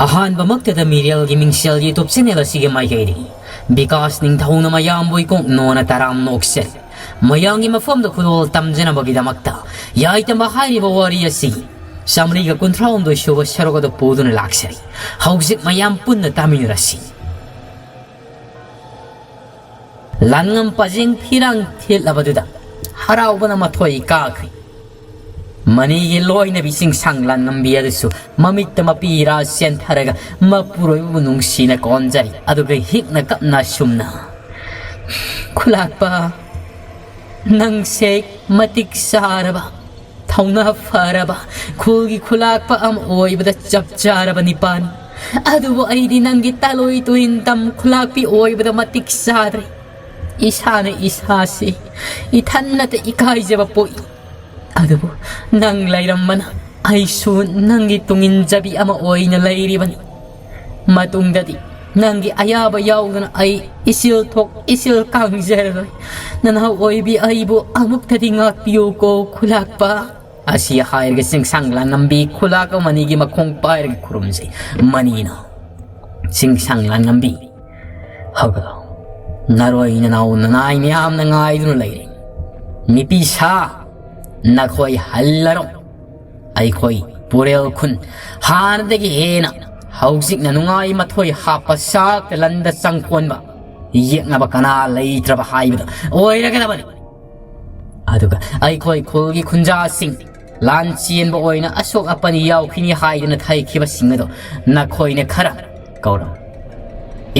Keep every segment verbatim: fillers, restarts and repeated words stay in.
ꯑꯍꯥꯟꯕꯃꯛꯇꯗ ꯃꯤꯔꯦꯜꯒꯤ ꯃꯤꯡꯁꯦꯜ YouTube channel ꯑꯁꯤꯒꯤ ꯃꯥꯏꯀꯩꯗꯒꯤ ꯕꯤꯀꯥꯁ ꯅꯤꯡꯊꯧꯅ ꯃꯌꯥꯝꯕꯨ ꯏꯀꯣꯛ ꯅꯣꯟꯅ ꯇꯔꯥꯝ ꯅꯣꯛꯆꯔꯤ꯫ ꯃꯌꯥꯝꯒꯤ ꯃꯐꯝꯗ ꯈꯨꯗꯣꯜ ꯇꯝꯖꯅꯕꯒꯤꯗꯃꯛꯇ ꯌꯥꯏꯇꯝꯕ ꯍꯥꯏꯔꯤꯕ ꯋꯥꯔꯤ ꯑꯁꯤ ꯆꯥꯃꯔꯤꯒ ꯀꯨꯟꯊ꯭ꯔꯥꯍꯨꯝꯗꯣꯏ ꯁꯨꯕ ꯁꯔꯨꯛ ꯑꯗꯨ ꯄꯨꯗꯨꯅ ꯂꯥꯛꯆꯔꯤ꯫ ꯍꯧꯖꯤꯛ ꯃꯌꯥꯝ ꯄꯨꯟꯅ ꯇꯥꯃꯤꯟꯅꯔꯁꯤ꯫ ꯂꯥꯟꯉꯝ ꯄꯖꯦꯡ ꯐꯤꯔꯥꯡ ꯊꯦꯠꯂꯕꯗꯨꯗ ꯍꯔꯥꯎꯕꯅ ꯃꯊꯣꯏ ꯀꯥꯈ꯭ꯔꯦ꯫ ꯃꯅꯤꯒꯤ ꯂꯣꯏꯅꯕꯤ ꯆꯤꯡꯁꯥꯡ ꯂꯥꯟꯉꯝꯕꯤ ꯑꯗꯨꯁꯨ ꯃꯃꯤꯠꯇ ꯃꯄꯤ ꯏꯔꯥ ꯆꯦꯟꯊꯔꯒ ꯃꯄꯨꯔꯣꯏꯕꯕꯨ ꯅꯨꯡꯁꯤꯅ ꯀꯣꯟꯖꯔꯤ꯫ ꯑꯗꯨꯒ ꯍꯤꯛꯅ ꯀꯞꯅ ꯑꯁꯨꯝꯅ, "ꯈꯨꯂꯥꯛꯄ, ꯅꯪꯁꯦ ꯃꯇꯤꯛ ꯆꯥꯔꯕ, ꯊꯧꯅꯥ ꯐꯔꯕ, ꯈꯨꯜꯒꯤ ꯈꯨꯂꯥꯛꯄ ꯑꯃ ꯑꯣꯏꯕꯗ ꯆꯞ ꯆꯥꯔꯕ ꯅꯤꯄꯥꯅꯤ꯫ ꯑꯗꯨꯕꯨ ꯑꯩꯗꯤ ꯅꯪꯒꯤ ꯇꯂꯣꯏ ꯇꯨꯏꯟ ꯇꯝ ꯈꯨꯂꯥꯛꯄꯤ ꯑꯣꯏꯕꯗ ꯃꯇꯤꯛ ꯆꯥꯗ꯭ꯔꯦ꯫ ꯏꯁꯥꯅ ꯏꯁꯥꯁꯤ ꯏꯊꯟꯅꯇ ꯏꯀꯥꯏꯖꯕ ꯄꯣꯛꯏ꯫ ꯑꯗꯨꯕꯨ ꯅꯪ ꯂꯩꯔꯝꯕꯅ ꯑꯩꯁꯨ ꯅꯪꯒꯤ ꯇꯨꯡꯏꯟꯖꯕꯤ ꯑꯃ ꯑꯣꯏꯅ ꯂꯩꯔꯤꯕꯅꯤ꯫ ꯃꯇꯨꯡꯗꯗꯤ ꯅꯪꯒꯤ ꯑꯌꯥꯕ ꯌꯥꯎꯗꯅ ꯑꯩ ꯏꯆꯤꯜ ꯊꯣꯛ ꯏꯆꯤꯜ ꯀꯥꯡꯖꯔꯔꯣꯏ꯫ ꯅꯅꯥꯎ ꯑꯣꯏꯕꯤ ꯑꯩꯕꯨ ꯑꯃꯨꯛꯇꯗꯤ ꯉꯥꯛꯄꯤꯌꯨꯀꯣ ꯈꯨꯂꯥꯛꯄ"꯫ ꯑꯁꯤ ꯍꯥꯏꯔꯒ ꯆꯤꯡꯁꯥꯡ ꯂꯥꯟꯉꯝꯕꯤ ꯈꯨꯂꯥꯛꯄ ꯃꯅꯤꯒꯤ ꯃꯈꯣꯡ ꯄꯥꯏꯔꯒ ꯈꯨꯔꯨꯝꯖꯩ꯫ ꯃꯅꯤꯅ, "ꯆꯤꯡꯁꯥꯡ ꯂꯥꯟꯉꯝꯕꯤ, ꯍꯧꯒꯠꯂꯣ꯫ ꯅꯔꯣꯏ ꯅꯅꯥꯎ ꯅꯅꯥꯏ ꯃꯌꯥꯝꯅ ꯉꯥꯏꯗꯨꯅ ꯂꯩꯔꯦ꯫ ꯅꯨꯄꯤ ꯁꯥ, ꯅꯈꯣꯏ ꯍꯜꯂꯔꯣ꯫ ꯑꯩꯈꯣꯏ ꯄꯨꯔꯦꯜ ꯈꯨꯟ ꯍꯥꯟꯅꯗꯒꯤ ꯍꯦꯟꯅ ꯍꯧꯖꯤꯛꯅ ꯅꯨꯡꯉꯥꯏ ꯃꯊꯣꯏ ꯍꯥꯞꯄ ꯆꯥꯛꯇ ꯂꯟꯗ ꯆꯪꯀꯣꯟꯕ ꯌꯦꯛꯅꯕ ꯀꯅꯥ ꯂꯩꯇ꯭ꯔꯕ ꯍꯥꯏꯕꯗꯣ ꯑꯣꯏꯔꯒꯗꯕꯅꯤ꯫ ꯑꯗꯨꯒ ꯑꯩꯈꯣꯏ ꯈꯨꯜꯒꯤ ꯈꯨꯟꯖꯥꯁꯤꯡ ꯂꯥꯟ ꯆꯦꯟꯕ ꯑꯣꯏꯅ ꯑꯁꯣꯛ ꯑꯄꯟ ꯌꯥꯎꯈꯤꯅꯤ ꯍꯥꯏꯗꯨꯅ ꯊꯩꯈꯤꯕꯁꯤꯡ ꯑꯗꯣ ꯅꯈꯣꯏꯅ ꯈꯔ ꯀꯧꯔꯣ꯫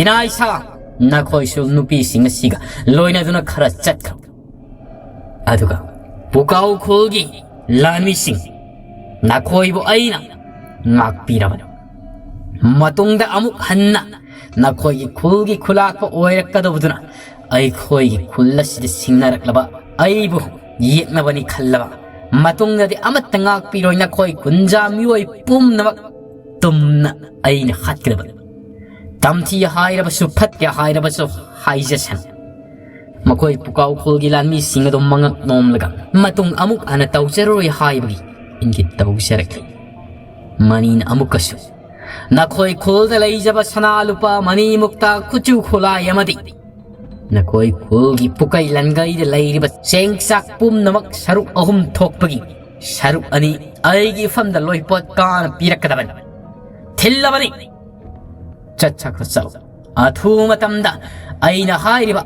ꯏꯅꯥ ꯏꯁꯥ, ꯅꯈꯣꯏꯁꯨ ꯅꯨꯄꯤꯁꯤꯡ ꯑꯁꯤꯒ ꯂꯣꯏꯅꯗꯨꯅ ꯈꯔ ꯆꯠꯈ꯭ꯔꯣ꯫ ꯑꯗꯨꯒ ꯄꯨꯀꯥꯎ ꯈꯨꯜꯒꯤ ꯂꯥꯟꯃꯤꯁꯤꯡ, ꯅꯈꯣꯏꯕꯨ ꯑꯩꯅ ꯉꯥꯛꯄꯤꯔꯕꯅꯤ꯫ ꯃꯇꯨꯡꯗ ꯑꯃꯨꯛ ꯍꯟꯅ ꯅꯈꯣꯏꯒꯤ ꯈꯨꯜꯒꯤ ꯈꯨꯂꯥꯛꯄ ꯑꯣꯏꯔꯛꯀꯗꯧꯕꯗꯨꯅ ꯑꯩꯈꯣꯏꯒꯤ ꯈꯨꯜ ꯑꯁꯤꯗ ꯁꯤꯡꯅꯔꯛꯂꯕ ꯑꯩꯕꯨ ꯌꯦꯛꯅꯕꯅꯤ ꯈꯜꯂꯕ ꯃꯇꯨꯡꯗꯗꯤ ꯑꯃꯠꯇ ꯉꯥꯛꯄꯤꯔꯣꯏ꯫ ꯅꯈꯣꯏ ꯈꯨꯟꯖꯥ ꯃꯤꯑꯣꯏ ꯄꯨꯝꯅꯃꯛ ꯇꯨꯝꯅ ꯑꯩꯅ ꯍꯥꯠꯀꯗꯕꯅꯤ꯫ ꯇꯝꯊꯤ ꯍꯥꯏꯔꯕꯁꯨ, ꯐꯠꯇꯦ ꯍꯥꯏꯔꯕꯁꯨ ꯍꯥꯏꯖꯁꯅꯨ꯫ ꯃꯈꯣꯏ ꯄꯨꯀꯥꯎ ꯈꯨꯜꯒꯤ ꯂꯥꯟꯃꯤꯁꯤꯡ ꯑꯗꯨ ꯃꯉꯛ ꯅꯣꯝꯂꯒ ꯃꯇꯨꯡ ꯑꯃꯨꯛ ꯍꯟꯅ ꯇꯧꯖꯔꯔꯣꯏ ꯍꯥꯏꯕꯒꯤ ꯏꯪꯒꯤꯠ ꯇꯧꯖꯔꯛꯂꯤ꯫ ꯃꯅꯤꯅ ꯑꯃꯨꯛꯀꯁꯨ, ꯅꯈꯣꯏ ꯈꯨꯜꯗ ꯂꯩꯖꯕ ꯁꯅꯥ ꯂꯨꯄꯥ ꯃꯅꯤ ꯃꯨꯛꯇ ꯈꯨꯠꯁꯨ ꯈꯨꯠꯂꯥꯏ ꯑꯃꯗꯤ ꯅꯈꯣꯏ ꯈꯨꯜꯒꯤ ꯄꯨꯀꯩ ꯂꯟꯒꯩꯗ ꯂꯩꯔꯤꯕ ꯆꯦꯡ ꯆꯥꯛ ꯄꯨꯝꯅꯃꯛ ꯁꯔꯨꯛ ꯑꯍꯨꯝ ꯊꯣꯛꯄꯒꯤ ꯁꯔꯨꯛ ꯑꯅꯤ ꯑꯩꯒꯤ ꯏꯐꯝꯗ ꯂꯣꯏꯄꯣꯠ ꯀꯥꯅ ꯄꯤꯔꯛꯀꯗꯕꯅꯤ꯫ ꯊꯤꯜꯂꯕꯅꯤ꯫ ꯆꯠꯆꯈ꯭ꯔꯣ, ꯆꯠꯂꯣ꯫ ꯑꯊꯨꯕ ꯃꯇꯝꯗ ꯑꯩꯅ ꯍꯥꯏꯔꯤꯕ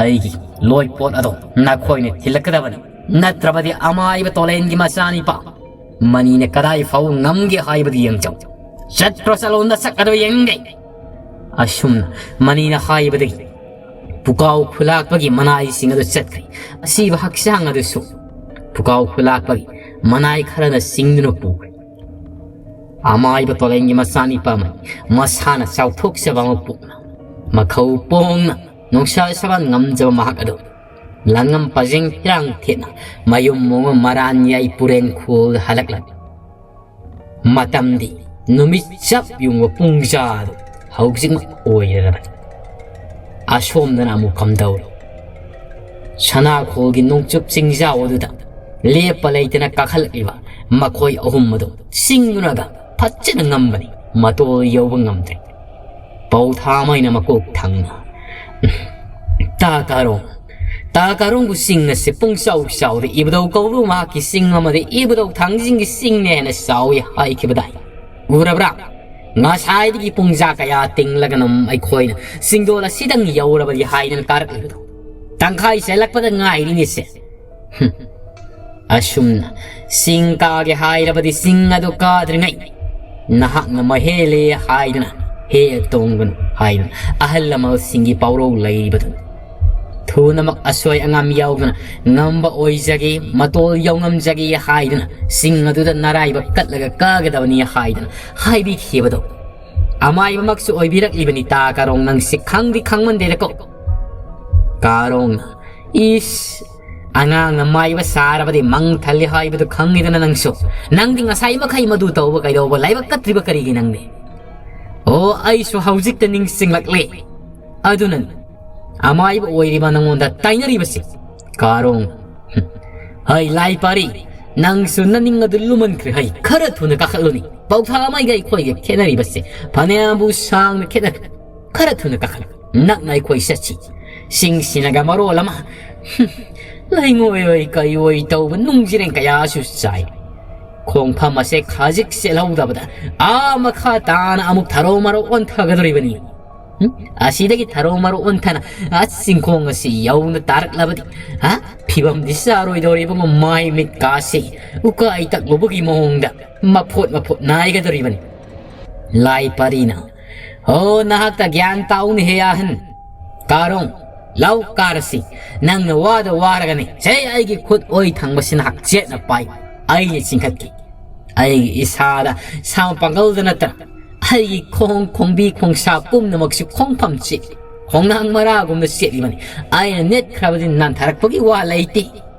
ꯑꯩꯒꯤ ꯂꯣꯏꯄꯣꯠ ꯑꯗꯣ ꯅꯈꯣꯏꯅ ꯊꯤꯜꯂꯛꯀꯗꯕꯅꯤ꯫ ꯅꯠꯇ꯭ꯔꯕꯗꯤ ꯑꯃꯥꯏꯕ ꯇꯣꯂꯦꯟꯒꯤ ꯃꯆꯥꯅꯤꯄꯥ ꯃꯅꯤꯅ ꯀꯗꯥꯏ ꯐꯥꯎ ꯉꯝꯒꯦ ꯍꯥꯏꯕꯗꯨ ꯌꯦꯡꯖꯧ꯫ ꯆꯠꯈ꯭ꯔꯣ, ꯆꯠꯂꯣ, ꯅꯁꯛ ꯑꯗꯣ ꯌꯦꯡꯅꯤꯡꯗꯦ꯫ ꯑꯁꯨꯝꯅ ꯃꯅꯤꯅ ꯍꯥꯏꯕꯗꯒꯤ ꯄꯨꯀꯥꯎ ꯈꯨꯂꯥꯛꯄꯒꯤ ꯃꯅꯥꯏꯁꯤꯡ ꯑꯗꯨ ꯆꯠꯈ꯭ꯔꯦ꯫ ꯑꯁꯤꯕ ꯍꯛꯆꯥꯡ ꯑꯗꯨꯁꯨ ꯄꯨꯀꯥꯎ ꯈꯨꯂꯥꯛꯄꯒꯤ ꯃꯅꯥꯏ ꯈꯔꯅ ꯆꯤꯡꯗꯨꯅ ꯄꯨꯈ꯭ꯔꯦ꯫ ꯑꯃꯥꯏꯕ ꯇꯣꯂꯦꯟꯒꯤ ꯃꯆꯥꯅꯤꯄꯥ ꯑꯃꯅꯤ꯫ ꯃꯁꯥꯅ ꯆꯥꯎꯊꯣꯛꯆꯕ ꯑꯃ ꯄꯣꯛꯅ, ꯃꯈꯧ ꯄꯣꯡꯅ, ꯅꯨꯡꯁꯥ ꯁꯕꯥꯟ ꯉꯝꯖꯕ ꯃꯍꯥꯛ ꯑꯗꯨ ꯂꯪꯉꯝ ꯄꯖꯦꯡ ꯐꯤꯔꯥꯡ ꯊꯦꯠꯅ ꯃꯌꯨꯝ ꯃꯣꯡꯕ ꯃꯔꯥꯟ ꯌꯥꯏ ꯄꯨꯔꯦꯟ ꯈꯣꯜꯗ ꯍꯜꯂꯛꯂꯝꯃꯤ꯫ ꯃꯇꯝꯗꯤ ꯅꯨꯃꯤꯠ ꯆꯞ ꯌꯨꯡꯕ ꯄꯨꯡꯖꯥꯗꯨ ꯍꯧꯖꯤꯛꯃꯛ ꯑꯣꯏꯔꯔꯕꯅꯤ꯫ ꯑꯁꯣꯝꯗꯅ ꯑꯃꯨꯛ ꯀꯝꯗꯧꯔꯤ? ꯁꯅꯥꯈꯣꯜꯒꯤ ꯅꯣꯡꯆꯨꯞ ꯆꯤꯡꯖꯥꯎ ꯑꯗꯨꯗ ꯂꯦꯞꯄ ꯂꯩꯇꯅ ꯀꯥꯈꯠꯂꯛꯂꯤꯕ ꯃꯈꯣꯏ ꯑꯍꯨꯝ ꯑꯗꯨ ꯆꯤꯡꯗꯨꯅꯒ ꯐꯖꯅ ꯉꯝꯕꯅꯤ, ꯃꯇꯣꯜ ꯌꯧꯕ ꯉꯝꯗ꯭ꯔꯦ꯫ ꯄꯧꯊꯥꯃꯩꯅ ꯃꯀꯣꯛ ꯊꯪꯅ, "ꯇꯥ ꯀꯥꯔꯣꯡ, ꯇꯥ ꯀꯥꯔꯣꯡꯕꯨ ꯆꯤꯡ ꯑꯁꯤ ꯄꯨꯡꯆꯥꯎ ꯆꯥꯎꯗꯦ, ꯏꯕꯨꯙꯧ ꯀꯧꯕ꯭ꯔꯨ ꯃꯍꯥꯛꯀꯤ ꯆꯤꯡ ꯑꯃꯗꯤ ꯏꯕꯨꯙꯧ ꯊꯥꯡꯖꯤꯡꯒꯤ ꯆꯤꯡꯅꯦ ꯍꯥꯏꯅ ꯆꯥꯎꯏ ꯍꯥꯏꯈꯤꯕꯗꯥꯏ? ꯎꯔꯕ꯭ꯔꯥ? ꯉꯁꯥꯏꯗꯒꯤ ꯄꯨꯡꯖꯥ ꯀꯌꯥ ꯇꯤꯡꯂꯒꯅꯣ ꯑꯩꯈꯣꯏꯅ ꯆꯤꯡꯗꯣꯜ ꯑꯁꯤꯗꯪ ꯌꯧꯔꯕꯗꯤ ꯍꯥꯏꯗꯅ ꯀꯥꯔꯛꯂꯤꯕꯗꯣ? ꯇꯪꯈꯥꯏ ꯆꯦꯜꯂꯛꯄꯗ ꯉꯥꯏꯔꯤꯅꯤꯁꯦ꯫ ꯍꯨꯝ꯫ ꯑꯁꯨꯝꯅ ꯆꯤꯡ ꯀꯥꯒꯦ ꯍꯥꯏꯔꯕꯗꯤ ꯆꯤꯡ ꯑꯗꯨ ꯀꯥꯗ꯭ꯔꯤꯉꯩ ꯅꯍꯥꯛꯅ ꯃꯍꯦꯜꯂꯦ ꯍꯥꯏꯗꯨꯅ ꯍꯦꯛ ꯇꯣꯡꯒꯅꯨ ꯍꯥꯏꯗꯨꯅ ꯑꯍꯜ ꯂꯃꯟꯁꯤꯡꯒꯤ ꯄꯥꯎꯔꯧ ꯂꯩꯔꯤꯕꯗꯨꯅꯤ꯫ ꯊꯨꯅꯃꯛ ꯑꯁꯣꯏ ꯑꯉꯥꯝ ꯌꯥꯎꯗꯅ ꯉꯝꯕ ꯑꯣꯏꯖꯒꯦ, ꯃꯇꯣꯜ ꯌꯧꯉꯝꯖꯒꯦ ꯍꯥꯏꯗꯨꯅ ꯆꯤꯡ ꯑꯗꯨꯗ ꯅꯔꯥꯏꯕꯛ ꯀꯠꯂꯒ ꯀꯥꯒꯗꯕꯅꯤ ꯍꯥꯏꯗꯨꯅ ꯍꯥꯏꯕꯤꯈꯤꯕꯗꯣ ꯑꯃꯥꯏꯕꯃꯛꯁꯨ ꯑꯣꯏꯕꯤꯔꯛꯂꯤꯕꯅꯤ꯫ ꯇꯥ ꯀꯥꯔꯣꯡ, ꯅꯪꯁꯤ ꯈꯪꯗꯤ ꯈꯪꯃꯟꯗꯦꯗꯀꯣ꯫ ꯀꯥꯔꯣꯡꯅ, "ꯏꯁ, ꯑꯉꯥꯡꯅ ꯃꯥꯏꯕ ꯁꯥꯔꯕꯗꯤ ꯃꯪ ꯊꯜꯂꯤ ꯍꯥꯏꯕꯗꯨ ꯈꯪꯉꯤꯗꯅ ꯅꯪꯁꯨ꯫ ꯅꯪꯗꯤ ꯉꯁꯥꯏ ꯃꯈꯩ ꯃꯗꯨ ꯇꯧꯕ ꯀꯩꯗꯧꯕ ꯂꯥꯏꯕꯛ ꯀꯠꯇ꯭ꯔꯤꯕ ꯀꯔꯤꯒꯤ ꯅꯪꯗꯤ?" "ꯑꯣ, ꯑꯩꯁꯨ ꯍꯧꯖꯤꯛꯇ ꯅꯤꯡꯁꯤꯡꯂꯛꯂꯦ꯫ ꯑꯗꯨꯅꯅꯤ ꯑꯃꯥꯏꯕ ꯑꯣꯏꯔꯤꯕ ꯅꯉꯣꯟꯗ ꯇꯥꯏꯅꯔꯤꯕꯁꯤ꯫ ꯀꯥꯔꯣꯡ, ꯍꯩ ꯂꯥꯏ ꯄꯥꯔꯤ, ꯅꯪꯁꯨ ꯅꯅꯤꯡ ꯑꯗꯨ ꯂꯨꯃꯟꯈ꯭ꯔꯦ꯫ ꯍꯩ, ꯈꯔ ꯊꯨꯅ ꯀꯥꯈꯠꯂꯨꯅꯤ꯫ ꯄꯧꯊꯥꯃꯩꯒ ꯑꯩꯈꯣꯏꯒ ꯈꯦꯠꯅꯔꯤꯕꯁꯦ ꯐꯅꯌꯥꯝꯕꯨ ꯁꯥꯡꯅ ꯈꯦꯠꯅꯔꯦ꯫ ꯈꯔ ꯊꯨꯅ ꯀꯥꯈꯠꯂꯨ꯫ ꯅꯛꯅ ꯑꯩꯈꯣꯏ ꯆꯠꯁꯤ꯫ ꯁꯤꯡꯁꯤꯅꯒ ꯃꯔꯣꯜ ꯑꯃ, ꯍꯨꯝ, ꯂꯩꯉꯣꯏ ꯑꯣꯏ ꯀꯩ ꯑꯣꯏ ꯇꯧꯕ ꯅꯨꯡꯖꯤꯔꯦꯡ ꯀꯌꯥꯁꯨ ꯆꯥꯏ꯫ ꯈꯣꯡꯐꯝ ꯑꯁꯦ ꯈꯖꯤꯛ ꯆꯦꯜꯍꯧꯗꯕꯗ ꯑꯥ ꯃꯈꯥ ꯇꯥꯅ ꯑꯃꯨꯛ ꯊꯔꯣ ꯃꯔꯣ ꯑꯣꯟꯊꯒꯗꯧꯔꯤꯕꯅꯤ꯫ ꯎꯝ? ꯑꯁꯤꯗꯒꯤ ꯊꯔꯣ ꯃꯔꯣ ꯑꯣꯟꯊꯅ ꯑꯥ ꯆꯤꯡꯈꯣꯡ ꯑꯁꯤ ꯌꯧꯅ ꯇꯥꯔꯛꯂꯕꯗꯤ, ꯍꯥ? ꯐꯤꯕꯝꯗꯤ ꯆꯥꯔꯣꯏꯗꯧꯔꯤꯕ ꯃꯥꯏ ꯃꯤꯠꯀꯥꯁꯤ ꯎꯀꯥꯏ ꯇꯛꯂꯨꯕꯒꯤ ꯃꯑꯣꯡꯗ ꯃꯐꯣꯠ ꯃꯐꯣꯠ ꯅꯥꯏꯒꯗꯧꯔꯤꯕꯅꯤ꯫ ꯂꯥꯏ ꯄꯔꯤꯅ, "ꯍꯣ, ꯅꯍꯥꯛꯇ ꯒ꯭ꯌꯥꯟ ꯇꯥꯎꯅꯦꯍꯦ ꯑꯍꯟ꯫ ꯀꯥꯔꯣꯡ, ꯂꯥꯎ ꯀꯥꯔꯁꯤ꯫ ꯅꯪꯅ ꯋꯥꯗ ꯋꯥꯔꯒꯅꯤ ꯁꯦ ꯑꯩꯒꯤ ꯈꯨꯠ ꯑꯣꯏ ꯊꯪꯕꯁꯤ ꯅꯍꯥꯛ ꯆꯦꯠꯅ ꯄꯥꯏ꯫ ꯑꯩꯅ ꯆꯤꯡꯈꯠꯀꯦ꯫ ꯑꯩꯒꯤ ꯏꯁꯥꯗ ꯁꯥ ꯄꯥꯡꯒꯜꯗ ꯅꯠꯇꯅ ꯑꯩꯒꯤ ꯈꯣꯡ ꯈꯣꯡꯕꯤ ꯈꯣꯡꯁꯥ ꯄꯨꯝꯅꯃꯛꯁꯤ ꯈꯣꯡꯐꯝ ꯆꯦꯠꯂꯤ꯫ ꯈꯣꯡꯅꯥꯡ ꯃꯔꯥꯒꯨꯝꯅ ꯆꯦꯠꯂꯤꯕꯅꯤ꯫ ꯑꯩꯅ ꯅꯦꯠꯈ꯭ꯔꯕꯗꯤ ꯅꯥꯟꯊꯔꯛꯄꯒꯤ ꯋꯥ ꯂꯩꯇꯦ"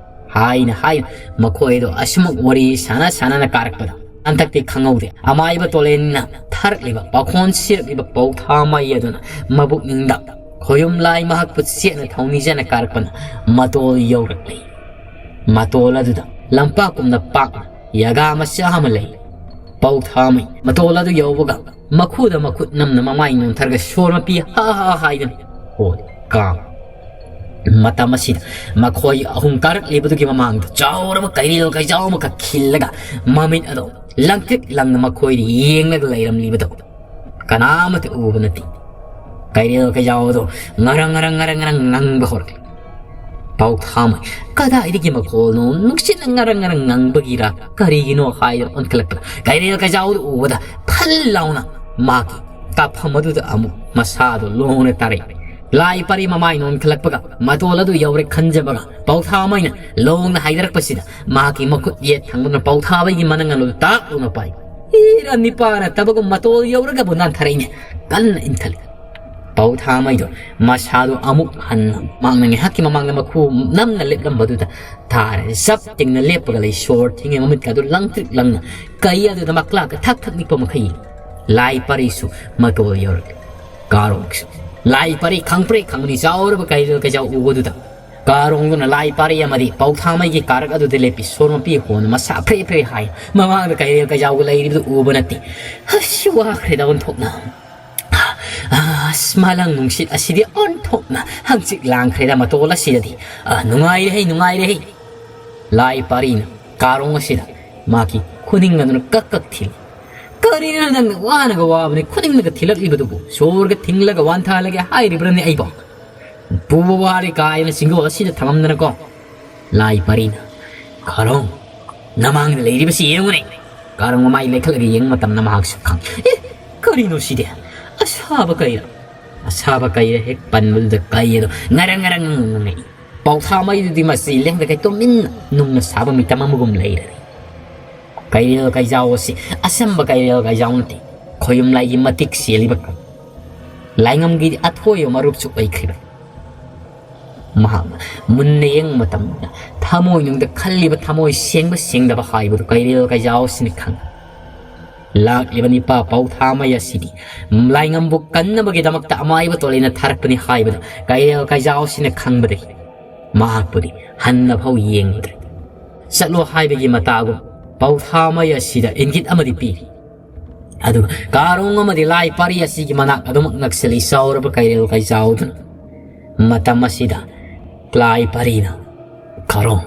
ꯍꯥꯏꯅ ꯍꯥꯏꯅ ꯃꯈꯣꯏꯗꯣ ꯑꯁꯨꯃꯛ ꯋꯥꯔꯤ ꯁꯥꯟꯅ ꯁꯥꯟꯅꯅ ꯀꯥꯔꯛꯄꯗ ꯍꯟꯗꯛꯇꯤ ꯈꯪꯍꯧꯗꯦ꯫ ꯑꯃꯥꯏꯕ ꯇꯣꯂꯦꯟꯅ ꯊꯥꯔꯛꯂꯤꯕ ꯄꯥꯈꯣꯟ ꯁꯤꯔꯛꯂꯤꯕ ꯄꯧꯊꯥ ꯃꯩ ꯑꯗꯨꯅ ꯃꯕꯨꯛꯅꯤꯡꯗ ꯈꯣꯌꯨꯝ ꯂꯥꯏ ꯃꯍꯥꯛꯄꯨ ꯆꯦꯠꯅ ꯊꯧꯅꯤꯖꯅ ꯀꯥꯔꯛꯄꯅ ꯃꯇꯣꯜ ꯌꯧꯔꯛꯂꯤ꯫ ꯃꯇꯣꯜ ꯑꯗꯨꯗ ꯂꯝꯄꯥꯛꯀꯨꯝꯅ ꯄꯥꯛꯅ ꯌꯥꯒꯥ ꯃꯆꯥ ꯑꯃ ꯂꯩ꯫ ꯄꯧꯊꯥꯃꯩ ꯃꯇꯣꯜ ꯑꯗꯨ ꯌꯧꯕꯒ ꯃꯈꯨꯗ ꯃꯈꯨꯠ ꯅꯝꯅ ꯃꯃꯥꯏ ꯅꯣꯟꯊꯔꯒ ꯁꯣꯔ ꯃꯄꯤ ꯍꯥ ꯍꯥ ꯍꯥꯏꯗꯨꯅ ꯍꯣꯜꯂꯤ꯫ ꯀꯥ ꯃꯇꯝ ꯑꯁꯤꯗ ꯃꯈꯣꯏ ꯑꯍꯨꯝ ꯀꯥꯔꯛꯂꯤꯕꯗꯨꯒꯤ ꯃꯃꯥꯡꯗ ꯆꯥꯎꯔꯕ ꯀꯩꯔꯦꯜ ꯀꯩꯖꯥꯎ ꯑꯃꯈꯛ ꯈꯤꯜꯂꯒ ꯃꯃꯤꯠ ꯑꯗꯣ ꯂꯪꯇ꯭ꯔꯤꯛ ꯂꯪꯅ ꯃꯈꯣꯏꯗ ꯌꯦꯡꯂꯒ ꯂꯩꯔꯝꯂꯤꯕꯗꯣ ꯀꯅꯥꯃꯠꯇ ꯎꯕ ꯅꯠꯇꯦ꯫ ꯀꯩꯔꯦꯜ ꯀꯩꯖꯥꯎ ꯑꯗꯣ ꯉꯔꯪ ꯉꯔꯪ ꯉꯔꯪ ꯉꯔꯪ ꯉꯪꯕ ꯍꯧꯔꯛꯂꯤ꯫ ꯄꯥꯎꯊꯥꯃꯩ ꯀꯗꯥꯏꯗꯒꯤ ꯃꯈꯣꯜꯅꯣ? ꯅꯨꯡꯁꯤꯠꯅ ꯉꯔꯪ ꯉꯔꯪ ꯉꯪꯕꯒꯤꯔ ꯀꯔꯤꯒꯤꯅꯣ ꯍꯥꯏꯗꯨꯅ ꯑꯣꯟꯈꯠꯂꯛꯄꯗ ꯀꯩꯔꯦꯜ ꯀꯩꯖꯥꯎꯗꯨ ꯎꯕꯗ ꯐꯜ ꯂꯥꯎꯅ ꯃꯥꯒꯤ ꯀꯥꯞꯐꯝ ꯑꯗꯨꯗ ꯑꯃꯨꯛ ꯃꯁꯥꯗꯣ ꯂꯣꯡꯅ ꯇꯥꯔꯛꯏ꯫ ꯂꯥꯏ ꯄꯔꯤ ꯃꯃꯥꯏꯅ ꯑꯣꯟꯈꯠꯂꯛꯄꯒ ꯃꯇꯣꯜ ꯑꯗꯨ ꯌꯧꯔꯦ ꯈꯟꯖꯕꯒ ꯄꯥꯎꯊꯥꯃꯩꯅ ꯂꯣꯡꯅ ꯍꯥꯏꯗꯔꯛꯄꯁꯤꯗ ꯃꯍꯥꯛꯀꯤ ꯃꯈꯨꯠ ꯌꯦꯠ ꯊꯪꯕꯅ ꯄꯥꯎꯊꯥꯕꯒꯤ ꯃꯅꯪ ꯑꯗꯨ ꯇꯥꯛ ꯂꯥꯎꯅ ꯄꯥꯏ꯫ ꯏꯔ ꯅꯤꯄꯥꯅ ꯇꯕꯒꯨꯝ ꯃꯇꯣꯜ ꯌꯧꯔꯒꯕꯨ ꯅꯥꯟꯊꯔꯛꯏꯅꯦ꯫ ꯀꯟꯅ ꯏꯟꯊꯜꯂꯤ꯫ ꯄꯥꯎꯊꯥꯃꯩꯗꯣ ꯃꯁꯥꯗꯣ ꯑꯃꯨꯛ ꯍꯟꯅ ꯃꯥꯡꯅ ꯉꯥꯏꯍꯥꯛꯀꯤ ꯃꯃꯥꯡꯗ ꯃꯈꯨ ꯅꯝꯅ ꯂꯦꯞꯂꯝꯕꯗꯨꯗ ꯊꯥꯔꯦ꯫ ꯆꯞ ꯇꯤꯡꯅ ꯂꯦꯞꯄꯒ ꯂꯩ꯫ ꯁꯣꯔ ꯊꯤꯡꯉꯦ꯫ ꯃꯃꯤꯠꯀ ꯑꯗꯨ ꯂꯪꯇ꯭ꯔꯤꯛ ꯂꯪꯅ ꯀꯩ ꯑꯗꯨꯗ ꯃꯀ꯭ꯂꯥꯛꯀ ꯊꯛ ꯊꯛ ꯅꯤꯛꯄ ꯃꯈꯩ꯫ ꯂꯥꯏ ꯄꯔꯤꯁꯨ ꯃꯇꯣꯜ ꯌꯧꯔꯛꯂꯦ꯫ ꯀꯥꯔꯣꯡꯁꯨ ꯂꯥꯏ ꯄꯔꯤ ꯈꯪꯄ꯭ꯔꯦꯛ ꯈꯪꯕꯅꯤ꯫ ꯆꯥꯎꯔꯕ ꯀꯩꯔꯦꯜ ꯀꯩꯖꯥꯎ ꯎꯕꯗꯨꯗ ꯀꯥꯔꯣꯡꯗꯨꯅ ꯂꯥꯏ ꯄꯥꯔꯤ ꯑꯃꯗꯤ ꯄꯥꯎꯊꯥꯃꯩꯒꯤ ꯀꯥꯔꯛ ꯑꯗꯨꯗ ꯂꯦꯞꯄꯤ꯫ ꯁꯣꯔ ꯃꯄꯤ ꯍꯣꯟꯅ ꯃꯁꯥ ꯐ꯭ꯔꯦ ꯐ꯭ꯔꯦ ꯍꯥꯏ꯫ ꯃꯃꯥꯡꯗ ꯀꯩꯔꯦꯜ ꯀꯩꯖꯥꯎꯒ ꯂꯩꯔꯤꯕꯗꯨ ꯎꯕ ꯅꯠꯇꯦ꯫ ꯑꯁ, ꯋꯥꯈ꯭ꯔꯦꯗ ꯑꯣꯟꯊꯣꯛꯅ꯫ ꯑꯁ, ꯃꯥꯂꯪ ꯅꯨꯡꯁꯤꯠ ꯑꯁꯤꯗꯤ ꯑꯣꯟꯊꯣꯛꯅ ꯍꯪꯆꯤꯠ ꯂꯥꯡꯈ꯭ꯔꯦꯗ ꯃꯇꯣꯜ ꯑꯁꯤꯗꯗꯤ꯫ ꯑ, ꯅꯨꯡꯉꯥꯏꯔꯦꯍꯦ, ꯅꯨꯡꯉꯥꯏꯔꯦꯍꯦ꯫ ꯂꯥꯏ ꯄꯥꯔꯤꯅ ꯀꯥꯔꯣꯡ ꯑꯁꯤꯗ ꯃꯍꯥꯛꯀꯤ ꯈꯨꯅꯤꯡ ꯑꯗꯨꯅ ꯀꯛ ꯀꯛ ꯊꯤꯜꯂꯤ꯫ "ꯀꯔꯤꯅꯣ ꯅꯪꯅ ꯋꯥꯅꯒ ꯋꯥꯕꯅꯤ ꯈꯨꯅꯤꯡꯅꯒ ꯊꯤꯜꯂꯛꯂꯤꯕꯗꯨꯕꯨ? ꯁꯣꯔꯒ ꯊꯤꯡꯂꯒ ꯋꯥꯟꯊꯍꯜꯂꯒꯦ ꯍꯥꯏꯔꯤꯕ꯭ꯔꯅꯦ ꯑꯩꯕꯣ?" "ꯄꯨꯕ ꯋꯥꯔꯦ" ꯀꯥꯏꯅ ꯆꯤꯡꯒꯣꯜ ꯑꯁꯤꯗ ꯊꯝꯃꯝꯗꯅꯀꯣ꯫ ꯂꯥꯏ ꯄꯥꯔꯤꯅ, "ꯀꯥꯔꯣꯡ, ꯅꯃꯥꯡꯗ ꯂꯩꯔꯤꯕꯁꯤ ꯌꯦꯡꯉꯨꯅꯦ!" ꯀꯥꯔꯣꯡ ꯃꯃꯥꯏ ꯂꯩꯈꯠꯂꯒ ꯌꯦꯡꯕ ꯃꯇꯝꯗ ꯃꯍꯥꯛꯁꯨ ꯈꯪ-, "ꯑꯦ, ꯀꯔꯤꯅꯣ ꯁꯤꯗꯤ? ꯑꯁꯥꯕ ꯀꯩꯔꯥ?" ꯑꯁꯥꯕ ꯀꯩꯔꯥ ꯍꯦꯛ ꯄꯟꯕꯗꯨꯗ ꯀꯩ ꯑꯗꯣ ꯉꯔꯪ ꯉꯔꯪ ꯉꯪꯉꯛꯏ꯫ ꯄꯥꯎꯊꯥ ꯃꯩꯗꯨꯗꯤ ꯃꯁꯤ ꯂꯦꯡꯗꯒꯩ ꯇꯨꯃꯤꯟꯅ ꯅꯨꯡꯅ ꯁꯥꯕ ꯃꯤꯇꯝ ꯑꯃꯒꯨꯝ ꯂꯩꯔꯔꯦ꯫ ꯀꯩꯔꯦꯜ ꯀꯩꯖꯥꯎ ꯑꯁꯤ ꯑꯆꯝꯕ ꯀꯩꯔꯦꯜ ꯀꯩꯖꯥꯎ ꯅꯠꯇꯦ, ꯈꯣꯌꯨꯝ ꯂꯥꯏꯒꯤ ꯃꯇꯤꯛ ꯆꯦꯜꯂꯤꯕ ꯀꯪ-, ꯂꯥꯏꯉꯝꯒꯤ ꯑꯊꯣꯏꯕ ꯃꯔꯨꯞꯁꯨ ꯑꯣꯏꯈ꯭ꯔꯤꯕ꯫ ꯃꯍꯥꯛꯅ ꯃꯨꯟꯅ ꯌꯦꯡꯕ ꯃꯇꯝꯗ ꯊꯃꯣꯏꯅꯨꯡꯗ ꯈꯜꯂꯤꯕ ꯊꯃꯣꯏ ꯁꯦꯡꯕ ꯁꯦꯡꯗꯕ ꯍꯥꯏꯕꯗꯨ ꯀꯩꯔꯦꯜ ꯀꯩꯖꯥꯎ ꯑꯁꯤꯅ ꯈꯪꯏ꯫ ꯂꯥꯛꯂꯤꯕ ꯅꯤꯄꯥ ꯄꯥꯎꯊꯥꯃꯩ ꯑꯁꯤꯗꯤ ꯂꯥꯏꯉꯝꯕꯨ ꯀꯟꯅꯕꯒꯤꯗꯃꯛꯇ ꯑꯃꯥꯏꯕ ꯇꯣꯂꯩꯅ ꯊꯥꯔꯛꯄꯅꯤ ꯍꯥꯏꯕꯗꯨ ꯀꯩꯔꯦꯜ ꯀꯩꯖꯥꯎ ꯑꯁꯤꯅ ꯈꯪꯕꯗꯒꯤ ꯃꯍꯥꯛꯄꯨꯗꯤ ꯍꯟꯅ ꯐꯥꯎ ꯌꯦꯡꯂꯨꯗ꯭ꯔꯦ꯫ ꯆꯠꯂꯣ ꯍꯥꯏꯕꯒꯤ ꯃꯇꯥꯒꯨꯝ ꯄꯥꯎꯊꯥꯃꯩ ꯑꯁꯤꯗ ꯏꯪꯒꯤꯠ ꯑꯃꯗꯤ ꯄꯤꯔꯤ꯫ ꯑꯗꯨꯒ ꯀꯥꯔꯣꯡ ꯑꯃꯗꯤ ꯂꯥꯏ ꯄꯥꯔꯤ ꯑꯁꯤꯒꯤ ꯃꯅꯥꯛ ꯑꯗꯨꯃꯛ ꯅꯛꯁꯤꯜꯂꯤ ꯆꯥꯎꯔꯕ ꯀꯩꯔꯦꯜ ꯀꯩꯖꯥꯎꯗꯨꯅ꯫ ꯃꯇꯝ ꯑꯁꯤꯗ ꯂꯥꯏ ꯄꯥꯔꯤꯅ, "ꯀꯥꯔꯣꯡ,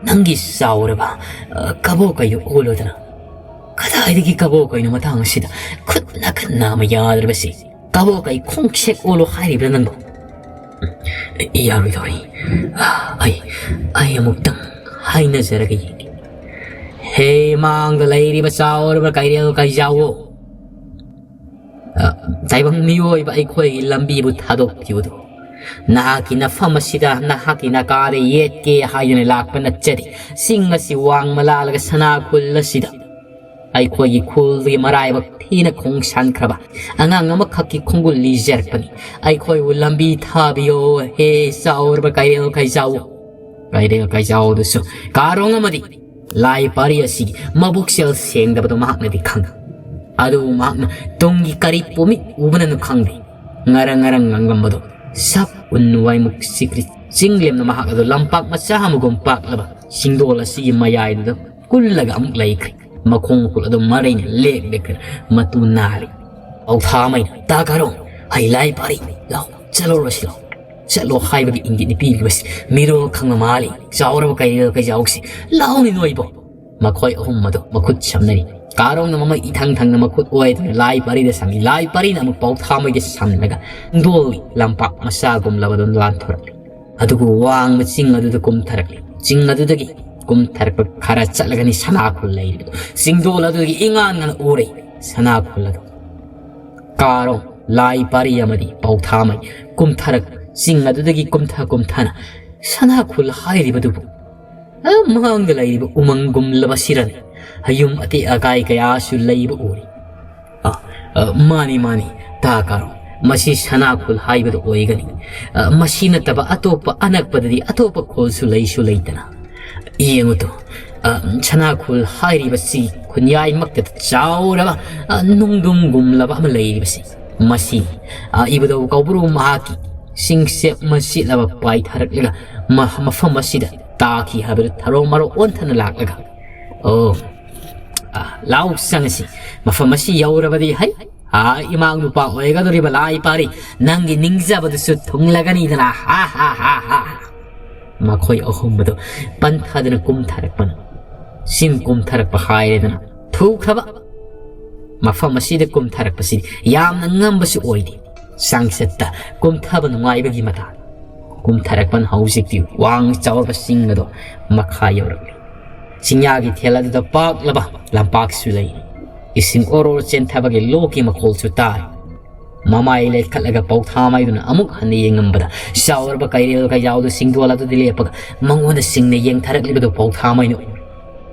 ꯅꯪꯒꯤ ꯆꯥꯎꯔꯕ, ꯑ, ꯀꯕꯣꯀꯩꯗꯨ ꯑꯣꯜꯂꯨꯗꯅ꯫" "ꯀꯗꯥꯏꯗꯒꯤ ꯀꯕꯣꯀꯩꯅꯣ ꯃꯇꯥꯡ ꯑꯁꯤꯗ? ꯈꯨꯠ ꯅꯥꯀꯟ ꯅꯥꯝꯃ ꯌꯥꯗ꯭ꯔꯕꯁꯤ꯫ ꯀꯕꯣꯀꯩ ꯈꯣꯡꯁꯦꯛ ꯑꯣꯜꯂꯣ ꯍꯥꯏꯔꯤꯕ꯭ꯔꯥ ꯅꯪꯕꯣ?" "ꯌꯥꯔꯣꯏꯗꯧꯔꯤ꯫ ꯑꯩ, ꯑꯩ ꯑꯃꯨꯛꯇꯪ ꯍꯥꯏꯅꯖꯔꯒ ꯌꯦꯡꯒꯦ꯫" "ꯍꯦ, ꯃꯥꯡꯗ ꯂꯩꯔꯤꯕ ꯆꯥꯎꯔꯕ ꯀꯩꯔꯦꯜ ꯀꯩꯖꯥꯎꯋꯣ꯫ ꯑ, ꯇꯥꯏꯕꯪ ꯃꯤꯑꯣꯏꯕ ꯑꯩꯈꯣꯏꯒꯤ ꯂꯝꯕꯤꯕꯨ ꯊꯥꯗꯣꯛꯄꯤꯌꯨꯗꯣ꯫ ꯅꯍꯥꯛꯀꯤ ꯅꯐꯝ ꯑꯁꯤꯗ ꯅꯍꯥꯛꯀꯤ ꯅꯥꯀꯥꯗ ꯌꯦꯠꯀꯦ ꯍꯥꯏꯗꯨꯅ ꯂꯥꯛꯄ ꯅꯠꯆꯗꯦ꯫ ꯆꯤꯡ ꯑꯁꯤ ꯋꯥꯡꯃ ꯂꯥꯜꯂꯒ ꯁꯅꯥ ꯈꯨꯜ ꯑꯁꯤꯗ ꯑꯩꯈꯣꯏꯒꯤ ꯈꯨꯜꯗꯨꯒꯤ ꯃꯔꯥꯏꯕꯛ ꯊꯤꯅ ꯈꯣꯡꯁꯥꯟꯈ꯭ꯔꯕ ꯑꯉꯥꯡ ꯑꯃꯈꯛꯀꯤ ꯈꯣꯡꯒꯨꯜ ꯂꯤꯖꯔꯛꯄꯅꯤ꯫ ꯑꯩꯈꯣꯏꯕꯨ ꯂꯝꯕꯤ ꯊꯥꯕꯤꯌꯣ, ꯍꯦ ꯆꯥꯎꯔꯕ ꯀꯩꯔꯦꯜ ꯀꯩꯖꯥꯎ꯫" ꯀꯩꯔꯦꯜ ꯀꯩꯖꯥꯎꯗꯨꯁꯨ ꯀꯥꯔꯣꯡ ꯑꯃꯗꯤ ꯂꯥꯏ ꯄꯥꯔꯤ ꯑꯁꯤꯒꯤ ꯃꯕꯨꯛꯆꯦꯜ ꯁꯦꯡꯗꯕꯗꯨ ꯃꯍꯥꯛꯅꯗꯤ ꯈꯪꯏ꯫ ꯑꯗꯨꯕꯨ ꯃꯍꯥꯛꯅ ꯇꯨꯡꯒꯤ ꯀꯔꯤ ꯄꯣꯃꯤꯠ ꯎꯕꯅꯅꯣ ꯈꯪꯗꯦ, ꯉꯔꯪ ꯉꯔꯪ ꯉꯪꯂꯝꯕꯗꯨ ꯁꯞ ꯎꯟ ꯋꯥꯏꯃꯨꯛ ꯁꯤꯛꯂꯤ꯫ ꯆꯤꯡ ꯂꯦꯝꯅ ꯃꯍꯥꯛ ꯑꯗꯨ ꯂꯝꯄꯥꯛ ꯃꯆꯥ ꯑꯃꯒꯨꯝ ꯄꯥꯛꯂꯕ ꯆꯤꯡꯗꯣꯜ ꯑꯁꯤꯒꯤ ꯃꯌꯥꯏꯗꯨꯗ ꯀꯨꯜꯂꯒ ꯑꯃꯨꯛ ꯂꯩꯈ꯭ꯔꯦ꯫ ꯃꯈꯣꯡ ꯃꯈꯨꯠ ꯑꯗꯨ ꯃꯔꯩꯅ ꯂꯦꯛ ꯂꯦꯛꯇꯅ ꯃꯇꯨ ꯅꯥꯔꯤ꯫ ꯄꯥꯎꯊꯥꯃꯩꯅ, "ꯇꯥ ꯀꯥꯔꯣꯡ, ꯑꯩ ꯂꯥꯏ ꯄꯥꯔꯤ, ꯂꯥꯎ, ꯆꯠꯂꯨꯔꯁꯤ ꯂꯥꯎ꯫ ꯆꯠꯂꯣ" ꯍꯥꯏꯕꯒꯤ ꯏꯪꯒꯤꯠꯅꯤ ꯄꯤꯔꯤꯕꯁꯤ꯫ ꯃꯤꯔꯣꯜ ꯈꯪꯅ ꯃꯥꯜꯂꯤ ꯆꯥꯎꯔꯕ ꯀꯩꯔꯦꯜ ꯀꯩꯖꯥꯎꯁꯤ꯫ "ꯂꯥꯎꯅꯤ ꯅꯣꯏꯕꯣ!" ꯃꯈꯣꯏ ꯑꯍꯨꯝ ꯑꯗꯨ ꯃꯈꯨꯠ ꯁꯝꯅꯔꯤ꯫ ꯀꯥꯔꯣꯡꯅ ꯃꯃꯩ ꯏꯊꯪ ꯊꯪꯅ ꯃꯈꯨꯠ ꯑꯣꯏꯗꯨꯅ ꯂꯥꯏ ꯄꯥꯔꯤꯗ ꯁꯝꯃꯤ꯫ ꯂꯥꯏ ꯄꯥꯔꯤꯅ ꯑꯃꯨꯛ ꯄꯥꯎꯊꯥꯃꯩꯗ ꯁꯝꯂꯒ ꯆꯤꯡꯗꯣꯜꯒꯤ ꯂꯝꯄꯥꯛ ꯃꯆꯥꯒꯨꯝꯂꯕꯗꯨ ꯂꯥꯟꯊꯣꯔꯛꯂꯤ꯫ ꯑꯗꯨꯒ ꯋꯥꯡꯕ ꯆꯤꯡ ꯑꯗꯨꯗ ꯀꯨꯝꯊꯔꯛꯂꯤ꯫ ꯆꯤꯡ ꯑꯗꯨꯗꯒꯤ ꯀꯨꯝꯊꯔꯛꯄ ꯈꯔ ꯆꯠꯂꯒꯅꯤ ꯁꯅꯥꯈꯨꯜ ꯂꯩꯔꯤꯕꯗꯨ꯫ ꯆꯤꯡꯗꯣꯜ ꯑꯗꯨꯗꯒꯤ ꯏꯉꯥꯟ ꯉꯥꯟꯅ ꯎꯔꯦ ꯁꯅꯥꯈꯨꯜ ꯑꯗꯨ꯫ ꯀꯥꯔꯣꯡ, ꯂꯥꯏ ꯄꯥꯔꯤ ꯑꯃꯗꯤ ꯄꯥꯎꯊꯥꯃꯩ ꯀꯨꯝꯊꯔꯛ, ꯆꯤꯡ ꯑꯗꯨꯗꯒꯤ ꯀꯨꯝꯊ ꯀꯨꯝꯊꯅ ꯁꯅꯥꯈꯨꯜ ꯍꯥꯏꯔꯤꯕꯗꯨꯕꯨ ꯑ, ꯃꯥꯡꯗ ꯂꯩꯔꯤꯕ ꯎꯃꯪꯒꯨꯝꯂꯕ ꯁꯤꯔꯅꯤ꯫ ꯌꯨꯝ ꯑꯇꯦꯛ ꯑꯀꯥꯏ ꯀꯌꯥꯁꯨ ꯂꯩꯕ ꯎꯔꯤ꯫ ꯑ, ꯑ, ꯃꯥꯅꯤ, ꯃꯥꯅꯤ, ꯇꯥ ꯀꯥꯔꯣ꯫ ꯃꯁꯤ ꯁꯅꯥꯈꯨꯜ ꯍꯥꯏꯕꯗꯨ ꯑꯣꯏꯒꯅꯤ꯫ ꯑ, ꯃꯁꯤ ꯅꯠꯇꯕ ꯑꯇꯣꯞꯄ ꯑꯅꯛꯄꯗꯗꯤ ꯑꯇꯣꯞꯄ ꯈꯨꯜꯁꯨ ꯂꯩꯁꯨ ꯂꯩꯇꯅ꯫ ꯌꯦꯡꯉꯨ ꯇꯨ, ꯑ, ꯁꯅꯥꯈꯨꯜ ꯍꯥꯏꯔꯤꯕꯁꯤ ꯈꯨꯟꯌꯥꯏꯃꯛꯇꯗ ꯆꯥꯎꯔꯕ, ꯑ, ꯅꯨꯡꯗꯨꯝꯒꯨꯝꯂꯕ ꯑꯃ ꯂꯩꯔꯤꯕꯁꯤ꯫ ꯃꯁꯤ, ꯑ, ꯏꯕꯨꯙꯧ ꯀꯧꯕ꯭ꯔꯨ ꯃꯍꯥꯛꯀꯤ ꯆꯤꯡꯆꯦꯞ ꯃꯆꯦꯠ ꯑꯃ ꯄꯥꯏꯊꯔꯛꯂꯒ ꯃ-, ꯃꯐꯝ ꯑꯁꯤꯗ ꯇꯥꯈꯤ ꯍꯥꯏꯕꯗꯨ ꯊꯔꯣ ꯃꯔꯣ ꯑꯣꯟꯊꯅ ꯂꯥꯛꯂꯒ, "ꯑꯣ, ꯑ, ꯂꯥꯎ ꯆꯪꯉꯁꯤ꯫ ꯃꯐꯝ ꯑꯁꯤ ꯌꯧꯔꯕꯗꯤ ꯍꯩ, ꯑ, ꯏꯃꯥ ꯅꯨꯄꯥ ꯑꯣꯏꯒꯗꯧꯔꯤꯕ ꯂꯥꯏ ꯄꯥꯔꯤ, ꯅꯪꯒꯤ ꯅꯤꯡꯖꯕꯗꯨꯁꯨ ꯊꯨꯡꯂꯒꯅꯤꯗꯅ, ꯍꯥ, ꯍꯥ, ꯍꯥ, ꯍꯥ꯫" ꯃꯈꯣꯏ ꯑꯍꯨꯝ ꯑꯗꯨ ꯄꯟꯊꯗꯅ ꯀꯨꯝꯊꯔꯛꯄꯅ, ꯆꯤꯡ ꯀꯨꯝꯊꯔꯛꯄ ꯍꯥꯏꯔꯦꯗꯅ, ꯊꯨꯈ꯭ꯔꯕ ꯃꯐꯝ ꯑꯁꯤꯗ ꯀꯨꯝꯊꯔꯛꯄꯁꯤ ꯌꯥꯝꯅ ꯉꯝꯕꯁꯨ ꯑꯣꯏꯗꯦ꯫ ꯆꯥꯡꯆꯠꯇ ꯀꯨꯝꯊꯕ ꯅꯨꯡꯉꯥꯏꯕꯒꯤ ꯃꯇꯥꯡ꯫ ꯀꯨꯝꯊꯔꯛꯄꯅ ꯍꯧꯖꯤꯛꯇꯤ ꯋꯥꯡ ꯆꯥꯎꯔꯕ ꯆꯤꯡ ꯑꯗꯣ ꯃꯈꯥ ꯌꯧꯔꯛꯂꯤ꯫ ꯆꯤꯡꯌꯥꯒꯤ ꯊꯦꯜ ꯑꯗꯨꯗ ꯄꯥꯛꯂꯕ ꯂꯝꯄꯥꯛꯁꯨ ꯂꯩ꯫ ꯏꯁꯤꯡ ꯑꯣꯔꯣ ꯆꯦꯟꯊꯕꯒꯤ ꯂꯣꯛꯀꯤ ꯃꯈꯣꯜꯁꯨ ꯇꯥꯏ꯫ ꯃꯃꯥꯏ ꯂꯩꯈꯠꯂꯒ ꯄꯥꯎꯊꯥꯃꯩꯗꯨꯅ ꯑꯃꯨꯛ ꯍꯟꯅ ꯌꯦꯡꯉꯝꯕꯗ, ꯆꯥꯎꯔꯕ ꯀꯩꯔꯦꯜ ꯀꯩꯖꯥꯎꯗꯨ ꯆꯤꯡꯗꯣꯜ ꯑꯗꯨꯗ ꯂꯦꯞꯄꯒ ꯃꯉꯣꯟꯗ ꯆꯤꯡꯅ ꯌꯦꯡꯊꯔꯛꯂꯤꯕꯗꯨ ꯄꯥꯎꯊꯥꯃꯩꯅ ꯎꯔꯦ꯫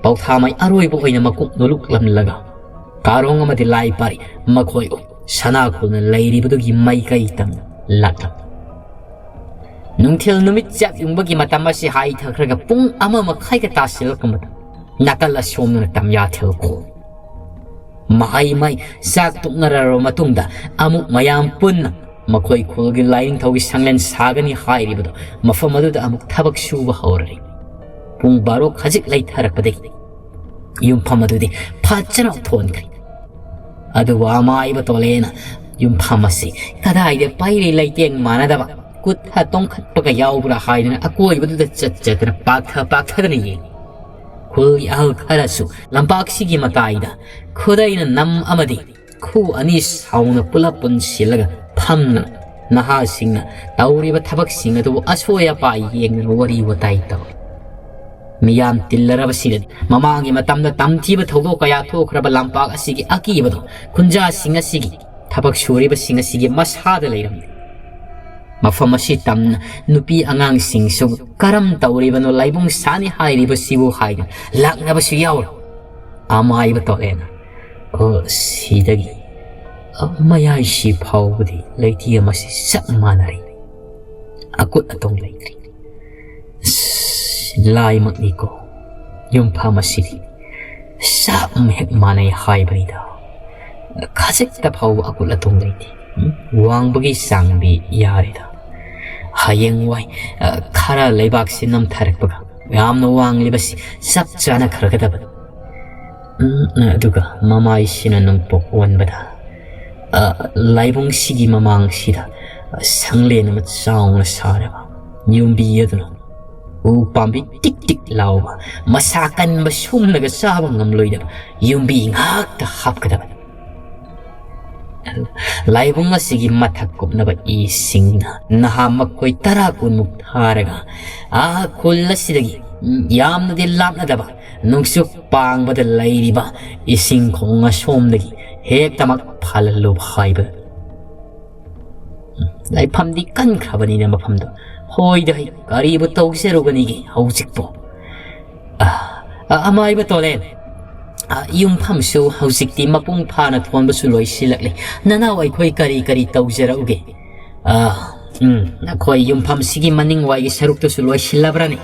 ꯄꯥꯎꯊꯥꯃꯩ ꯑꯔꯣꯏꯕ ꯑꯣꯏꯅ ꯃꯀꯣꯛ ꯅꯣꯜꯂꯨꯛꯂꯝꯂꯒ ꯀꯥꯔꯣꯡ ꯑꯃꯗꯤ ꯂꯥꯏ ꯄꯥꯔꯤ ꯃꯈꯣꯏ ꯁꯅꯥꯈꯣꯜꯅ ꯂꯩꯔꯤꯕꯗꯨꯒꯤ ꯃꯥꯏꯀꯩ ꯇꯝꯅ ꯂꯥꯛꯂꯝꯃꯤ꯫ ꯅꯨꯡꯊꯤꯜ ꯅꯨꯃꯤꯠ ꯆꯞ ꯌꯨꯡꯕꯒꯤ ꯃꯇꯝ ꯑꯁꯤ ꯍꯥꯏꯊꯈ꯭ꯔꯒ ꯄꯨꯡ ꯑꯃ ꯃꯈꯥꯏꯒ ꯇꯥꯁꯤꯜꯂꯛꯄ ꯃꯇꯝ, ꯅꯥꯀꯜ ꯑꯁꯣꯝꯗꯅ ꯇꯝꯌꯥꯊꯦꯜ ꯈꯣꯡ꯫ ꯃꯍꯩ ꯃꯍꯩ ꯆꯥꯛ ꯇꯣꯛꯅꯔꯕ ꯃꯇꯨꯡꯗ ꯑꯃꯨꯛ ꯃꯌꯥꯝ ꯄꯨꯟꯅ ꯃꯈꯣꯏ ꯈꯨꯜꯒꯤ ꯂꯥꯏꯅꯤꯡꯊꯧꯒꯤ ꯁꯪꯂꯦꯟ ꯁꯥꯒꯅꯤ ꯍꯥꯏꯔꯤꯕꯗꯣ ꯃꯐꯝ ꯑꯗꯨꯗ ꯑꯃꯨꯛ ꯊꯕꯛ ꯁꯨꯕ ꯍꯧꯔꯔꯤ꯫ ꯄꯨꯡ ꯕꯥꯔꯣ ꯈꯖꯤꯛ ꯂꯩꯊꯔꯛꯄꯗꯒꯤ ꯌꯨꯝꯐꯝ ꯑꯗꯨꯗꯤ ꯐꯖꯅ ꯊꯣꯟꯈ꯭ꯔꯦ꯫ ꯑꯗꯨꯕꯨ ꯑꯃꯥꯏꯕ ꯇꯣꯂꯦꯅ ꯌꯨꯝꯐꯝ ꯑꯁꯤ ꯀꯗꯥꯏꯗ ꯄꯩꯔꯤ ꯂꯩꯇꯦꯡ ꯃꯥꯟꯅꯗꯕ ꯀꯨꯠꯊ ꯇꯣꯡꯈꯠꯄꯒ ꯌꯥꯎꯕ꯭ꯔꯥ ꯍꯥꯏꯗꯨꯅ ꯑꯀꯣꯏꯕꯗꯨꯗ ꯆꯠ ꯆꯠꯇꯅ ꯄꯥꯛꯊ ꯄꯥꯛꯊꯗꯅ ꯌꯦꯡꯏ꯫ ꯈꯨꯜꯒꯤ ꯑꯍꯜ ꯈꯔꯁꯨ ꯂꯝꯄꯥꯛꯁꯤꯒꯤ ꯃꯇꯥꯏꯗ ꯈꯨꯗꯩꯅ ꯅꯝ ꯑꯃꯗꯤ ꯈꯨ ꯑꯅꯤ ꯁꯥꯎꯅ ꯄꯨꯂꯞ ꯄꯨꯟꯁꯤꯜꯂꯒ ꯐꯝꯗꯅ ꯅꯍꯥꯁꯤꯡꯅ ꯇꯧꯔꯤꯕ ꯊꯕꯛꯁꯤꯡ ꯑꯗꯨꯕꯨ ꯑꯁꯣꯏ ꯑꯄꯥ ꯌꯦꯡꯗꯅ ꯋꯥꯔꯤ ꯋꯥꯇꯥꯏ ꯇꯧꯏ꯫ ꯃꯤꯌꯥꯝ ꯇꯤꯜꯂꯔꯕꯁꯤꯗꯗꯤ ꯃꯃꯥꯡꯒꯤ ꯃꯇꯝꯗ ꯇꯝꯊꯤꯕ ꯊꯧꯗꯣꯛ ꯀꯌꯥ ꯊꯣꯛꯈ꯭ꯔꯕ ꯂꯝꯄꯥꯛ ꯑꯁꯤꯒꯤ ꯑꯀꯤꯕꯗꯣ ꯈꯨꯟꯖꯥꯁꯤꯡ ꯑꯁꯤꯒꯤ ꯊꯕꯛ ꯁꯨꯔꯤꯕꯁꯤꯡ ꯑꯁꯤꯒꯤ ꯃꯁꯥꯗ ꯂꯩꯔꯝꯃꯤ꯫ ꯃꯐꯝ ꯑꯁꯤ ꯇꯝꯅ ꯅꯨꯄꯤ ꯑꯉꯥꯡꯁꯤꯡꯁꯨ ꯀꯔꯝ ꯇꯧꯔꯤꯕꯅꯣ ꯂꯥꯏꯕꯨꯡ ꯁꯥꯅꯤ ꯍꯥꯏꯔꯤꯕꯁꯤꯕꯨ ꯍꯥꯏꯗꯨꯅ ꯂꯥꯛꯅꯕꯁꯨ ꯌꯥꯎꯔꯤ꯫ ꯑꯃꯥꯏꯕ ꯇꯣꯂꯦꯅ, "ꯑꯣ, ꯁꯤꯗꯒꯤ ꯃꯌꯥꯏꯁꯤ ꯐꯥꯎꯕꯗꯤ ꯂꯩꯇꯦ, ꯃꯁꯤ ꯆꯞ ꯃꯥꯟꯅꯔꯦ꯫ ꯑꯀꯨꯠ ꯑꯇꯣꯡ ꯂꯩꯇ꯭ꯔꯤ꯫ ꯑꯁ, ꯂꯥꯏꯃꯛꯅꯤꯀꯣ, ꯌꯨꯝꯐꯝ ꯑꯁꯤꯗꯤ ꯆꯞ ꯍꯦꯛ ꯃꯥꯟꯅꯩ ꯍꯥꯏꯕꯅꯤꯗ꯫ ꯈꯖꯤꯛꯇ ꯐꯥꯎꯕ ꯑꯀꯨꯠ ꯑꯇꯣꯡ ꯂꯩꯇꯦ꯫ ꯎꯝ, ꯋꯥꯡꯕꯒꯤ ꯆꯥꯡꯗꯤ ꯌꯥꯔꯦꯗ꯫ ꯍꯌꯦꯡꯋꯥꯏ, ꯑ, ꯈꯔ ꯂꯩꯕꯥꯛꯁꯤ ꯅꯝꯊꯔꯛꯄꯒ ꯌꯥꯝꯅ ꯋꯥꯡꯂꯤꯕꯁꯤ ꯆꯞ ꯆꯥꯅ ꯈꯔꯒꯗꯕꯅꯤ꯫ ꯎꯝ, ꯑꯗꯨꯒ ꯃꯃꯥꯏꯁꯤꯅ ꯅꯣꯡꯄꯣꯛ ꯑꯣꯟꯕꯗ, ꯑ, ꯂꯥꯏꯕꯨꯡꯁꯤꯒꯤ ꯃꯃꯥꯡꯁꯤꯗ, ꯑ, ꯁꯪꯂꯦꯟ ꯑꯃ ꯆꯥꯎꯅ ꯁꯥꯔꯕ ꯌꯨꯝꯕꯤ ꯑꯗꯨꯅ ꯎ ꯄꯥꯝꯕꯤ ꯇꯤꯛ ꯇꯤꯛ ꯂꯥꯎꯕ, ꯃꯁꯥ ꯀꯟꯕ ꯁꯨꯝꯅꯒ ꯆꯥꯕ ꯉꯝꯂꯣꯏꯗꯕ ꯌꯨꯝꯕꯤ ꯉꯥꯛꯇ ꯍꯥꯞꯀꯗꯕꯅꯤ꯫ ꯑꯗꯨ ꯂꯥꯏꯕꯨꯡ ꯑꯁꯤꯒꯤ ꯃꯊꯛ ꯀꯨꯞꯅꯕ ꯏꯁꯤꯡꯅ ꯅꯍꯥ ꯃꯈꯣꯏ ꯇꯔꯥ ꯀꯨꯟꯃꯨꯛ ꯊꯥꯔꯒ, ꯑꯥ ꯈꯨꯜ ꯑꯁꯤꯗꯒꯤ ꯌꯥꯝꯅꯗꯤ ꯂꯥꯞꯅꯗꯕ ꯅꯣꯡꯆꯨꯞ ꯄꯥꯡꯕꯗ ꯂꯩꯔꯤꯕ ꯏꯁꯤꯡ ꯈꯣꯡ ꯑꯁꯣꯝꯗꯒꯤ ꯍꯦꯛꯇꯃꯛ ꯐꯥꯜꯍꯜꯂꯨ ꯍꯥꯏꯕ꯫ ꯂꯥꯏꯐꯝꯗꯤ ꯀꯟꯈ꯭ꯔꯕꯅꯤꯅ ꯃꯐꯝꯗꯣ꯫ ꯍꯣꯏꯗ, ꯑꯩ ꯀꯔꯤꯕꯨ ꯇꯧꯖꯔꯨꯒꯅꯤꯒꯦ ꯍꯧꯖꯤꯛꯄꯨ? ꯑ, ꯑ, ꯑꯃꯥꯏꯕ ꯇꯣꯂꯦꯟ, ꯑ, ꯌꯨꯝꯐꯝꯁꯨ ꯍꯧꯖꯤꯛꯇꯤ ꯃꯄꯨꯡ ꯐꯥꯅ ꯊꯣꯟꯕꯁꯨ ꯂꯣꯏꯁꯤꯜꯂꯛꯂꯦ꯫ ꯅꯅꯥꯎ ꯑꯩꯈꯣꯏ ꯀꯔꯤ ꯀꯔꯤ ꯇꯧꯖꯔꯛꯎꯒꯦ? ꯑ, ꯎꯝ, ꯑꯩꯈꯣꯏ ꯌꯨꯝꯐꯝꯁꯤꯒꯤ ꯃꯅꯤꯡꯋꯥꯏꯒꯤ ꯁꯔꯨꯛꯇꯨꯁꯨ ꯂꯣꯏꯁꯤꯜꯂꯕ꯭ꯔꯅꯦ?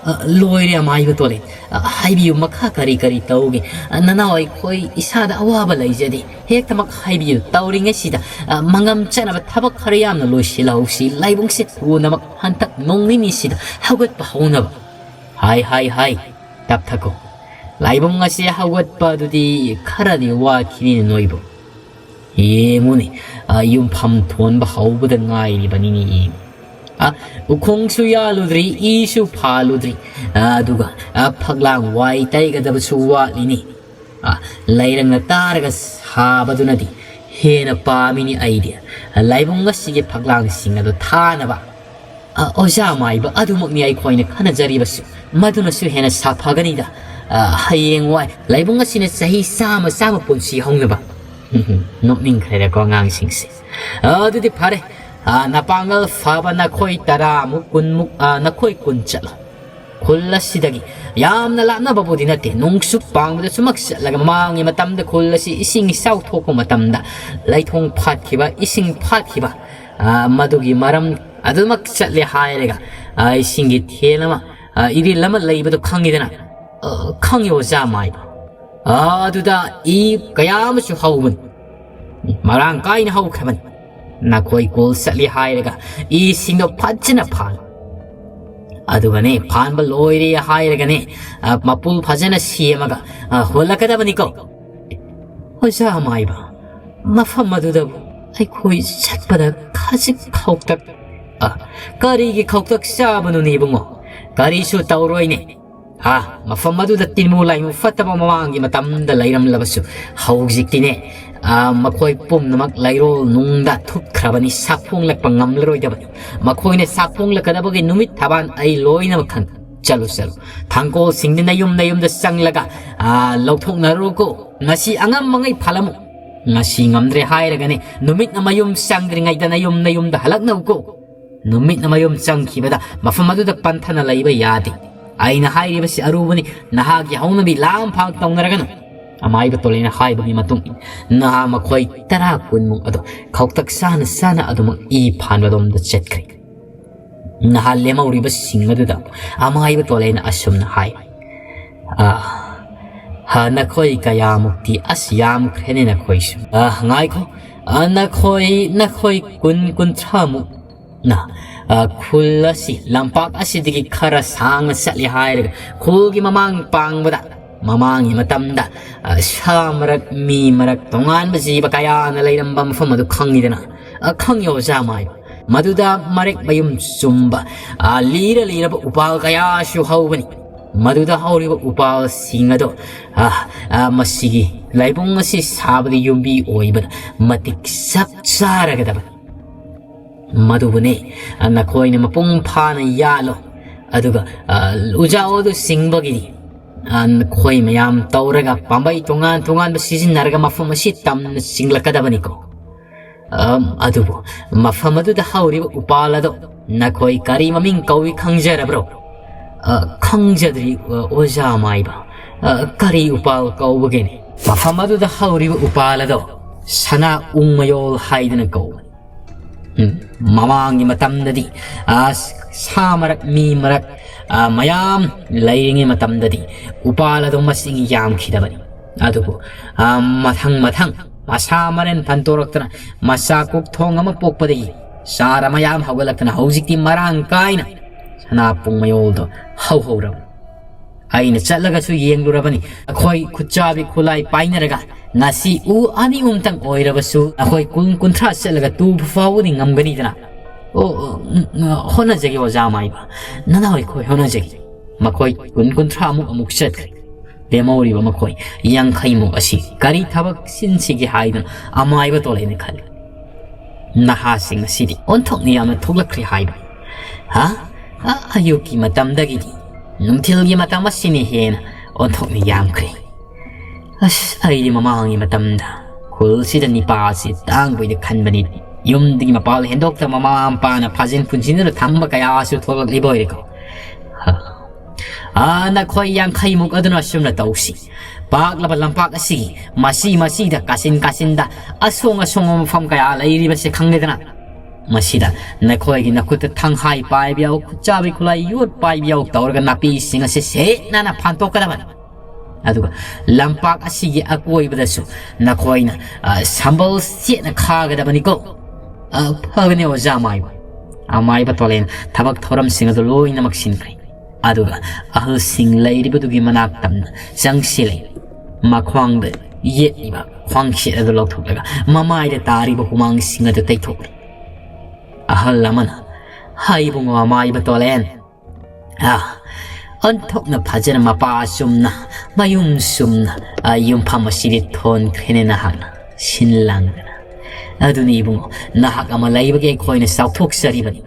"ꯑ, ꯂꯣꯏꯔꯦ ꯑꯃꯥꯏꯕ ꯇꯣꯂꯦ꯫ ꯑ, ꯍꯥꯏꯕꯤꯌꯨ, ꯃꯈꯥ ꯀꯔꯤ ꯀꯔꯤ ꯇꯧꯒꯦ? ꯑ, ꯅꯅꯥꯎ ꯑꯩꯈꯣꯏ ꯏꯁꯥꯗ ꯑꯋꯥꯕ ꯂꯩꯖꯗꯦ꯫ ꯍꯦꯛꯇꯃꯛ ꯍꯥꯏꯕꯤꯌꯨ꯫ ꯇꯧꯔꯤꯉꯩꯁꯤꯗ, ꯑ, ꯃꯉꯝ ꯆꯥꯅꯕ ꯊꯕꯛ ꯈꯔ ꯌꯥꯝꯅ ꯂꯣꯏꯁꯤꯜꯍꯧꯁꯤ꯫ ꯂꯥꯏꯕꯨꯡꯁꯦ ꯊꯨꯅꯃꯛ ꯍꯟꯗꯛ ꯅꯣꯡ ꯅꯤꯅꯤꯁꯤꯗ ꯍꯧꯒꯠꯄ ꯍꯧꯅꯕ꯫" "ꯍꯥꯏ, ꯍꯥꯏ, ꯍꯥꯏ, ꯇꯞꯊꯈꯣ꯫ ꯂꯥꯏꯕꯨꯡ ꯑꯁꯤ ꯍꯧꯒꯠꯄ ꯑꯗꯨꯗꯤ ꯈꯔꯗꯤ ꯋꯥꯈꯤꯅꯤꯅꯦ ꯅꯣꯏꯕꯨ꯫ ꯌꯦꯡꯉꯨꯅꯦ, ꯑ, ꯌꯨꯝꯐꯝ ꯊꯣꯟꯕ ꯍꯧꯕꯗ ꯉꯥꯏꯔꯤꯕꯅꯤꯅꯦ, ꯌꯦꯡꯉꯨ꯫ ꯑ, ꯎꯈꯣꯡꯁꯨ ꯌꯥꯜꯂꯨꯗ꯭ꯔꯤ, ꯏꯁꯨ ꯐꯥꯜꯂꯨꯗ꯭ꯔꯤ, ꯑ, ꯑꯗꯨꯒ, ꯑ, ꯐꯛꯂꯥꯡ ꯋꯥꯏ ꯇꯩꯒꯗꯕꯁꯨ ꯋꯥꯠꯂꯤꯅꯤ꯫ ꯑ, ꯂꯩꯔꯪꯅ ꯇꯥꯔꯒ ꯁꯥꯕꯗꯨꯅꯗꯤ ꯍꯦꯟꯅ ꯄꯥꯝꯃꯤꯅꯤ ꯑꯩꯗꯤ, ꯑ, ꯂꯥꯏꯕꯨꯡ ꯑꯁꯤꯒꯤ ꯐꯛꯂꯥꯡꯁꯤꯡ ꯑꯗꯨ ꯊꯥꯅꯕ꯫ ꯑ, ꯑꯣꯖꯥ ꯃꯥꯏꯕ, ꯑꯗꯨꯃꯛꯅꯤ ꯑꯩꯈꯣꯏꯅ ꯈꯟꯅꯖꯔꯤꯕꯁꯨ꯫ ꯃꯗꯨꯅꯁꯨ ꯍꯦꯟꯅ ꯁꯥꯐꯒꯅꯤꯗ꯫ ꯑ, ꯍꯌꯦꯡꯋꯥꯏ ꯂꯥꯏꯕꯨꯡ ꯑꯁꯤꯅ ꯆꯍꯤ ꯆꯥꯝꯃ, ꯆꯥꯝꯃ ꯄꯨꯟꯁꯤ ꯍꯧꯅꯕ꯫" ꯅꯣꯛꯅꯤꯡꯈ꯭ꯔꯦꯗꯀꯣ ꯑꯉꯥꯡꯁꯤꯡꯁꯦ꯫ "ꯑ, ꯑꯗꯨꯗꯤ ꯐꯔꯦ꯫ ꯑ, ꯅꯄꯥꯡꯒꯜ ꯐꯕ ꯅꯈꯣꯏ ꯇꯔꯥꯃꯨꯛ, ꯀꯨꯟꯃꯨꯛ, ꯑ, ꯅꯈꯣꯏ ꯀꯨꯟ ꯆꯠꯂꯣ꯫ ꯈꯨꯜ ꯑꯁꯤꯗꯒꯤ ꯌꯥꯝꯅ ꯂꯥꯞꯅꯕꯕꯨꯗꯤ ꯅꯠꯇꯦ, ꯅꯣꯡꯆꯨꯞ ꯄꯥꯡꯕꯗ ꯁꯨꯃꯛ ꯆꯠꯂꯒ ꯃꯃꯥꯡꯒꯤ ꯃꯇꯝꯗ ꯈꯨꯜ ꯑꯁꯤ ꯏꯁꯤꯡ ꯏꯆꯥꯎ ꯊꯣꯛꯄ ꯃꯇꯝꯗ ꯂꯩꯊꯣꯡ ꯐꯥꯠꯈꯤꯕ, ꯏꯁꯤꯡ ꯐꯥꯠꯈꯤꯕ, ꯑ, ꯃꯗꯨꯒꯤ ꯃꯔꯝ ꯑꯗꯨꯃꯛ ꯆꯠꯂꯦ ꯍꯥꯏꯔꯒ, ꯑ, ꯏꯁꯤꯡꯒꯤ ꯊꯦꯜ ꯑꯃ, ꯑ, ꯏꯔꯤꯜ ꯑꯃ ꯂꯩꯕꯗꯣ ꯈꯪꯉꯤꯗꯅ?" "ꯑ, ꯈꯪꯉꯤ ꯑꯣꯖꯥ ꯃꯥꯏꯕ꯫ ꯑ, ꯑꯗꯨꯗ ꯏ ꯀꯌꯥ ꯑꯃꯁꯨ ꯍꯧꯕꯅꯤ꯫ ꯃꯔꯥꯡ ꯀꯥꯏꯅ ꯍꯧꯈ꯭ꯔꯕꯅꯤ꯫ ꯅꯈꯣꯏ ꯀꯣꯜ ꯆꯠꯂꯤ ꯍꯥꯏꯔꯒ ꯏꯁꯤꯡꯗꯣ ꯐꯖꯅ ꯐꯥꯜꯂꯨ꯫ ꯑꯗꯨꯒꯅꯦ, ꯐꯥꯟꯕ ꯂꯣꯏꯔꯦ ꯍꯥꯏꯔꯒꯅꯦ, ꯑ, ꯃꯄꯨꯜ ꯐꯖꯅ ꯁꯦꯝꯃꯒ, ꯑ, ꯍꯨꯜꯂꯛꯀꯗꯕꯅꯤꯀꯣ꯫" "ꯑꯣꯖꯥ ꯃꯥꯏꯕ, ꯃꯐꯝ ꯑꯗꯨꯗꯕꯨ ꯑꯩꯈꯣꯏ ꯆꯠꯄꯗ ꯈꯖꯤꯛ ꯈꯧꯇꯛ..." "ꯑ, ꯀꯔꯤꯒꯤ ꯈꯧꯇꯛ ꯆꯥꯕꯅꯣꯅꯦ ꯏꯕꯨꯡꯉꯣ? ꯀꯔꯤꯁꯨ ꯇꯧꯔꯣꯏꯅꯦ꯫ ꯍꯥ, ꯃꯐꯝ ꯑꯗꯨꯗ ꯇꯤꯟꯃꯨ ꯂꯥꯏꯃꯨ ꯐꯠꯇꯕ ꯃꯃꯥꯡꯒꯤ ꯃꯇꯝꯗ ꯂꯩꯔꯝꯂꯕꯁꯨ ꯍꯧꯖꯤꯛꯇꯤꯅꯦ, ꯑ, ꯃꯈꯣꯏ ꯄꯨꯝꯅꯃꯛ ꯂꯩꯔꯣꯜ ꯅꯨꯡꯗ ꯊꯨꯞꯈ꯭ꯔꯕꯅꯤ, ꯁꯥꯐꯣꯡꯂꯛꯄ ꯉꯝꯂꯔꯣꯏꯗꯕꯅꯤ꯫ ꯃꯈꯣꯏꯅ ꯁꯥꯐꯣꯡꯂꯛꯀꯗꯕꯒꯤ ꯅꯨꯃꯤꯠ ꯊꯕꯥꯟ ꯑꯩ ꯂꯣꯏꯅꯃꯛ ꯈꯪꯏ꯫ ꯆꯠꯂꯨ, ꯆꯠꯂꯨ꯫ ꯊꯥꯡꯒꯣꯜꯁꯤꯡꯗꯤ ꯅꯌꯨꯝ ꯅꯌꯨꯝꯗ ꯆꯪꯂꯒ, ꯑ, ꯂꯧꯊꯣꯛꯅꯔꯨꯀꯣ꯫ ꯉꯁꯤ ꯑꯉꯝ ꯑꯉꯩ ꯐꯥꯜꯂꯝꯃꯨ꯫ ꯉꯁꯤ ꯉꯝꯗ꯭ꯔꯦ ꯍꯥꯏꯔꯒꯅꯦ, ꯅꯨꯃꯤꯠꯅ ꯃꯌꯨꯝ ꯆꯪꯗ꯭ꯔꯤꯉꯩꯗ ꯅꯌꯨꯝ ꯅꯌꯨꯝꯗ ꯍꯜꯂꯛꯅꯧꯀꯣ꯫ ꯅꯨꯃꯤꯠꯅ ꯃꯌꯨꯝ ꯆꯪꯈꯤꯕꯗ ꯃꯐꯝ ꯑꯗꯨꯗ ꯄꯟꯊꯅ ꯂꯩꯕ ꯌꯥꯗꯦ꯫ ꯑꯩꯅ ꯍꯥꯏꯔꯤꯕꯁꯤ ꯑꯔꯨꯕꯅꯤ꯫ ꯅꯍꯥꯛꯀꯤ ꯍꯧꯅꯕꯤ ꯂꯥꯝ ꯐꯥꯝ ꯇꯧꯅꯔꯒꯅꯨ꯫" ꯑꯃꯥꯏꯕ ꯇꯣꯂꯦꯅ ꯍꯥꯏꯕꯒꯤ ꯃꯇꯨꯡ ꯏꯟꯅ ꯅꯍꯥ ꯃꯈꯣꯏ ꯇꯔꯥ ꯀꯨꯟꯃꯨꯛ ꯑꯗꯨ ꯈꯧꯇꯛ ꯆꯥꯅ ꯆꯥꯅ ꯑꯗꯨꯃꯛ ꯏ ꯐꯥꯟꯕꯔꯣꯝꯗ ꯆꯠꯈ꯭ꯔꯦ꯫ ꯅꯍꯥꯟ ꯂꯦꯝꯍꯧꯔꯤꯕꯁꯤꯡ ꯑꯗꯨꯗ ꯑꯃꯥꯏꯕ ꯇꯣꯂꯦꯅ ꯑꯁꯨꯝꯅ ꯍꯥꯏ꯫ "ꯑ, ꯍ, ꯅꯈꯣꯏ ꯀꯌꯥꯃꯨꯛꯇꯤ, ꯑꯁ, ꯌꯥꯝꯈ꯭ꯔꯦꯅꯦ ꯅꯈꯣꯏꯁꯨ꯫ ꯑ, ꯉꯥꯏꯈꯣ, ꯑ, ꯅꯈꯣꯏ, ꯅꯈꯣꯏ ꯀꯨꯟ, ꯀꯨꯟꯊ꯭ꯔꯥꯃꯨꯛꯅ, ꯑ, ꯈꯨꯜ ꯑꯁꯤ, ꯂꯝꯄꯥꯛ ꯑꯁꯤꯗꯒꯤ ꯈꯔ ꯁꯥꯡꯅ ꯆꯠꯂꯦ ꯍꯥꯏꯔꯒ ꯈꯨꯜꯒꯤ ꯃꯃꯥꯡ ꯄꯥꯡꯕꯗ, ꯃꯃꯥꯡꯒꯤ ꯃꯇꯝꯗ, ꯑ, ꯁꯥ ꯃꯔꯛ, ꯃꯤ ꯃꯔꯛ, ꯇꯣꯉꯥꯟꯕ ꯖꯤꯕ ꯀꯌꯥꯅ ꯂꯩꯔꯝꯕ ꯃꯐꯝ ꯑꯗꯨ ꯈꯪꯉꯤꯗꯅ?" "ꯑ, ꯈꯪꯉꯤ, ꯑꯣꯖꯥ ꯃꯥꯏꯕ꯫ ꯃꯗꯨꯗ ꯃꯔꯦꯛ ꯃꯌꯨꯝ ꯆꯨꯝꯕ, ꯑ, ꯂꯤꯔ ꯂꯤꯔꯕ ꯎꯄꯥꯜ ꯀꯌꯥꯁꯨ ꯍꯧꯕꯅꯤ꯫ ꯃꯗꯨꯗ ꯍꯧꯔꯤꯕ ꯎꯄꯥꯜꯁꯤꯡ ꯑꯗꯣ, ꯑ, ꯑ, ꯃꯁꯤꯒꯤ ꯂꯥꯏꯕꯨꯡ ꯑꯁꯤ ꯁꯥꯕꯗ ꯌꯨꯝꯕꯤ ꯑꯣꯏꯕꯗ ꯃꯇꯤꯛ ꯆꯞ ꯆꯥꯔꯒꯗꯕꯅꯤ꯫ ꯃꯗꯨꯕꯨꯅꯦ, ꯑ, ꯅꯈꯣꯏꯅ ꯃꯄꯨꯡ ꯐꯥꯅ ꯌꯥꯜꯂꯣ꯫ ꯑꯗꯨꯒ, ꯑ, ꯎꯖꯥꯎ ꯑꯗꯨ ꯁꯤꯡꯕꯒꯤꯗꯤ, ꯑ, ꯅꯈꯣꯏ ꯃꯌꯥꯝ ꯇꯧꯔꯒ ꯄꯥꯝꯕꯩ ꯇꯣꯉꯥꯟ ꯇꯣꯉꯥꯟꯕ ꯁꯤꯖꯤꯟꯅꯔꯒ ꯃꯐꯝ ꯑꯁꯤ ꯇꯝꯅ ꯆꯤꯡꯂꯛꯀꯗꯕꯅꯤꯀꯣ꯫ ꯑꯝ, ꯑꯗꯨꯕꯨ ꯃꯐꯝ ꯑꯗꯨꯗ ꯍꯧꯔꯤꯕ ꯎꯄꯥꯜ ꯑꯗꯣ ꯅꯈꯣꯏ ꯀꯔꯤ ꯃꯃꯤꯡ ꯀꯧꯏ ꯈꯪꯖꯔꯕ꯭ꯔꯣ?" "ꯑ, ꯈꯪꯖꯗ꯭ꯔꯤ, ꯑ, ꯑꯣꯖꯥ ꯃꯥꯏꯕ꯫ ꯑ, ꯀꯔꯤ ꯎꯄꯥꯜ ꯀꯧꯕꯒꯦꯅꯦ?" "ꯃꯐꯝ ꯑꯗꯨꯗ ꯍꯧꯔꯤꯕ ꯎꯄꯥꯜ ꯑꯗꯣ ꯁꯅꯥ ꯎꯪ ꯃꯌꯣꯜ ꯍꯥꯏꯗꯅ ꯀꯧꯕꯅꯤ꯫ ꯎꯝ, ꯃꯃꯥꯡꯒꯤ ꯃꯇꯝꯗꯗꯤ, ꯑ, ꯁꯥ ꯃꯔꯛ, ꯃꯤ ꯃꯔꯛ, ꯑ, ꯃꯌꯥꯝ ꯂꯩꯔꯤꯉꯩ ꯃꯇꯝꯗꯗꯤ ꯎꯄꯥꯜ ꯑꯗꯣ ꯃꯁꯤꯡ ꯌꯥꯝꯈꯤꯗꯕꯅꯤ꯫ ꯑꯗꯨꯕꯨ, ꯑ, ꯃꯊꯪ ꯃꯊꯪ ꯃꯁꯥ ꯃꯔꯦꯟ ꯐꯟꯗꯣꯔꯛꯇꯅ ꯃꯆꯥ ꯀꯣꯛꯊꯣꯡ ꯑꯃ ꯄꯣꯛꯄꯗꯒꯤ ꯆꯥꯔ ꯃꯌꯥꯝ ꯍꯧꯒꯠꯂꯛꯇꯅ ꯍꯧꯖꯤꯛꯇꯤ ꯃꯔꯥꯡ ꯀꯥꯏꯅ ꯁꯅꯥ ꯄꯨꯡ ꯃꯌꯣꯜꯗꯣ ꯍꯧꯍꯧꯔꯕꯅꯤ꯫ ꯑꯩꯅ ꯆꯠꯂꯒꯁꯨ ꯌꯦꯡꯂꯨꯔꯕꯅꯤ꯫ ꯑꯩꯈꯣꯏ ꯈꯨꯠꯆꯥꯕꯤ ꯈꯨꯠꯂꯥꯏ ꯄꯥꯏꯅꯔꯒ ꯉꯁꯤ ꯎ ꯑꯅꯤ ꯑꯍꯨꯝꯇꯪ ꯑꯣꯏꯔꯕꯁꯨ ꯑꯩꯈꯣꯏ ꯀꯨꯟ ꯀꯨꯟꯊ꯭ꯔꯥ ꯆꯠꯂꯒ ꯇꯨꯕ ꯐꯥꯎꯕꯗꯤ ꯉꯝꯒꯅꯤꯗꯅ?" "ꯑꯣ, ꯑꯣ, ꯎꯝ, ꯎꯝ, ꯍꯣꯠꯅꯖꯒꯦ ꯑꯣꯖꯥ ꯃꯥꯏꯕ꯫ ꯅꯅꯥꯎ ꯑꯩꯈꯣꯏ ꯍꯣꯠꯅꯖꯒꯦ꯫" ꯃꯈꯣꯏ ꯀꯨꯟ ꯀꯨꯟꯊ꯭ꯔꯥꯃꯨꯛ ꯑꯃꯨꯛ ꯆꯠꯈ꯭ꯔꯦ꯫ ꯂꯦꯝꯍꯧꯔꯤꯕ ꯃꯈꯣꯏ ꯌꯥꯡꯈꯩꯃꯨꯛ ꯑꯁꯤ ꯀꯔꯤ ꯊꯕꯛ ꯁꯤꯟꯁꯤꯒꯦ ꯍꯥꯏꯗꯨꯅ ꯑꯃꯥꯏꯕ ꯇꯣꯂꯩꯅ ꯈꯜꯂꯤ꯫ ꯅꯍꯥꯁꯤꯡ ꯑꯁꯤꯗꯤ ꯑꯣꯟꯊꯣꯛꯅ ꯌꯥꯝꯅ ꯊꯣꯛꯂꯛꯈ꯭ꯔꯦ ꯍꯥꯏꯕ꯫ ꯍꯥ? ꯑ, ꯑꯌꯨꯛꯀꯤ ꯃꯇꯝꯗꯒꯤꯗꯤ ꯅꯨꯡꯊꯤꯜꯒꯤ ꯃꯇꯝ ꯑꯁꯤꯅ ꯍꯦꯟꯅ ꯑꯣꯟꯊꯣꯛꯅ ꯌꯥꯝꯈ꯭ꯔꯦ꯫ ꯑꯁ, ꯑꯩꯗꯤ ꯃꯃꯥꯡꯒꯤ ꯃꯇꯝꯗ ꯈꯨꯜꯁꯤꯗ ꯅꯤꯄꯥꯁꯤ ꯇꯥꯡꯕꯣꯏꯗ ꯈꯟꯕꯅꯤ꯫ ꯌꯨꯝꯗꯒꯤ ꯃꯄꯥꯟ ꯍꯦꯟꯗꯣꯛꯇ ꯃꯃꯥ ꯃꯄꯥꯅ ꯐꯥꯖꯤꯟ ꯄꯨꯟꯁꯤꯟꯗꯨꯅ ꯊꯝꯕ ꯀꯌꯥꯁꯨ ꯊꯣꯛꯂꯛꯂꯤꯕ ꯑꯣꯏꯔꯦꯀꯣ꯫ ꯍ꯫ ꯑ, ꯅꯈꯣꯏ ꯌꯥꯡꯈꯩꯃꯨꯛ ꯑꯗꯨꯅ ꯑꯁꯨꯝꯅ ꯇꯧꯁꯤ꯫ ꯄꯥꯛꯂꯕ ꯂꯝꯄꯥꯛ ꯑꯁꯤꯒꯤ ꯃꯁꯤ ꯃꯁꯤꯗ ꯀꯥꯆꯤꯟ ꯀꯥꯆꯤꯟꯗ ꯑꯁꯣꯡ ꯑꯁꯣꯡꯕ ꯃꯐꯝ ꯀꯌꯥ ꯂꯩꯔꯤꯕꯁꯦ ꯈꯪꯂꯦꯗꯅ? ꯃꯁꯤꯗ ꯅꯈꯣꯏꯒꯤ ꯅꯈꯨꯠꯇ ꯊꯪꯍꯥꯏ ꯄꯥꯏꯕ ꯌꯥꯎ, ꯈꯨꯠꯆꯥꯕꯤ ꯈꯨꯠꯂꯥꯏ ꯌꯣꯠ ꯄꯥꯏꯕ ꯌꯥꯎ ꯇꯧꯔꯒ ꯅꯥꯄꯤ ꯏꯁꯤꯡ ꯑꯁꯤ ꯁꯦꯠꯅꯅ ꯐꯥꯟꯇꯣꯛꯀꯗꯕꯅꯤ꯫ ꯑꯗꯨꯒ ꯂꯝꯄꯥꯛ ꯑꯁꯤꯒꯤ ꯑꯀꯣꯏꯕꯗꯁꯨ ꯅꯈꯣꯏꯅ, ꯑ, ꯁꯝꯕꯜ ꯁꯦꯠꯅ ꯈꯥꯒꯗꯕꯅꯤꯀꯣ꯫ "ꯑ, ꯐꯒꯅꯤ ꯑꯣꯖꯥ ꯑꯃꯥꯏꯕ꯫" ꯑꯃꯥꯏꯕ ꯇꯣꯂꯦꯟ ꯊꯕꯛ ꯊꯧꯔꯝꯁꯤꯡ ꯑꯗꯨ ꯂꯣꯏꯅꯃꯛ ꯁꯤꯟꯈ꯭ꯔꯦ꯫ ꯑꯗꯨꯒ ꯑꯍꯜꯁꯤꯡ ꯂꯩꯔꯤꯕꯗꯨꯒꯤ ꯃꯅꯥꯛ ꯇꯝꯅ ꯆꯪꯁꯤꯜꯂꯦ꯫ ꯃꯈ꯭ꯋꯥꯡꯗ ꯌꯦꯠꯂꯤꯕ ꯈ꯭ꯋꯥꯡꯁꯦꯠ ꯑꯗꯨ ꯂꯧꯊꯣꯛꯂꯒ ꯃꯃꯥꯏꯗ ꯇꯥꯔꯤꯕ ꯍꯨꯃꯥꯡꯁꯤꯡ ꯑꯗꯨ ꯇꯩꯊꯣꯛꯂꯦ꯫ ꯑꯍꯜ ꯑꯃꯅ, "ꯍꯥꯏ ꯏꯕꯨꯡꯉꯣ ꯑꯃꯥꯏꯕ ꯇꯣꯂꯦꯟ, ꯑ, ꯑꯣꯟꯊꯣꯛꯅ ꯐꯖꯅ ꯃꯄꯥ ꯆꯨꯝꯅ, ꯃꯌꯨꯝ ꯆꯨꯝꯅ, ꯑ, ꯌꯨꯝꯐꯝ ꯑꯁꯤꯗꯤ ꯊꯣꯟꯈ꯭ꯔꯦꯅꯦ ꯅꯍꯥꯛꯅ ꯁꯤꯟ ꯂꯥꯡꯗꯅ꯫ ꯑꯗꯨꯅꯤ ꯏꯕꯨꯡꯉꯣ, ꯅꯍꯥꯛ ꯑꯃ ꯂꯩꯕꯒꯤ ꯑꯩꯈꯣꯏꯅ ꯆꯥꯎꯊꯣꯛꯆꯔꯤꯕꯅꯤ꯫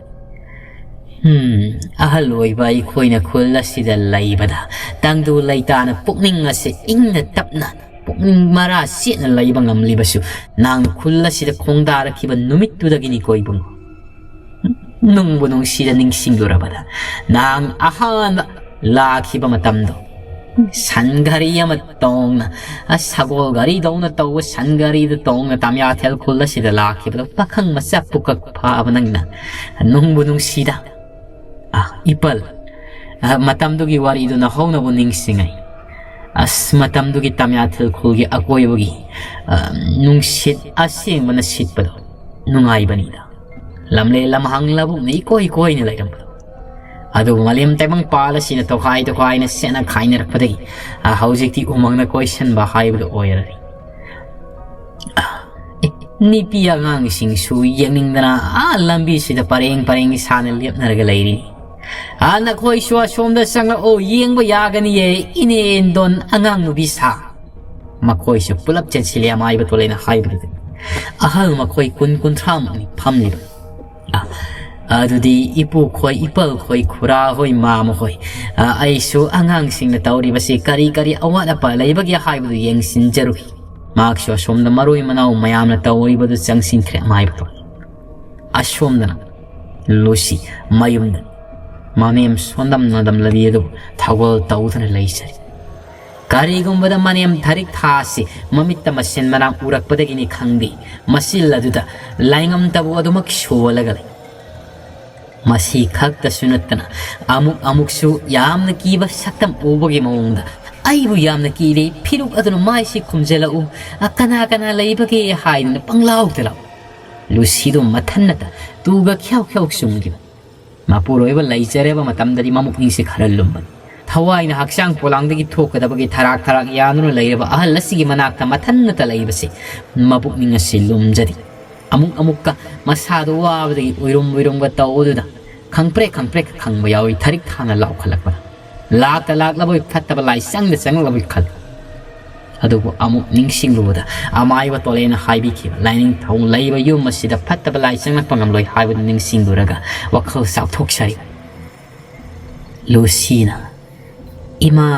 ꯍꯝ, ꯑꯍꯜ ꯑꯣꯏꯕ ꯑꯩꯈꯣꯏꯅ ꯈꯨꯜ ꯑꯁꯤꯗ ꯂꯩꯕꯗ ꯇꯪꯗꯨ ꯂꯩꯇꯥꯅ ꯄꯨꯛꯅꯤꯡ ꯑꯁꯤ ꯏꯪꯅ ꯇꯞꯅ, ꯄꯨꯛꯅꯤꯡ ꯃꯔꯥ ꯁꯦꯠꯅ ꯂꯩꯕ ꯉꯝꯂꯤꯕꯁꯨ ꯅꯍꯥꯛꯅ ꯈꯨꯜ ꯑꯁꯤꯗ ꯈꯣꯡꯗꯥꯔꯛꯈꯤꯕ ꯅꯨꯃꯤꯠꯇꯨꯗꯒꯤꯅꯤꯀꯣ ꯏꯕꯨꯡꯉꯣ꯫ ꯅꯨꯡꯕꯨ ꯅꯨꯡꯁꯤꯗ ꯅꯤꯡꯁꯤꯡꯂꯨꯔꯕꯗ ꯅꯍꯥꯛ ꯑꯍꯥꯟꯕ ꯂꯥꯛꯈꯤꯕ ꯃꯇꯝꯗꯣ, ꯁꯟ ꯘꯔꯤ ꯑꯃ ꯇꯣꯡꯅ, ꯑ, ꯁꯒꯣꯜ ꯘꯔꯤꯗꯧꯅ ꯇꯧꯕ ꯁꯟ ꯘꯔꯤꯗ ꯇꯣꯡꯅ ꯇꯥꯃꯤꯌꯥꯊꯦꯜ ꯈꯨꯜ ꯑꯁꯤꯗ ꯂꯥꯛꯈꯤꯕꯗꯣ ꯄꯥꯈꯪ ꯃꯆꯥ ꯄꯨꯀꯛ ꯐꯥꯕ ꯅꯪꯅ꯫ ꯅꯨꯡꯕꯨ ꯅꯨꯡꯁꯤꯗ꯫ ꯑ, ꯏꯄꯜ, ꯑ, ꯃꯇꯝꯗꯨꯒꯤ ꯋꯥꯔꯤꯗꯨ ꯅꯧꯍꯧꯅꯕꯨ ꯅꯤꯡꯁꯤꯡꯉꯤ꯫ ꯑꯁ, ꯃꯇꯝꯗꯨꯒꯤ ꯇꯥꯃꯤꯌꯥꯊꯦꯜ ꯈꯨꯜꯒꯤ ꯑꯀꯣꯏꯕꯒꯤ, ꯑ, ꯅꯨꯡꯁꯤꯠ ꯑꯁꯦꯡꯕꯅ ꯁꯤꯠꯄꯗꯣ ꯅꯨꯡꯉꯥꯏꯕꯅꯤꯗ꯫ ꯂꯝꯂꯦꯟ ꯂꯝꯍꯥꯡ ꯂꯧꯕꯨꯛꯅ ꯏꯀꯣꯏ ꯀꯣꯏꯅ ꯂꯩꯔꯝꯕꯗꯣ꯫ ꯑꯗꯨꯕꯨ ꯃꯥꯂꯦꯝ ꯇꯥꯏꯕꯪꯄꯥꯜ ꯑꯁꯤꯅ ꯇꯣꯈꯥꯏ ꯇꯣꯈꯥꯏꯅ ꯁꯦꯠꯅ ꯈꯥꯏꯅꯔꯛꯄꯗꯒꯤ, ꯑ, ꯍꯧꯖꯤꯛꯇꯤ ꯎꯃꯪꯅ ꯀꯣꯏꯁꯟꯕ ꯍꯥꯏꯕꯗꯨ ꯑꯣꯏꯔꯔꯦ꯫ ꯑ, ꯑꯦ, ꯅꯨꯄꯤ ꯑꯉꯥꯡꯁꯤꯡꯁꯨ ꯌꯦꯡꯅꯤꯡꯗꯅ ꯑꯥ ꯂꯝꯕꯤꯁꯤꯗ ꯄꯔꯦꯡ ꯄꯔꯦꯡ ꯁꯥꯅ ꯂꯦꯞꯅꯔꯒ ꯂꯩꯔꯤ꯫ "ꯑꯥ, ꯅꯈꯣꯏꯁꯨ ꯑꯁꯣꯝꯗ ꯆꯪꯂꯛꯑꯣ, ꯌꯦꯡꯕ ꯌꯥꯒꯅꯤꯌꯦ, ꯏꯅꯦ ꯏꯟꯗꯣꯟ ꯑꯉꯥꯡ ꯅꯨꯄꯤ ꯁꯥ꯫" ꯃꯈꯣꯏꯁꯨ ꯄꯨꯂꯞ ꯆꯦꯟꯁꯤꯜꯂꯦ ꯑꯃꯥꯏꯕ ꯇꯣꯂꯦꯅ ꯍꯥꯏꯕꯗꯨꯗ꯫ ꯑꯍꯜ ꯃꯈꯣꯏ ꯀꯨꯟ ꯀꯨꯟꯊ꯭ꯔꯥꯃꯨꯛꯅꯤ ꯐꯝꯂꯤꯕ꯫ ꯑ, ꯑꯗꯨꯗꯤ ꯏꯄꯨ ꯈꯣꯏ, ꯏꯄꯜ ꯈꯣꯏ, ꯈꯨꯔꯥ ꯍꯣꯏ, ꯃꯥꯃ ꯍꯣꯏ, ꯑ, ꯑꯩꯁꯨ ꯑꯉꯥꯡꯁꯤꯡꯅ ꯇꯧꯔꯤꯕꯁꯤ ꯀꯔꯤ ꯀꯔꯤ ꯑꯋꯥꯠ ꯑꯄꯥ ꯂꯩꯕꯒꯦ ꯍꯥꯏꯕꯗꯨ ꯌꯦꯡꯁꯤꯟꯖꯔꯨꯏ꯫ ꯃꯍꯥꯛꯁꯨ ꯑꯁꯣꯝꯗ ꯃꯔꯣꯏ ꯃꯅꯥꯎ ꯃꯌꯥꯝꯅ ꯇꯧꯔꯤꯕꯗꯨ ꯆꯪꯁꯤꯟꯈ꯭ꯔꯦ ꯑꯃꯥꯏꯕ ꯇꯣꯂꯦ꯫ ꯑꯁꯣꯝꯗꯅ ꯂꯨꯁꯤ ꯃꯌꯨꯝꯗ ꯃꯅꯦꯝ ꯁꯣꯟꯗꯝ ꯅꯣꯟꯗꯝ ꯂꯕꯤ ꯑꯗꯨꯕꯨ ꯊꯧꯒꯜ ꯇꯧꯗꯨꯅ ꯂꯩꯖꯔꯤ꯫ ꯀꯔꯤꯒꯨꯝꯕꯗ ꯃꯅꯦꯝ ꯊꯔꯤꯛ ꯊꯥ ꯑꯁꯤ ꯃꯃꯤꯠꯇ ꯃꯁꯦꯟ ꯃꯅꯥ ꯎꯔꯛꯄꯗꯒꯤꯅꯤ ꯈꯪꯗꯦ, ꯃꯆꯤꯜ ꯑꯗꯨꯗ ꯂꯥꯏꯉꯝꯇꯕꯨ ꯑꯗꯨꯃꯛ ꯁꯣꯜꯂꯒ ꯂꯩ꯫ ꯃꯁꯤ ꯈꯛꯇꯁꯨ ꯅꯠꯇꯅ ꯑꯃꯨꯛ ꯑꯃꯨꯛꯁꯨ ꯌꯥꯝꯅ ꯀꯤꯕ ꯁꯛꯇꯝ ꯎꯕꯒꯤ ꯃꯑꯣꯡꯗ, "ꯑꯩꯕꯨ ꯌꯥꯝꯅ ꯀꯤꯔꯦ, ꯐꯤꯔꯨꯛ ꯑꯗꯨꯅ ꯃꯥꯏꯁꯤ ꯈꯨꯝꯖꯤꯜꯂꯛꯎ, ꯑ, ꯀꯅꯥ ꯀꯅꯥ ꯂꯩꯕꯒꯦ?" ꯍꯥꯏꯗꯨꯅ ꯄꯪꯂꯥꯎꯗ ꯂꯥꯎ꯫ ꯂꯨꯁꯤꯗꯨ ꯃꯊꯟꯅꯇ ꯇꯨꯒ ꯈ꯭ꯌꯥꯎ ꯈ꯭ꯌꯥꯎ ꯆꯨꯡꯈꯤꯕ꯫ ꯃꯄꯨꯔꯣꯏꯕ ꯂꯩꯖꯔꯕ ꯃꯇꯝꯗꯗꯤ ꯃꯕꯨꯛꯅꯤꯡꯁꯤ ꯈꯔ ꯂꯨꯝꯕꯅꯤ꯫ ꯊꯋꯥꯏꯅ ꯍꯛꯆꯥꯡ ꯄꯣꯂꯥꯡꯗꯒꯤ ꯊꯣꯛꯀꯗꯕꯒꯤ ꯊꯔꯥꯛ ꯊꯔꯥꯛ ꯌꯥꯟꯗꯨꯅ ꯂꯩꯔꯕ ꯑꯍꯜ ꯑꯁꯤꯒꯤ ꯃꯅꯥꯛꯇ ꯃꯊꯟꯅꯇ ꯂꯩꯕꯁꯤ ꯃꯕꯨꯛꯅꯤꯡ ꯑꯁꯤ ꯂꯨꯝꯖꯔꯤ꯫ ꯑꯃꯨꯛ ꯑꯃꯨꯛꯀ ꯃꯁꯥꯗꯨ ꯋꯥꯕꯗꯒꯤ ꯎꯏꯔꯨꯝ ꯎꯏꯔꯨꯝꯒ ꯇꯧꯕꯗꯨꯗ ꯈꯪꯄ꯭ꯔꯦꯛ ꯈꯪꯄ꯭ꯔꯦꯛ ꯈꯪꯕ ꯌꯥꯎꯏ ꯊꯔꯤꯛ ꯊꯥꯅ ꯂꯥꯎꯈꯠꯂꯛꯄꯗ꯫ ꯂꯥꯛꯇ ꯂꯥꯛꯂꯕꯣꯏ, ꯐꯠꯇꯕ ꯂꯥꯏ ꯆꯪꯗ ꯆꯪꯂꯛꯂꯕꯣꯏ ꯈꯜꯂꯤ꯫ ꯑꯗꯨꯕꯨ ꯑꯃꯨꯛ ꯅꯤꯡꯁꯤꯡꯂꯨꯕꯗ ꯑꯃꯥꯏꯕ ꯇꯣꯂꯦꯅ ꯍꯥꯏꯕꯤꯈꯤꯕ ꯂꯥꯏꯅꯤꯡꯊꯧ ꯂꯩꯕ ꯌꯨꯝ ꯑꯁꯤꯗ ꯐꯠꯇꯕ ꯂꯥꯏ ꯆꯪꯂꯛꯄ ꯉꯝꯂꯣꯏ ꯍꯥꯏꯕꯗꯨ ꯅꯤꯡꯁꯤꯡꯂꯨꯔꯒ ꯋꯥꯈꯜ ꯆꯥꯎꯊꯣꯛꯆꯔꯤ꯫ ꯂꯨꯁꯤꯅ, "ꯏꯃꯥ,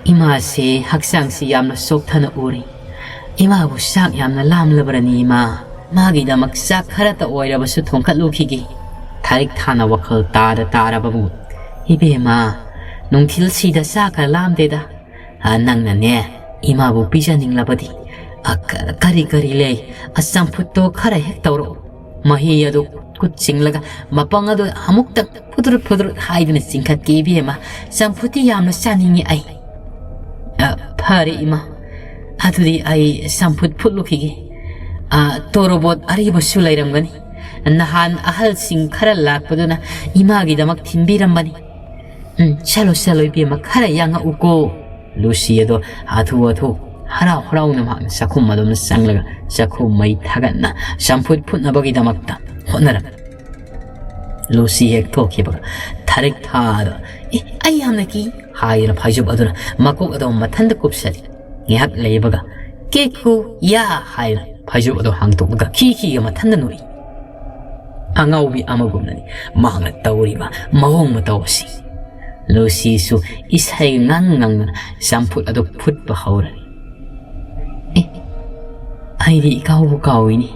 ꯏꯃꯥꯁꯦ ꯍꯛꯆꯥꯡꯁꯤ ꯌꯥꯝꯅ ꯆꯣꯛꯊꯅ ꯎꯔꯤ꯫ ꯏꯃꯥꯕꯨ ꯆꯥꯛ ꯌꯥꯝꯅ ꯂꯥꯝꯂꯕ꯭ꯔꯅꯤ ꯏꯃꯥ? ꯃꯥꯒꯤꯗꯃꯛ ꯆꯥꯛ ꯈꯔꯇ ꯑꯣꯏꯔꯕꯁꯨ ꯊꯣꯡꯀꯠꯂꯨꯈꯤꯒꯦ"꯫ ꯊꯥꯔꯤꯛ ꯊꯥꯅ ꯋꯥꯈꯜ ꯇꯥꯗ ꯇꯥꯔꯕꯕꯨ, "ꯏꯕꯦꯝꯃ, ꯅꯨꯡꯊꯤꯜꯁꯤꯗ ꯆꯥꯛꯀ ꯂꯥꯝꯗꯦꯗ꯫ ꯑ, ꯅꯪꯅꯅꯦ, ꯏꯃꯥꯕꯨ ꯄꯤꯖꯅꯤꯡꯂꯕꯗꯤ, ꯑ, ꯀ-, ꯀꯔꯤ ꯀꯔꯤ ꯂꯩ? ꯑ, ꯆꯝꯐꯨꯠꯇꯣ ꯈꯔ ꯍꯦꯛ ꯇꯧꯔꯛꯎ꯫ ꯃꯍꯤ ꯑꯗꯨ ꯈꯨꯠ ꯆꯤꯡꯂꯒ ꯃꯄꯪ ꯑꯗꯨ ꯑꯃꯨꯛꯇꯪ ꯐꯨꯗ꯭ꯔꯨꯠ ꯐꯨꯗ꯭ꯔꯨꯠ ꯍꯥꯏꯗꯨꯅ ꯆꯤꯡꯈꯠꯀꯦ ꯏꯕꯦꯝꯃ꯫ ꯆꯝꯐꯨꯠꯇꯤ ꯌꯥꯝꯅ ꯆꯥꯅꯤꯡꯉꯤ ꯑꯩ"꯫ "ꯑ, ꯐꯔꯦ ꯏꯃꯥ, ꯑꯗꯨꯗꯤ ꯑꯩ ꯆꯝꯐꯨꯠ ꯐꯨꯠꯂꯨꯈꯤꯒꯦ꯫ ꯑ, ꯇꯣꯔꯣꯕꯣꯠ ꯑꯔꯤꯕꯁꯨ ꯂꯩꯔꯝꯒꯅꯤ꯫ ꯅꯍꯥꯟ ꯑꯍꯜꯁꯤꯡ ꯈꯔ ꯂꯥꯛꯄꯗꯨꯅ ꯏꯃꯥꯒꯤꯗꯃꯛ ꯊꯤꯟꯕꯤꯔꯝꯕꯅꯤ꯫ ꯎꯝ, ꯆꯠꯂꯣ, ꯆꯠꯂꯣ ꯏꯕꯦꯝꯃ, ꯈꯔ ꯌꯥꯡꯉꯛꯎꯀꯣ"꯫ ꯂꯨꯁꯤ ꯑꯗꯣ ꯍꯥꯊꯨ ꯍꯥꯊꯨ ꯍꯔꯥꯎ ꯍꯔꯥꯎꯅ ꯃꯍꯥꯛꯅ ꯆꯥꯛꯈꯨꯝ ꯑꯗꯣꯝꯗ ꯆꯪꯂꯒ ꯆꯥꯛꯈꯨꯝ ꯃꯩ ꯊꯥꯒꯠꯅ ꯆꯝꯐꯨꯠ ꯐꯨꯠꯅꯕꯒꯤꯗꯃꯛꯇ ꯍꯣꯠꯅꯔꯝꯃꯤ꯫ ꯂꯨꯁꯤ ꯍꯦꯛ ꯊꯣꯛꯈꯤꯕꯒ ꯊꯥꯔꯤꯛ ꯊꯥꯗ, "ꯑꯦ, ꯑꯩ ꯌꯥꯝꯅ ꯀꯤ" ꯍꯥꯏꯗꯨꯅ ꯐꯩꯖꯨꯞ ꯑꯗꯨꯅ ꯃꯀꯣꯛ ꯑꯗꯣ ꯃꯊꯟꯇ ꯀꯨꯞꯁꯜꯂꯤ꯫ ꯉꯥꯏꯍꯥꯛ ꯂꯩꯕꯒ, "ꯀꯦꯀꯨ ꯌꯥ" ꯍꯥꯏꯗꯨꯅ ꯐꯩꯖꯨꯞ ꯑꯗꯣ ꯍꯥꯡꯗꯣꯛꯂꯒ ꯈꯤ ꯈꯤꯒ ꯃꯊꯟꯇ ꯅꯣꯛꯏ꯫ ꯑꯉꯥꯎꯕꯤ ꯑꯃꯒꯨꯝꯅꯅꯤ ꯃꯍꯥꯛꯅ ꯇꯧꯔꯤꯕ ꯃꯑꯣꯡ ꯃꯇꯧ ꯑꯁꯤ꯫ ꯂꯨꯁꯤꯁꯨ ꯏꯁꯩ ꯉꯪ ꯉꯪꯗꯨꯅ ꯆꯝꯐꯨꯠ ꯑꯗꯨ ꯐꯨꯠꯄ ꯍꯧꯔꯅꯤ꯫ "ꯑꯦ, ꯑꯩꯗꯤ ꯏꯀꯥꯎꯕꯨ ꯀꯥꯎꯏꯅꯤ꯫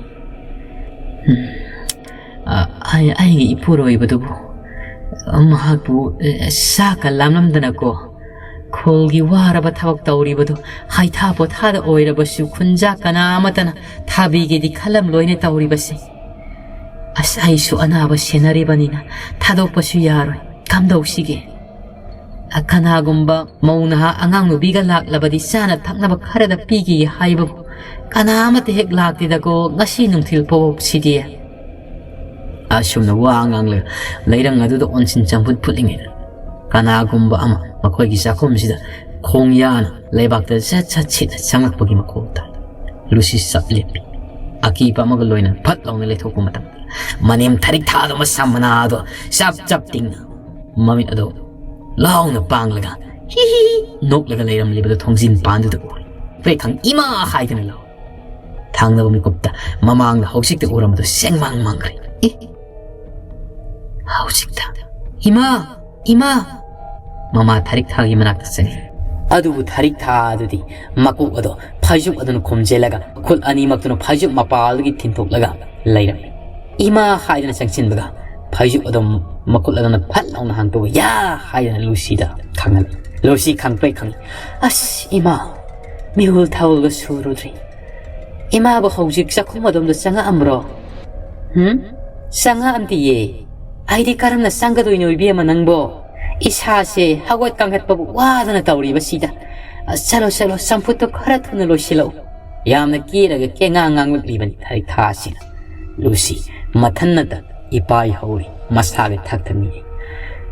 ꯎꯝ, ꯑ, ꯑꯩ-, ꯑꯩꯒꯤ ꯏꯄꯨꯔꯣꯏꯕꯗꯨꯕꯨ, ꯃꯍꯥꯛꯄꯨ, ꯑꯦ, ꯆꯥꯛꯀ ꯂꯥꯝꯂꯝꯗꯅꯀꯣ, ꯁ꯭ꯀꯨꯜꯒꯤ ꯋꯥꯔꯕ ꯊꯕꯛ ꯇꯧꯔꯤꯕꯗꯨ ꯍꯩꯊꯥ ꯄꯣꯊꯥꯗ ꯑꯣꯏꯔꯕꯁꯨ ꯈꯨꯟꯖꯥ ꯀꯅꯥ ꯑꯃꯠꯇꯅ ꯊꯥꯕꯤꯒꯦꯗꯤ ꯈꯜꯂꯝꯂꯣꯏꯅꯦ ꯇꯧꯔꯤꯕꯁꯦ꯫ ꯑꯁ, ꯑꯩꯁꯨ ꯑꯅꯥꯕ ꯁꯦꯟꯅꯔꯤꯕꯅꯤꯅ ꯊꯥꯗꯣꯛꯄꯁꯨ ꯌꯥꯔꯣꯏ꯫ ꯀꯝꯗꯧꯁꯤꯒꯦ? ꯀꯅꯥꯒꯨꯝꯕ ꯃꯧ ꯅꯍꯥ ꯑꯉꯥꯡ ꯅꯨꯕꯤꯒ ꯂꯥꯛꯂꯕꯗꯤ ꯆꯥꯅ ꯊꯛꯅꯕ ꯈꯔꯗ ꯄꯤꯈꯤꯒꯦ ꯍꯥꯏꯕꯕꯨ ꯀꯅꯥ ꯑꯃꯠꯇ ꯍꯦꯛ ꯂꯥꯛꯇꯦꯗꯀꯣ ꯉꯁꯤ ꯅꯨꯡꯊꯤꯜ ꯐꯥꯎꯕꯁꯤꯗꯤ꯫ ꯑꯁꯨꯝꯅ ꯋꯥ ꯉꯥꯡꯂꯒ ꯂꯩꯔꯪ ꯑꯗꯨꯗ ꯑꯣꯟꯁꯤꯟ ꯆꯪꯐꯨꯠ ꯐꯨꯠꯂꯤꯉꯩꯗ ꯀꯅꯥꯒꯨꯝꯕ ꯑꯃ ꯃꯈꯣꯏꯒꯤ ꯆꯥꯛꯈꯨꯝꯁꯤꯗ ꯈꯣꯡ ꯌꯥꯅ ꯂꯩꯕꯥꯛꯇ ꯁꯠ ꯁꯠ ꯁꯤꯠꯅ ꯆꯪꯂꯛꯄꯒꯤ ꯃꯈꯣꯜ ꯇꯥꯏ꯫ ꯂꯨꯁꯤ ꯆꯞ ꯂꯦꯞꯄꯤ꯫ ꯑꯀꯤꯕ ꯑꯃꯒ ꯂꯣꯏꯅꯅ ꯐꯠ ꯂꯥꯎꯅ ꯂꯩꯊꯣꯛꯄ ꯃꯇꯝꯗ ꯃꯅꯦꯝ ꯊꯔꯤꯛ ꯊꯥꯗꯨ ꯃꯁꯝ ꯃꯅꯥꯗꯣ ꯆꯞ ꯆꯞ ꯇꯤꯡꯅ ꯃꯃꯤꯠ ꯑꯗꯣ ꯂꯥꯎꯅ ꯄꯥꯡꯂꯒ ꯍꯤ ꯍꯤ ꯍꯤ ꯅꯣꯛꯂꯒ ꯂꯩꯔꯝꯂꯤꯕꯗꯨ ꯊꯣꯡꯖꯤꯟ ꯄꯥꯟꯗꯨꯗ ꯎꯔꯦ꯫ ꯄ꯭ꯔꯦꯛꯈꯪ ꯏꯃꯥ ꯍꯥꯏꯗꯨꯅ ꯂꯥꯎ꯫ ꯊꯥꯡꯅꯕ ꯃꯤꯀꯨꯞꯇ ꯃꯃꯥꯡꯗ ꯍꯧꯖꯤꯛꯇ ꯎꯔꯝꯕꯗꯨ ꯁꯦꯡꯃꯥꯡ ꯃꯥꯡꯈ꯭ꯔꯦ꯫ ꯑꯦ? ꯍꯧꯖꯤꯛꯇ? ꯏꯃꯥ! ꯏꯃꯥ! ꯃꯃꯥ ꯊꯔꯤꯛ ꯊꯥꯒꯤ ꯃꯅꯥꯛꯇ ꯆꯪꯉꯤ꯫ ꯑꯗꯨꯕꯨ ꯊꯔꯤꯛ ꯊꯥ ꯑꯗꯨꯗꯤ ꯃꯀꯣꯛ ꯑꯗꯨ ꯐꯩꯖꯨꯞ ꯑꯗꯨꯅ ꯈꯨꯝꯖꯤꯜꯂꯒ ꯈꯨꯠ ꯑꯅꯤꯃꯛꯇꯨꯅ ꯐꯩꯖꯨꯞ ꯃꯄꯥꯜꯗꯒꯤ ꯊꯤꯟꯊꯣꯛꯂꯒ ꯂꯩꯔꯝꯃꯤ꯫ ꯏꯃꯥ ꯍꯥꯏꯗꯨꯅ ꯆꯪꯁꯤꯟꯕꯒ ꯐꯩꯖꯨꯞ ꯑꯗꯨ ꯃꯈꯨꯠ ꯑꯗꯨꯅ ꯐꯠ ꯂꯥꯎꯅ ꯍꯥꯡꯗꯣꯛꯑꯒ ꯌꯥ ꯍꯥꯏꯗꯨꯅ ꯂꯨꯁꯤꯗ ꯈꯪꯍꯜꯂꯤ꯫ ꯂꯨꯁꯤ ꯈꯪꯄ꯭ꯔꯦꯛ ꯈꯪꯉꯤ꯫ ꯑꯁ ꯏꯃꯥ! ꯃꯤꯍꯨꯜ ꯊꯥꯍꯨꯜꯒ ꯁꯨꯔꯨꯗ꯭ꯔꯤ꯫ ꯏꯃꯥꯕꯨ ꯍꯧꯖꯤꯛ ꯆꯥꯛꯈꯨꯝ ꯑꯗꯣꯝꯗ ꯆꯪꯉꯛꯑꯝꯕ꯭ꯔꯣ? ꯍꯨꯝ? ꯆꯪꯉꯛꯑꯝꯗꯤꯌꯦ꯫ ꯑꯩꯗꯤ ꯀꯔꯝꯅ ꯆꯪꯒꯗꯣꯏꯅꯣ ꯏꯕꯦꯝꯃ ꯅꯪꯕꯣ? ꯏꯁꯥꯁꯦ ꯍꯧꯒꯠ ꯀꯥꯡꯈꯠꯄꯕꯨ ꯋꯥꯗꯅ ꯇꯧꯔꯤꯕꯁꯤꯗ꯫ ꯑ, ꯆꯠꯂꯣ, ꯆꯠꯂꯣ, ꯆꯝꯐꯨꯠꯇꯣ ꯈꯔ ꯊꯨꯅ ꯂꯣꯏꯁꯤꯜꯂꯛꯎ꯫ ꯌꯥꯝꯅ ꯀꯦꯔꯒ ꯀꯦꯉꯥꯡ ꯉꯥꯡꯂꯛꯂꯤꯕꯅꯤ ꯊꯔꯤꯛ ꯊꯥ ꯑꯁꯤꯅ꯫ ꯂꯨꯁꯤ ꯃꯊꯟꯅꯇ ꯏꯄꯥꯏ ꯍꯧꯔꯤ, ꯃꯁꯥꯒꯤ ꯊꯛꯇ ꯃꯤꯅꯤ꯫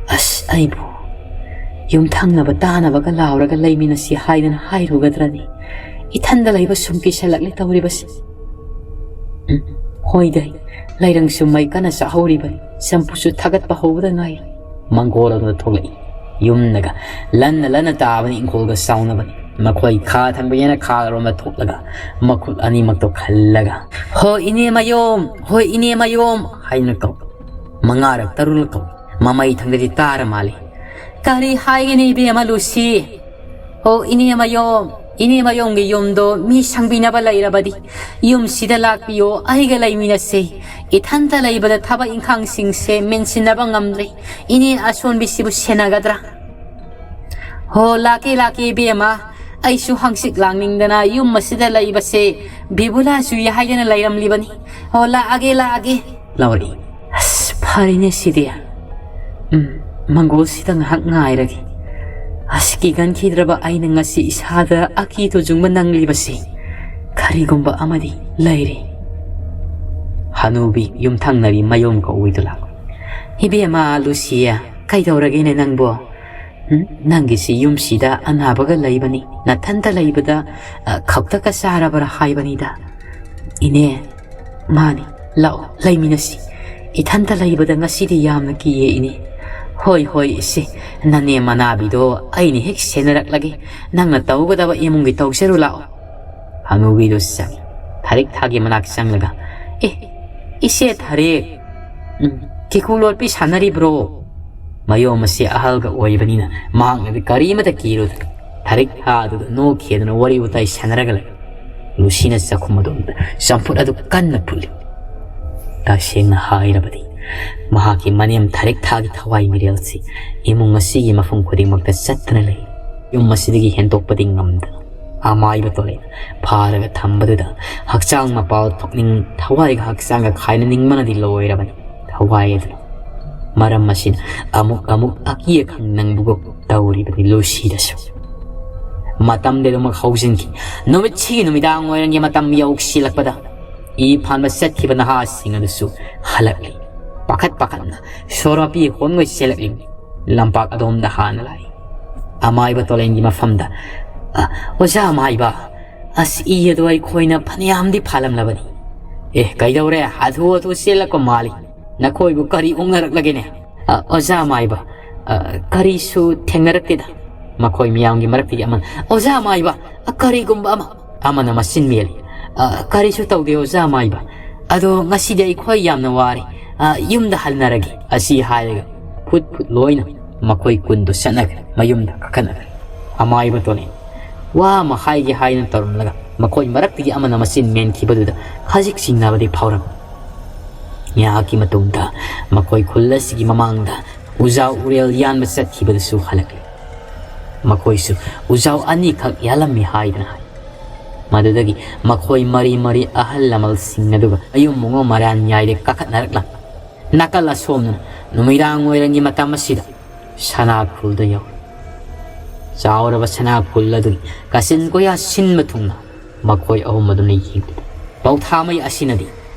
ꯑꯁ, ꯑꯩꯕꯨ ꯌꯨꯝꯊꯪꯅꯕ ꯇꯥꯅꯕꯒ ꯂꯥꯎꯔꯒ ꯂꯩꯃꯤꯟꯅꯁꯤ ꯍꯥꯏꯗꯅ ꯍꯥꯏꯔꯨꯒꯗ꯭ꯔꯅꯤ? ꯏꯊꯟꯗ ꯂꯩꯕ ꯁꯨꯝ ꯀꯤꯁꯜꯂꯛꯂꯦ ꯇꯧꯔꯤꯕꯁꯤ꯫ ꯎꯝ, ꯍꯣꯏꯗ, ꯂꯩꯔꯪꯁꯨ ꯃꯩ ꯀꯟꯅ ꯆꯥꯍꯧꯔꯤꯕꯅꯤ, ꯆꯝꯐꯨꯠꯁꯨ ꯊꯥꯒꯠꯄ ꯍꯧꯕꯗ ꯉꯥꯏꯔꯤ꯫ ꯃꯪꯒꯣꯜ ꯑꯗꯨꯗ ꯊꯣꯛꯂꯛꯏ꯫ ꯌꯨꯝꯅꯒ ꯂꯟꯅ ꯂꯟꯅ ꯇꯥꯕꯅꯤ, ꯏꯪꯈꯣꯜꯒ ꯆꯥꯎꯅꯕꯅꯤ꯫ ꯃꯈꯣꯏ ꯈꯥ ꯊꯪꯕ ꯌꯦꯅꯈꯥꯔꯣꯝꯗ ꯊꯣꯛꯂꯒ ꯃꯈꯨꯠ ꯑꯅꯤꯃꯛꯇꯣ ꯈꯜꯂꯒ, "ꯍꯣ ꯏꯅꯦ ꯃꯌꯣꯝ, ꯍꯣ ꯏꯅꯦ ꯃꯌꯣꯝ" ꯍꯥꯏꯗꯨꯅ ꯀꯧ꯫ ꯃꯉꯥꯔꯛ ꯇꯔꯨꯛꯂꯛ ꯀꯧ꯫ ꯃꯃꯩ ꯊꯪꯗꯗꯤ ꯇꯥꯔ ꯃꯥꯜꯂꯤ꯫ "ꯀꯔꯤ ꯍꯥꯏꯒꯅꯤ ꯏꯕꯦꯝꯃ ꯂꯨꯁꯤ? ꯍꯣ ꯏꯅꯦ ꯃꯌꯣꯝ, ꯏꯅꯦ ꯃꯌꯣꯝꯒꯤ ꯌꯨꯝꯗꯣ ꯃꯤ ꯁꯪꯕꯤꯅꯕ ꯂꯩꯔꯕꯗꯤ ꯌꯨꯝꯁꯤꯗ ꯂꯥꯛꯄꯤꯌꯣ, ꯑꯩꯒ ꯂꯩꯃꯤꯟꯅꯁꯦ꯫ ꯏꯊꯟꯇ ꯂꯩꯕꯗ ꯊꯕꯛ ꯏꯪꯈꯥꯡꯁꯤꯡꯁꯦ ꯃꯦꯟꯁꯤꯟꯅꯕ ꯉꯝꯗ꯭ꯔꯦ꯫ ꯏꯅꯦ ꯑꯁꯣꯟꯕꯤꯁꯤꯕꯨ ꯁꯦꯟꯅꯒꯗ꯭ꯔꯥ?" "ꯍꯣ, ꯂꯥꯛꯀꯦ, ꯂꯥꯛꯀꯦ, ꯏꯕꯦꯝꯃ꯫ ꯑꯩꯁꯨ ꯍꯪꯆꯤꯠ ꯂꯥꯡꯅꯤꯡꯗꯅ ꯌꯨꯝ ꯑꯁꯤꯗ ꯂꯩꯕꯁꯦ ꯕꯤꯕꯨꯂꯥ ꯆꯨꯏ ꯍꯥꯏꯗꯅ ꯂꯩꯔꯝꯂꯤꯕꯅꯤ꯫ ꯍꯣ, ꯂꯥꯛꯑꯒꯦ, ꯂꯥꯛꯑꯒꯦ", ꯂꯥꯎꯔꯛꯏ꯫ "ꯑꯁ, ꯐꯔꯦꯅꯦ ꯁꯤꯗꯤ꯫ ꯎꯝ, ꯃꯪꯒꯣꯜꯁꯤꯗ ꯉꯥꯏꯍꯥꯛ ꯉꯥꯏꯔꯒꯦ꯫ ꯑꯁ, ꯀꯤꯒꯟꯈꯤꯗ꯭ꯔꯕ ꯑꯩꯅ ꯉꯁꯤ ꯏꯁꯥꯗ ꯑꯀꯤ ꯇꯨꯖꯨꯡꯕ ꯅꯪꯂꯤꯕꯁꯤ ꯀꯔꯤꯒꯨꯝꯕ ꯑꯃꯗꯤ ꯂꯩꯔꯤ"꯫ ꯍꯅꯨꯕꯤ ꯌꯨꯝꯊꯪꯅꯕꯤ ꯃꯌꯣꯝ ꯀꯧꯏꯗꯨ ꯂꯥꯛ꯫ "ꯏꯕꯦꯝꯃ ꯂꯨꯁꯤꯌꯦ, ꯀꯩꯗꯧꯔꯒꯦꯅꯦ ꯅꯪꯕꯣ? ꯎꯝ, ꯅꯪꯒꯤꯁꯤ ꯌꯨꯝꯁꯤꯗ ꯑꯅꯥꯕꯒ ꯂꯩꯕꯅꯤ, ꯅꯊꯟꯇ ꯂꯩꯕꯗ, ꯑ, ꯈꯛꯇꯀ ꯆꯥꯔꯕ꯭ꯔꯥ ꯍꯥꯏꯕꯅꯤꯗ"꯫ "ꯏꯅꯦ, ꯃꯥꯅꯤ, ꯂꯥꯛꯑꯣ, ꯂꯩꯃꯤꯟꯅꯁꯤ꯫ ꯏꯊꯟꯇ ꯂꯩꯕꯗ ꯉꯁꯤꯗꯤ ꯌꯥꯝꯅ ꯀꯤꯌꯦ, ꯏꯅꯦ"꯫ "ꯍꯣꯏ, ꯍꯣꯏ, ꯏꯆꯦ, ꯅꯅꯦ ꯃꯅꯥꯕꯤꯗꯣ ꯑꯩꯅ ꯍꯦꯛ ꯁꯦꯟꯅꯔꯛꯂꯒꯦ꯫ ꯅꯪꯅ ꯇꯧꯒꯗꯕ ꯏꯃꯨꯡꯒꯤ ꯇꯧꯖꯔꯨ ꯂꯥꯛꯑꯣ"꯫ ꯍꯅꯨꯕꯤꯗꯨ ꯆꯪꯉꯤ꯫ ꯊꯔꯤꯛ ꯊꯥꯒꯤ ꯃꯅꯥꯛ ꯆꯪꯂꯒ, "ꯑꯦ, ꯏꯆꯦ ꯊꯔꯤꯛ, ꯎꯝ, ꯀꯦꯀꯨ ꯂꯣꯠꯄꯤ ꯁꯥꯟꯅꯔꯤꯕ꯭ꯔꯣ?" ꯃꯌꯣꯝ ꯑꯁꯤ ꯑꯍꯜꯒ ꯑꯣꯏꯕꯅꯤꯅ ꯃꯍꯥꯛꯅꯗꯤ ꯀꯔꯤꯃꯇ ꯀꯤꯔꯨꯗꯦ꯫ ꯊꯔꯤꯛ ꯊꯥ ꯑꯗꯨꯗ ꯅꯣꯛꯈꯤꯗꯨꯅ ꯋꯥꯔꯤ ꯋꯥꯇꯥꯏ ꯁꯥꯟꯅꯔꯒ ꯂꯩ꯫ ꯂꯨꯁꯤꯅ ꯆꯥꯛꯈꯨꯝ ꯑꯗꯣꯝꯗ ꯆꯝꯐꯨꯠ ꯑꯗꯨ ꯀꯟꯅ ꯐꯨꯠꯂꯤ꯫ ꯇꯁꯦꯡꯅ ꯍꯥꯏꯔꯕꯗꯤ ꯃꯍꯥꯛꯀꯤ ꯃꯅꯦꯝ ꯊꯔꯤꯛ ꯊꯥꯒꯤ ꯊꯋꯥꯏ ꯃꯤꯔꯦꯜꯁꯤ ꯏꯃꯨꯡ ꯑꯁꯤꯒꯤ ꯃꯐꯝ ꯈꯨꯗꯤꯡꯃꯛꯇ ꯆꯠꯇꯨꯅ ꯂꯩ꯫ ꯌꯨꯝ ꯑꯁꯤꯗꯒꯤ ꯍꯦꯟꯗꯣꯛꯄꯗꯤ ꯉꯝꯗꯅ ꯑꯃꯥꯏꯕ ꯇꯣꯂꯦꯟ ꯐꯥꯔꯒ ꯊꯝꯕꯗꯨꯗ ꯍꯛꯆꯥꯡ ꯃꯄꯥꯜ ꯊꯣꯛꯅꯤꯡ, ꯊꯋꯥꯏꯒ ꯍꯛꯆꯥꯡꯒ ꯈꯥꯏꯅꯅꯤꯡꯕꯅꯗꯤ ꯂꯣꯏꯔꯕꯅꯤ꯫ ꯊꯋꯥꯏ ꯑꯗꯨꯅ ꯃꯔꯝ ꯑꯁꯤꯅ ꯑꯃꯨꯛ ꯑꯃꯨꯛ ꯑꯀꯤ ꯑꯈꯪ ꯅꯪꯕꯒꯨꯝ ꯇꯧꯔꯤꯕꯅꯤ ꯂꯨꯁꯤꯗꯁꯨ꯫ ꯃꯇꯝꯗꯤ ꯑꯗꯨꯃꯛ ꯍꯧꯖꯤꯟꯈꯤ꯫ ꯅꯨꯃꯤꯠꯁꯤꯒꯤ ꯅꯨꯃꯤꯗꯥꯡ ꯋꯥꯏꯔꯝꯒꯤ ꯃꯇꯝ ꯌꯧꯁꯤꯜꯂꯛꯄꯗ ꯏ ꯐꯥꯟꯕ ꯆꯠꯈꯤꯕ ꯅꯍꯥꯁꯤꯡ ꯑꯗꯨꯁꯨ ꯍꯜꯂꯛꯂꯤ꯫ ꯄꯥꯈꯠ ꯄꯥꯈꯠꯅ ꯁꯣꯔ ꯃꯄꯤ ꯍꯣꯟꯉꯣꯏ ꯆꯦꯜꯂꯛꯂꯤ꯫ ꯂꯝꯄꯥꯛ ꯑꯗꯣꯝꯗ ꯍꯥꯟꯅ ꯂꯥꯛꯏ꯫ ꯑꯃꯥꯏꯕ ꯇꯣꯂꯦꯟꯒꯤ ꯃꯐꯝꯗ, "ꯑ, ꯑꯣꯖꯥ ꯑꯃꯥꯏꯕ, ꯑꯁ, ꯏ ꯑꯗꯣ ꯑꯩꯈꯣꯏꯅ ꯐꯅꯌꯥꯝꯗꯤ ꯐꯥꯜꯂꯝꯂꯕꯅꯤ"꯫ "ꯑꯦ, ꯀꯩꯗꯧꯔꯦ? ꯍꯥꯊꯨ ꯍꯥꯊꯨ ꯆꯦꯜꯂꯛꯄ ꯃꯥꯜꯂꯤ꯫ ꯅꯈꯣꯏꯕꯨ ꯀꯔꯤ ꯑꯣꯛꯅꯔꯛꯂꯒꯦꯅꯦ?" "ꯑ, ꯑꯣꯖꯥ ꯑꯃꯥꯏꯕ, ꯑ, ꯀꯔꯤꯁꯨ ꯊꯦꯡꯅꯔꯛꯇꯦꯗ"꯫ ꯃꯈꯣꯏ ꯃꯤꯌꯥꯝꯒꯤ ꯃꯔꯛꯇꯒꯤ ꯑꯃꯅ, "ꯑꯣꯖꯥ ꯑꯃꯥꯏꯕ, ꯑ, ꯀꯔꯤꯒꯨꯝꯕ ꯑꯃ"꯫ ꯑꯃꯅ ꯃꯆꯤꯟ ꯃꯦꯜꯂꯤ꯫ "ꯑ, ꯀꯔꯤꯁꯨ ꯇꯧꯗꯦ, ꯑꯣꯖꯥ ꯑꯃꯥꯏꯕ꯫ ꯑꯗꯣ ꯉꯁꯤꯗꯤ ꯑꯩꯈꯣꯏ ꯌꯥꯝꯅ ꯋꯥꯔꯦ꯫ ꯑ, ꯌꯨꯝꯗ ꯍꯟꯅꯔꯒꯦ"꯫ ꯑꯁꯤ ꯍꯥꯏꯔꯒ ꯐꯨꯠ ꯐꯨꯠ ꯂꯣꯏꯅ ꯃꯈꯣꯏ ꯀꯨꯟꯗꯣ ꯆꯠꯅꯈ꯭ꯔꯦ, ꯃꯌꯨꯝꯗ ꯀꯥꯈꯠꯅꯈ꯭ꯔꯦ꯫ ꯑꯃꯥꯏꯕ ꯇꯣꯂꯦꯟ ꯋꯥ ꯑꯃ ꯍꯥꯏꯒꯦ ꯍꯥꯏꯅ ꯇꯧꯔꯝꯂꯒ ꯃꯈꯣꯏ ꯃꯔꯛꯇꯒꯤ ꯑꯃꯅ ꯃꯆꯤꯟ ꯃꯦꯟꯈꯤꯕꯗꯨꯗ ꯈꯖꯤꯛ ꯆꯤꯡꯅꯕꯗꯤ ꯐꯥꯎꯔꯝꯃꯤ꯫ ꯉꯥꯏꯍꯥꯛꯀꯤ ꯃꯇꯨꯡꯗ ꯃꯈꯣꯏ ꯈꯨꯜ ꯑꯁꯤꯒꯤ ꯃꯃꯥꯡꯗ ꯎꯖꯥꯎ ꯎꯔꯦꯜ ꯌꯥꯟꯕ ꯆꯠꯈꯤꯕꯗꯨꯁꯨ ꯍꯜꯂꯛꯂꯤ꯫ ꯃꯈꯣꯏꯁꯨ ꯎꯖꯥꯎ ꯑꯅꯤꯈꯛ ꯌꯥꯜꯂꯝꯃꯤ ꯍꯥꯏꯗꯨꯅ ꯍꯥꯏ꯫ ꯃꯗꯨꯗꯒꯤ ꯃꯈꯣꯏ ꯃꯔꯤ ꯃꯔꯤ ꯑꯍꯜ ꯂꯃꯟꯁꯤꯡ ꯑꯗꯨꯒ ꯑꯌꯨꯝ ꯃꯉꯣ ꯃꯔꯥꯟ ꯌꯥꯏꯗ ꯀꯥꯈꯠꯅꯔꯛꯂꯝꯃꯤ꯫ ꯅꯥꯀꯜ ꯑꯁꯣꯝꯗꯅ ꯅꯨꯃꯤꯗꯥꯡ ꯋꯥꯏꯔꯝꯒꯤ ꯃꯇꯝ ꯑꯁꯤꯗ ꯁꯅꯥ ꯈꯨꯜꯗ ꯌꯧꯔꯦ꯫ ꯆꯥꯎꯔꯕ ꯁꯅꯥ ꯈꯨꯜ ꯑꯗꯨꯒꯤ ꯀꯥꯆꯤꯟ ꯀꯣꯌꯥ ꯁꯤꯟꯕ ꯊꯨꯡꯅ ꯃꯈꯣꯏ ꯑꯍꯨꯝ ꯑꯗꯨꯅ ꯌꯦꯡꯂꯤ꯫ ꯄꯧꯊꯥꯃꯩ ꯑꯁꯤꯅꯗꯤ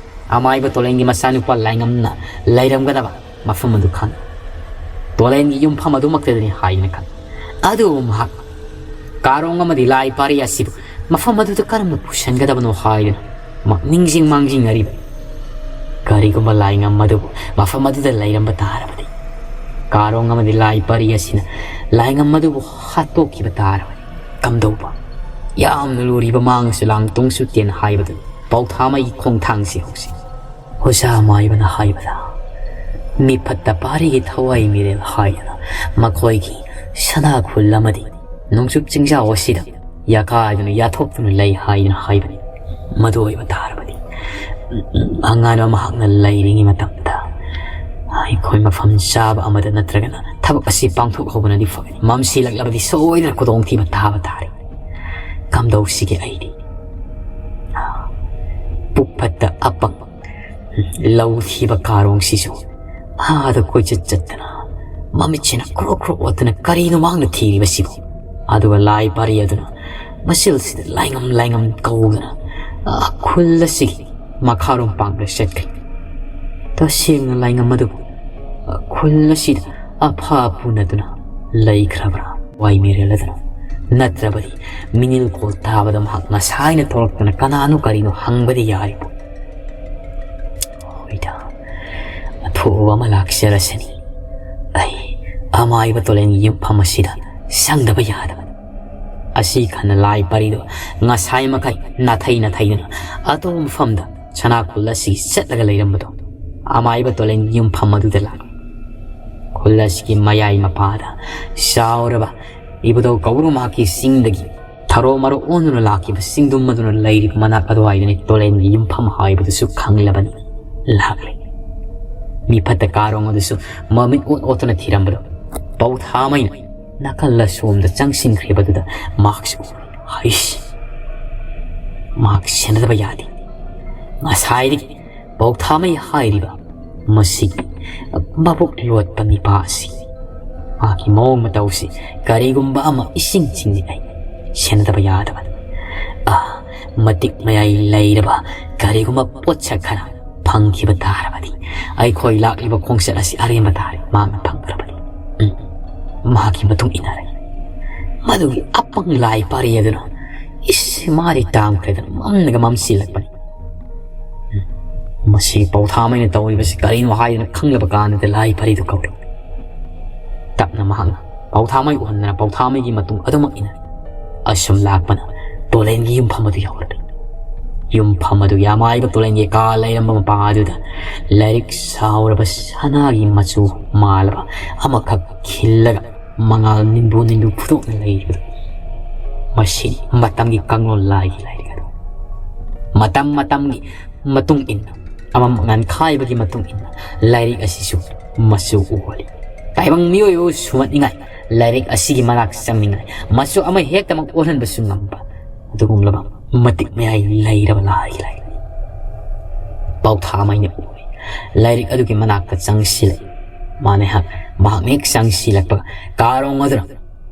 ꯑꯃꯥꯏꯕ ꯇꯣꯂꯦꯟꯒꯤ ꯃꯆꯥꯅꯨꯄꯥ ꯂꯥꯏꯉꯝꯅ ꯂꯩꯔꯝꯒꯗꯕ ꯃꯐꯝ ꯑꯗꯨ ꯈꯪꯏ꯫ ꯇꯣꯂꯦꯟꯒꯤ ꯌꯨꯝꯐꯝ ꯑꯗꯨꯃꯛꯇꯗꯅꯤ ꯍꯥꯏꯗꯨꯅ ꯈꯪꯏ꯫ ꯑꯗꯨꯕꯨ ꯃꯍꯥꯛ ꯀꯥꯔꯣꯡ ꯑꯃꯗꯤ ꯂꯥꯏ ꯄꯥꯔꯤ ꯑꯁꯤꯕꯨ ꯃꯐꯝ ꯑꯗꯨꯗ ꯀꯔꯝꯅ ꯄꯨꯁꯤꯟꯒꯗꯕꯅꯣ ꯍꯥꯏꯗꯨꯅ ꯃꯍꯥꯛ ꯅꯤꯡꯁꯤꯡ ꯃꯥꯡꯖꯤꯡꯅꯔꯤꯕꯅꯤ꯫ ꯀꯔꯤꯒꯨꯝꯕ ꯂꯥꯏꯉꯝ ꯑꯗꯨꯕꯨ ꯃꯐꯝ ꯑꯗꯨꯗ ꯂꯩꯔꯝꯕ ꯇꯥꯔꯕꯗꯤ, ꯀꯥꯔꯣꯡ ꯑꯃꯗꯤ ꯂꯥꯏ ꯄꯥꯔꯤ ꯑꯁꯤꯅ ꯂꯥꯏꯉꯝ ꯑꯗꯨꯕꯨ ꯍꯥꯠꯇꯣꯛꯈꯤꯕ ꯇꯥꯔꯕꯗꯤ ꯀꯝꯗꯧꯕ? ꯌꯥꯝꯅ ꯂꯨꯔꯤꯕ ꯃꯥꯡꯁꯨ ꯂꯥꯡ ꯇꯨꯡꯁꯨ ꯇꯦꯟ ꯍꯥꯏꯕꯗꯨ ꯄꯧꯊꯥꯃꯩꯒꯤ ꯈꯣꯡꯊꯥꯡꯁꯤ ꯍꯧꯁꯤ꯫ ꯑꯣꯖꯥ ꯃꯥꯏꯕꯅ ꯍꯥꯏꯕꯗ, ꯃꯤꯐꯠꯇ ꯄꯥꯔꯤꯒꯤ ꯊꯋꯥꯏ ꯃꯤꯔꯦꯜ ꯍꯥꯏꯗꯅ ꯃꯈꯣꯏꯒꯤ ꯁꯅꯥ ꯈꯨꯜ ꯑꯃꯗꯤ ꯅꯣꯡꯆꯨꯞ ꯆꯤꯡꯖꯥꯎ ꯑꯁꯤꯗ ꯌꯥꯀꯥꯏꯗꯨꯅ ꯌꯥꯊꯣꯛꯇꯨꯅ ꯂꯩ ꯍꯥꯏꯗꯨꯅ ꯍꯥꯏꯕꯅꯤ꯫ ꯃꯗꯨ ꯑꯣꯏꯕ ꯇꯥꯔꯕꯗꯤ, ꯑꯉꯥꯟꯕ ꯃꯍꯥꯛꯅ ꯂꯩꯔꯤꯉꯩ ꯃꯇꯝꯗ ꯑꯩꯈꯣꯏ ꯃꯐꯝ ꯆꯥꯕ ꯑꯃꯗ ꯅꯠꯇ꯭ꯔꯒꯅ ꯊꯕꯛ ꯑꯁꯤ ꯄꯥꯡꯊꯣꯛꯍꯧꯕꯅꯗꯤ ꯐꯒꯅꯤ꯫ ꯃꯝꯁꯤꯜꯂꯛꯂꯕꯗꯤ ꯁꯣꯏꯗꯅ ꯈꯨꯗꯣꯡꯊꯤꯕ ꯇꯥꯕ ꯇꯥꯔꯦ꯫ ꯀꯝꯗꯧꯁꯤꯒꯦ ꯑꯩꯗꯤ? ꯄꯨꯛ ꯐꯠꯇ ꯑꯄꯪ ꯂꯧ ꯊꯤꯕ ꯀꯥꯔꯣꯡꯁꯤꯁꯨ ꯑꯥꯗ ꯀꯣꯏꯆꯠ ꯆꯠꯇꯅ ꯃꯃꯤꯠꯁꯤꯅ ꯈ꯭ꯔꯣꯛ ꯈ꯭ꯔꯣꯛ ꯑꯣꯠꯇꯅ ꯀꯔꯤꯅꯣ ꯃꯍꯥꯛꯅ ꯊꯤꯔꯤꯕꯁꯤꯕꯨ? ꯑꯗꯨꯒ ꯂꯥꯏ ꯄꯥꯔꯤ ꯑꯗꯨꯅ ꯃꯁꯤꯜꯁꯤꯗ ꯂꯥꯏꯉꯝ ꯂꯥꯏꯉꯝ ꯀꯧꯗꯨꯅ, ꯑ, ꯈꯨꯜ ꯑꯁꯤꯒꯤ ꯃꯈꯥꯔꯣꯝ ꯄꯥꯡꯗ ꯆꯠꯈ꯭ꯔꯦ꯫ ꯇꯁꯦꯡꯅ ꯂꯥꯏꯉꯝ ꯑꯗꯨꯕꯨ, ꯑ, ꯈꯨꯜ ꯑꯁꯤꯗ ꯑꯐ ꯄꯨꯅꯗꯨꯅ ꯂꯩꯈ꯭ꯔꯕ꯭ꯔꯥ? ꯋꯥꯏ ꯃꯤꯔꯦꯜ ꯑꯗꯨꯅ ꯅꯠꯇ꯭ꯔꯕꯗꯤ ꯃꯤꯅꯤꯜ ꯀꯣꯜ ꯇꯥꯕꯗ ꯃꯍꯥꯛ ꯉꯁꯥꯏꯅ ꯊꯣꯛꯂꯛꯇꯅ ꯀꯅꯥꯅꯣ ꯀꯔꯤꯅꯣ ꯍꯪꯕꯗꯤ ꯌꯥꯔꯤꯕꯣ? ꯍꯣꯏꯗ, ꯑꯊꯨꯕ ꯑꯃ ꯂꯥꯛꯆꯔꯁꯅꯤ꯫ ꯑꯩ ꯑꯃꯥꯏꯕ ꯇꯣꯂꯦꯟꯒꯤ ꯌꯨꯝꯐꯝ ꯑꯁꯤꯗ ꯆꯪꯗꯕ ꯌꯥꯗꯕꯅꯤ꯫ ꯑꯁꯤ ꯈꯟꯅ ꯂꯥꯏ ꯄꯥꯔꯤꯗꯣ ꯉꯁꯥꯏ ꯃꯈꯩ ꯅꯥꯊꯩ ꯅꯥꯊꯩꯗꯨꯅ ꯑꯇꯣꯞꯄ ꯃꯐꯝꯗ ꯁꯅꯥ ꯈꯨꯜ ꯑꯁꯤ ꯆꯠꯂꯒ ꯂꯩꯔꯝꯕꯗꯣ ꯑꯃꯥꯏꯕ ꯇꯣꯂꯦꯟꯒꯤ ꯌꯨꯝꯐꯝ ꯑꯗꯨꯗ ꯂꯥꯛꯂꯦ꯫ ꯈꯨꯜ ꯑꯁꯤꯒꯤ ꯃꯌꯥꯏ ꯃꯄꯥꯗ ꯆꯥꯎꯔꯕ ꯏꯕꯨꯙꯧ ꯀꯧꯕ꯭ꯔꯨ ꯃꯍꯥꯛꯀꯤ ꯆꯤꯡꯗꯒꯤ ꯊꯔꯣ ꯃꯔꯣ ꯑꯣꯟꯗꯨꯅ ꯂꯥꯛꯈꯤꯕ ꯆꯤꯡꯗꯨꯝ ꯑꯗꯨꯅ ꯂꯩꯔꯤꯕ ꯃꯅꯥꯛ ꯑꯗꯨꯋꯥꯏꯗꯅꯤ ꯇꯣꯂꯦꯟꯒꯤ ꯌꯨꯝꯐꯝ ꯍꯥꯏꯕꯗꯨꯁꯨ ꯈꯪꯂꯕꯅꯤ꯫ ꯂꯥꯛꯂꯦ꯫ ꯃꯤ ꯐꯠꯇ ꯀꯥꯔꯣꯡ ꯑꯗꯨꯁꯨ ꯃꯃꯤꯠ ꯑꯣꯠ ꯑꯣꯠꯇꯨꯅ ꯊꯤꯔꯝꯕꯗꯣ ꯄꯧꯊꯥꯃꯩꯅ ꯅꯥꯀꯜ ꯑꯁꯣꯝꯗ ꯆꯪꯁꯤꯟꯈ꯭ꯔꯤꯕꯗꯨꯗ ꯃꯍꯥꯛꯁꯨ ꯎꯔꯦ꯫ ꯍꯩꯁ! ꯃꯍꯥꯛ ꯁꯦꯟꯅꯗꯕ ꯌꯥꯗꯦ꯫ ꯉꯁꯥꯏꯗꯒꯤ ꯄꯥꯎꯊꯥꯃꯩ ꯍꯥꯏꯔꯤꯕ ꯃꯁꯤꯒꯤ ꯃꯕꯨꯛ ꯂꯣꯠꯄ ꯅꯤꯄꯥ ꯑꯁꯤ, ꯃꯥꯒꯤ ꯃꯑꯣꯡ ꯃꯇꯧꯁꯤ ꯀꯔꯤꯒꯨꯝꯕ ꯑꯃ ꯏꯁꯤꯡ ꯆꯤꯡꯅꯤꯡꯉꯥꯏ ꯁꯦꯟꯅꯗꯕ ꯌꯥꯗꯕꯅꯤ꯫ ꯑ, ꯃꯇꯤꯛ ꯃꯌꯥꯏ ꯂꯩꯔꯕ ꯀꯔꯤꯒꯨꯝꯕ ꯄꯣꯠꯁꯛ ꯈꯔ ꯐꯪꯈꯤꯕ ꯇꯥꯔꯕꯗꯤ, ꯑꯩꯈꯣꯏ ꯂꯥꯛꯂꯤꯕ ꯈꯣꯡꯆꯠ ꯑꯁꯤ ꯑꯔꯦꯝꯕ ꯇꯥꯔꯦ꯫ ꯃꯥꯅ ꯐꯪꯈ꯭ꯔꯕꯅꯤ꯫ ꯎꯝ, ꯃꯍꯥꯛꯀꯤ ꯃꯇꯨꯡ ꯏꯟꯅꯔꯦ꯫ ꯃꯗꯨꯒꯤ ꯑꯄꯪ ꯂꯥꯏ ꯄꯥꯔꯤ ꯑꯗꯨꯅ, ꯏꯁ, ꯃꯥꯗꯤ ꯇꯥꯝꯈ꯭ꯔꯦꯗꯅ ꯃꯝꯅꯒ ꯃꯝꯁꯤꯜꯂꯛꯄꯅꯤ꯫ ꯎꯝ, ꯃꯁꯤ ꯄꯥꯎꯊꯥꯃꯩꯅ ꯇꯧꯔꯤꯕꯁꯤ ꯀꯔꯤꯅꯣ ꯍꯥꯏꯗꯨꯅ ꯈꯪꯂꯕ ꯀꯥꯟꯗꯗꯤ ꯂꯥꯏ ꯄꯥꯔꯤꯗꯨ ꯀꯧꯔꯦ꯫ ꯇꯞꯅ ꯃꯍꯥꯛꯅ ꯄꯥꯎꯊꯥꯃꯩ ꯎꯍꯟꯗꯅ ꯄꯥꯎꯊꯥꯃꯩꯒꯤ ꯃꯇꯨꯡ ꯑꯗꯨꯃꯛ ꯏꯟꯅꯔꯦ꯫ ꯑꯁꯨꯝ ꯂꯥꯛꯄꯅ ꯇꯣꯂꯦꯟꯒꯤ ꯌꯨꯝꯐꯝ ꯑꯗꯨ ꯌꯧꯔꯛꯂꯦ꯫ ꯌꯨꯝꯐꯝ ꯑꯗꯨꯒꯤ ꯑꯃꯥꯏꯕ ꯇꯣꯂꯦꯟꯒꯤ ꯀꯥ ꯂꯩꯔꯝꯕ ꯃꯄꯥ ꯑꯗꯨꯗ ꯂꯥꯏꯔꯤꯛ ꯁꯥꯎꯔꯕ ꯁꯅꯥꯒꯤ ꯃꯆꯨ ꯃꯥꯜꯂꯕ ꯑꯃꯈꯛ ꯈꯤꯜꯂꯒ ꯃꯉꯥꯜ ꯅꯤꯟꯕꯨ ꯅꯤꯟꯕꯨ ꯐꯨꯗꯣꯛꯅ ꯂꯩꯔꯤꯕꯗꯨ, ꯃꯁꯤ ꯃꯇꯝꯒꯤ ꯀꯥꯡꯂꯣꯟ ꯂꯥꯏꯒꯤ ꯂꯥꯏꯔꯤꯛ ꯑꯗꯨ꯫ ꯃꯇꯝ ꯃꯇꯝꯒꯤ ꯃꯇꯨꯡ ꯏꯟꯅ, ꯑꯃꯝ ꯉꯟꯈꯥꯏꯕꯒꯤ ꯃꯇꯨꯡ ꯏꯟꯅ ꯂꯥꯏꯔꯤꯛ ꯑꯁꯤꯁꯨ ꯃꯆꯨ ꯑꯣꯜꯂꯤ꯫ ꯇꯥꯏꯕꯪ ꯃꯤꯑꯣꯏꯕꯕꯨ ꯁꯨꯝꯍꯠꯅꯤꯡꯉꯥꯏ, ꯂꯥꯏꯔꯤꯛ ꯑꯁꯤꯒꯤ ꯃꯅꯥꯛ ꯆꯪꯅꯤꯡꯉꯥꯏ, ꯃꯆꯨ ꯑꯃ ꯍꯦꯛꯇꯃꯛ ꯑꯣꯜꯍꯟꯕꯁꯨ ꯉꯝꯕ ꯑꯗꯨꯒꯨꯝꯂꯕ ꯃꯇꯤꯛ ꯃꯌꯥꯏ ꯂꯩꯔꯕ ꯂꯥꯏꯒꯤ ꯂꯥꯏꯔꯤꯛꯅꯤ꯫ ꯄꯥꯎꯊꯥꯃꯩꯅ ꯎꯔꯦ꯫ ꯂꯥꯏꯔꯤꯛ ꯑꯗꯨꯒꯤ ꯃꯅꯥꯛꯇ ꯆꯪꯁꯤꯜꯂꯛꯏ꯫ ꯃꯥꯅ ꯍꯦꯛ, ꯃꯍꯥꯛꯅ ꯍꯦꯛ ꯆꯪꯁꯤꯜꯂꯛꯄꯒ ꯀꯥꯔꯣꯡ ꯑꯗꯨꯅ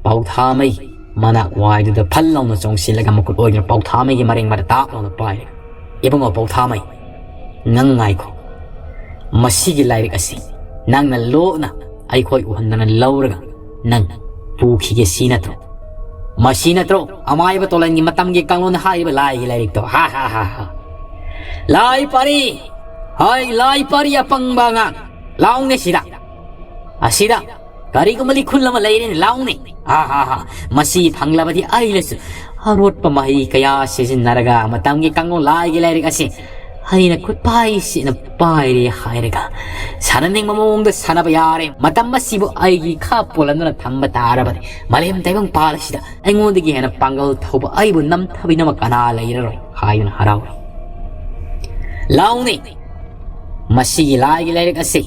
ꯄꯥꯎꯊꯥꯃꯩꯒꯤ ꯃꯅꯥꯛ ꯋꯥꯏꯗꯨꯗ ꯐꯜ ꯂꯥꯎꯅ ꯆꯣꯡꯁꯤꯜꯂꯒ ꯃꯈꯨꯠ ꯑꯣꯏꯗꯨꯅ ꯄꯥꯎꯊꯥꯃꯩꯒꯤ ꯃꯔꯦꯡ ꯃꯔ ꯇꯥꯞ ꯂꯥꯎꯅ ꯄꯥꯏꯔꯦ꯫ "ꯏꯕꯨꯡꯉꯣ ꯄꯥꯎꯊꯥꯃꯩ, ꯅꯪ ꯉꯥꯏꯈꯣ꯫ ꯃꯁꯤꯒꯤ ꯂꯥꯏꯔꯤꯛ ꯑꯁꯤ ꯅꯪꯅ ꯂꯣꯠꯅ ꯑꯩꯈꯣꯏ ꯎꯍꯟꯗꯅ ꯂꯧꯔꯒ ꯅꯪ ꯄꯨꯈꯤꯒꯦ ꯁꯤ ꯅꯠꯇ꯭ꯔꯣ? ꯃꯁꯤ ꯅꯠꯇ꯭ꯔꯣ ꯑꯃꯥꯏꯕ ꯇꯣꯂꯟꯒꯤ ꯃꯇꯝꯒꯤ ꯀꯥꯡꯂꯣꯟ ꯍꯥꯏꯔꯤꯕ ꯂꯥꯏꯒꯤ ꯂꯥꯏꯔꯤꯛꯇꯣ? ꯍꯥ, ꯍꯥ, ꯍꯥ, ꯍꯥ꯫ ꯂꯥꯏ ꯄꯥꯔꯤ! ꯍꯣꯏ, ꯂꯥꯏ ꯄꯥꯔꯤ ꯑꯄꯪꯕ ꯑꯉꯥꯡ! ꯂꯥꯎꯅꯦ ꯁꯤꯗ! ꯑꯁꯤꯗ ꯀꯔꯤꯒꯨꯝꯕ ꯂꯤꯈꯨꯜ ꯑꯃ ꯂꯩꯔꯦꯅꯦ, ꯂꯥꯎꯅꯦ!" ꯍꯥ, ꯍꯥ, ꯍꯥ꯫ "ꯃꯁꯤ ꯐꯪꯂꯕꯗꯤ ꯑꯩꯅꯁꯨ ꯑꯔꯣꯠꯄ ꯃꯍꯩ ꯀꯌꯥ ꯁꯤꯖꯤꯟꯅꯔꯒ ꯃꯇꯝꯒꯤ ꯀꯥꯡꯂꯣꯟ ꯂꯥꯏꯒꯤ ꯂꯥꯏꯔꯤꯛ ꯑꯁꯤ ꯑꯩꯅ ꯈꯨꯠ ꯄꯥꯏꯁꯤꯅ ꯄꯥꯏꯔꯦ ꯍꯥꯏꯔꯒ ꯁꯥꯟꯅꯅꯤꯡꯕ ꯃꯑꯣꯡꯗ ꯁꯥꯟꯅꯕ ꯌꯥꯔꯦ꯫ ꯃꯇꯝ ꯑꯁꯤꯕꯨ ꯑꯩꯒꯤ ꯈꯥ ꯄꯣꯜꯍꯟꯗꯨꯅ ꯊꯝꯕ ꯇꯥꯔꯕꯗꯤ ꯃꯥꯂꯦꯝ ꯇꯥꯏꯕꯪ ꯄꯥꯜ ꯑꯁꯤꯗ ꯑꯩꯉꯣꯟꯗꯒꯤ ꯍꯦꯟꯅ ꯄꯥꯡꯒꯜ ꯊꯧꯕ, ꯑꯩꯕꯨ ꯅꯝꯊꯕꯤꯅꯕ ꯀꯅꯥ ꯂꯩꯔꯔꯣꯏ" ꯍꯥꯏꯗꯨꯅ ꯍꯔꯥꯎꯔꯤ꯫ "ꯂꯥꯎꯅꯦ, ꯃꯁꯤꯒꯤ ꯂꯥꯏꯒꯤ ꯂꯥꯏꯔꯤꯛ ꯑꯁꯤ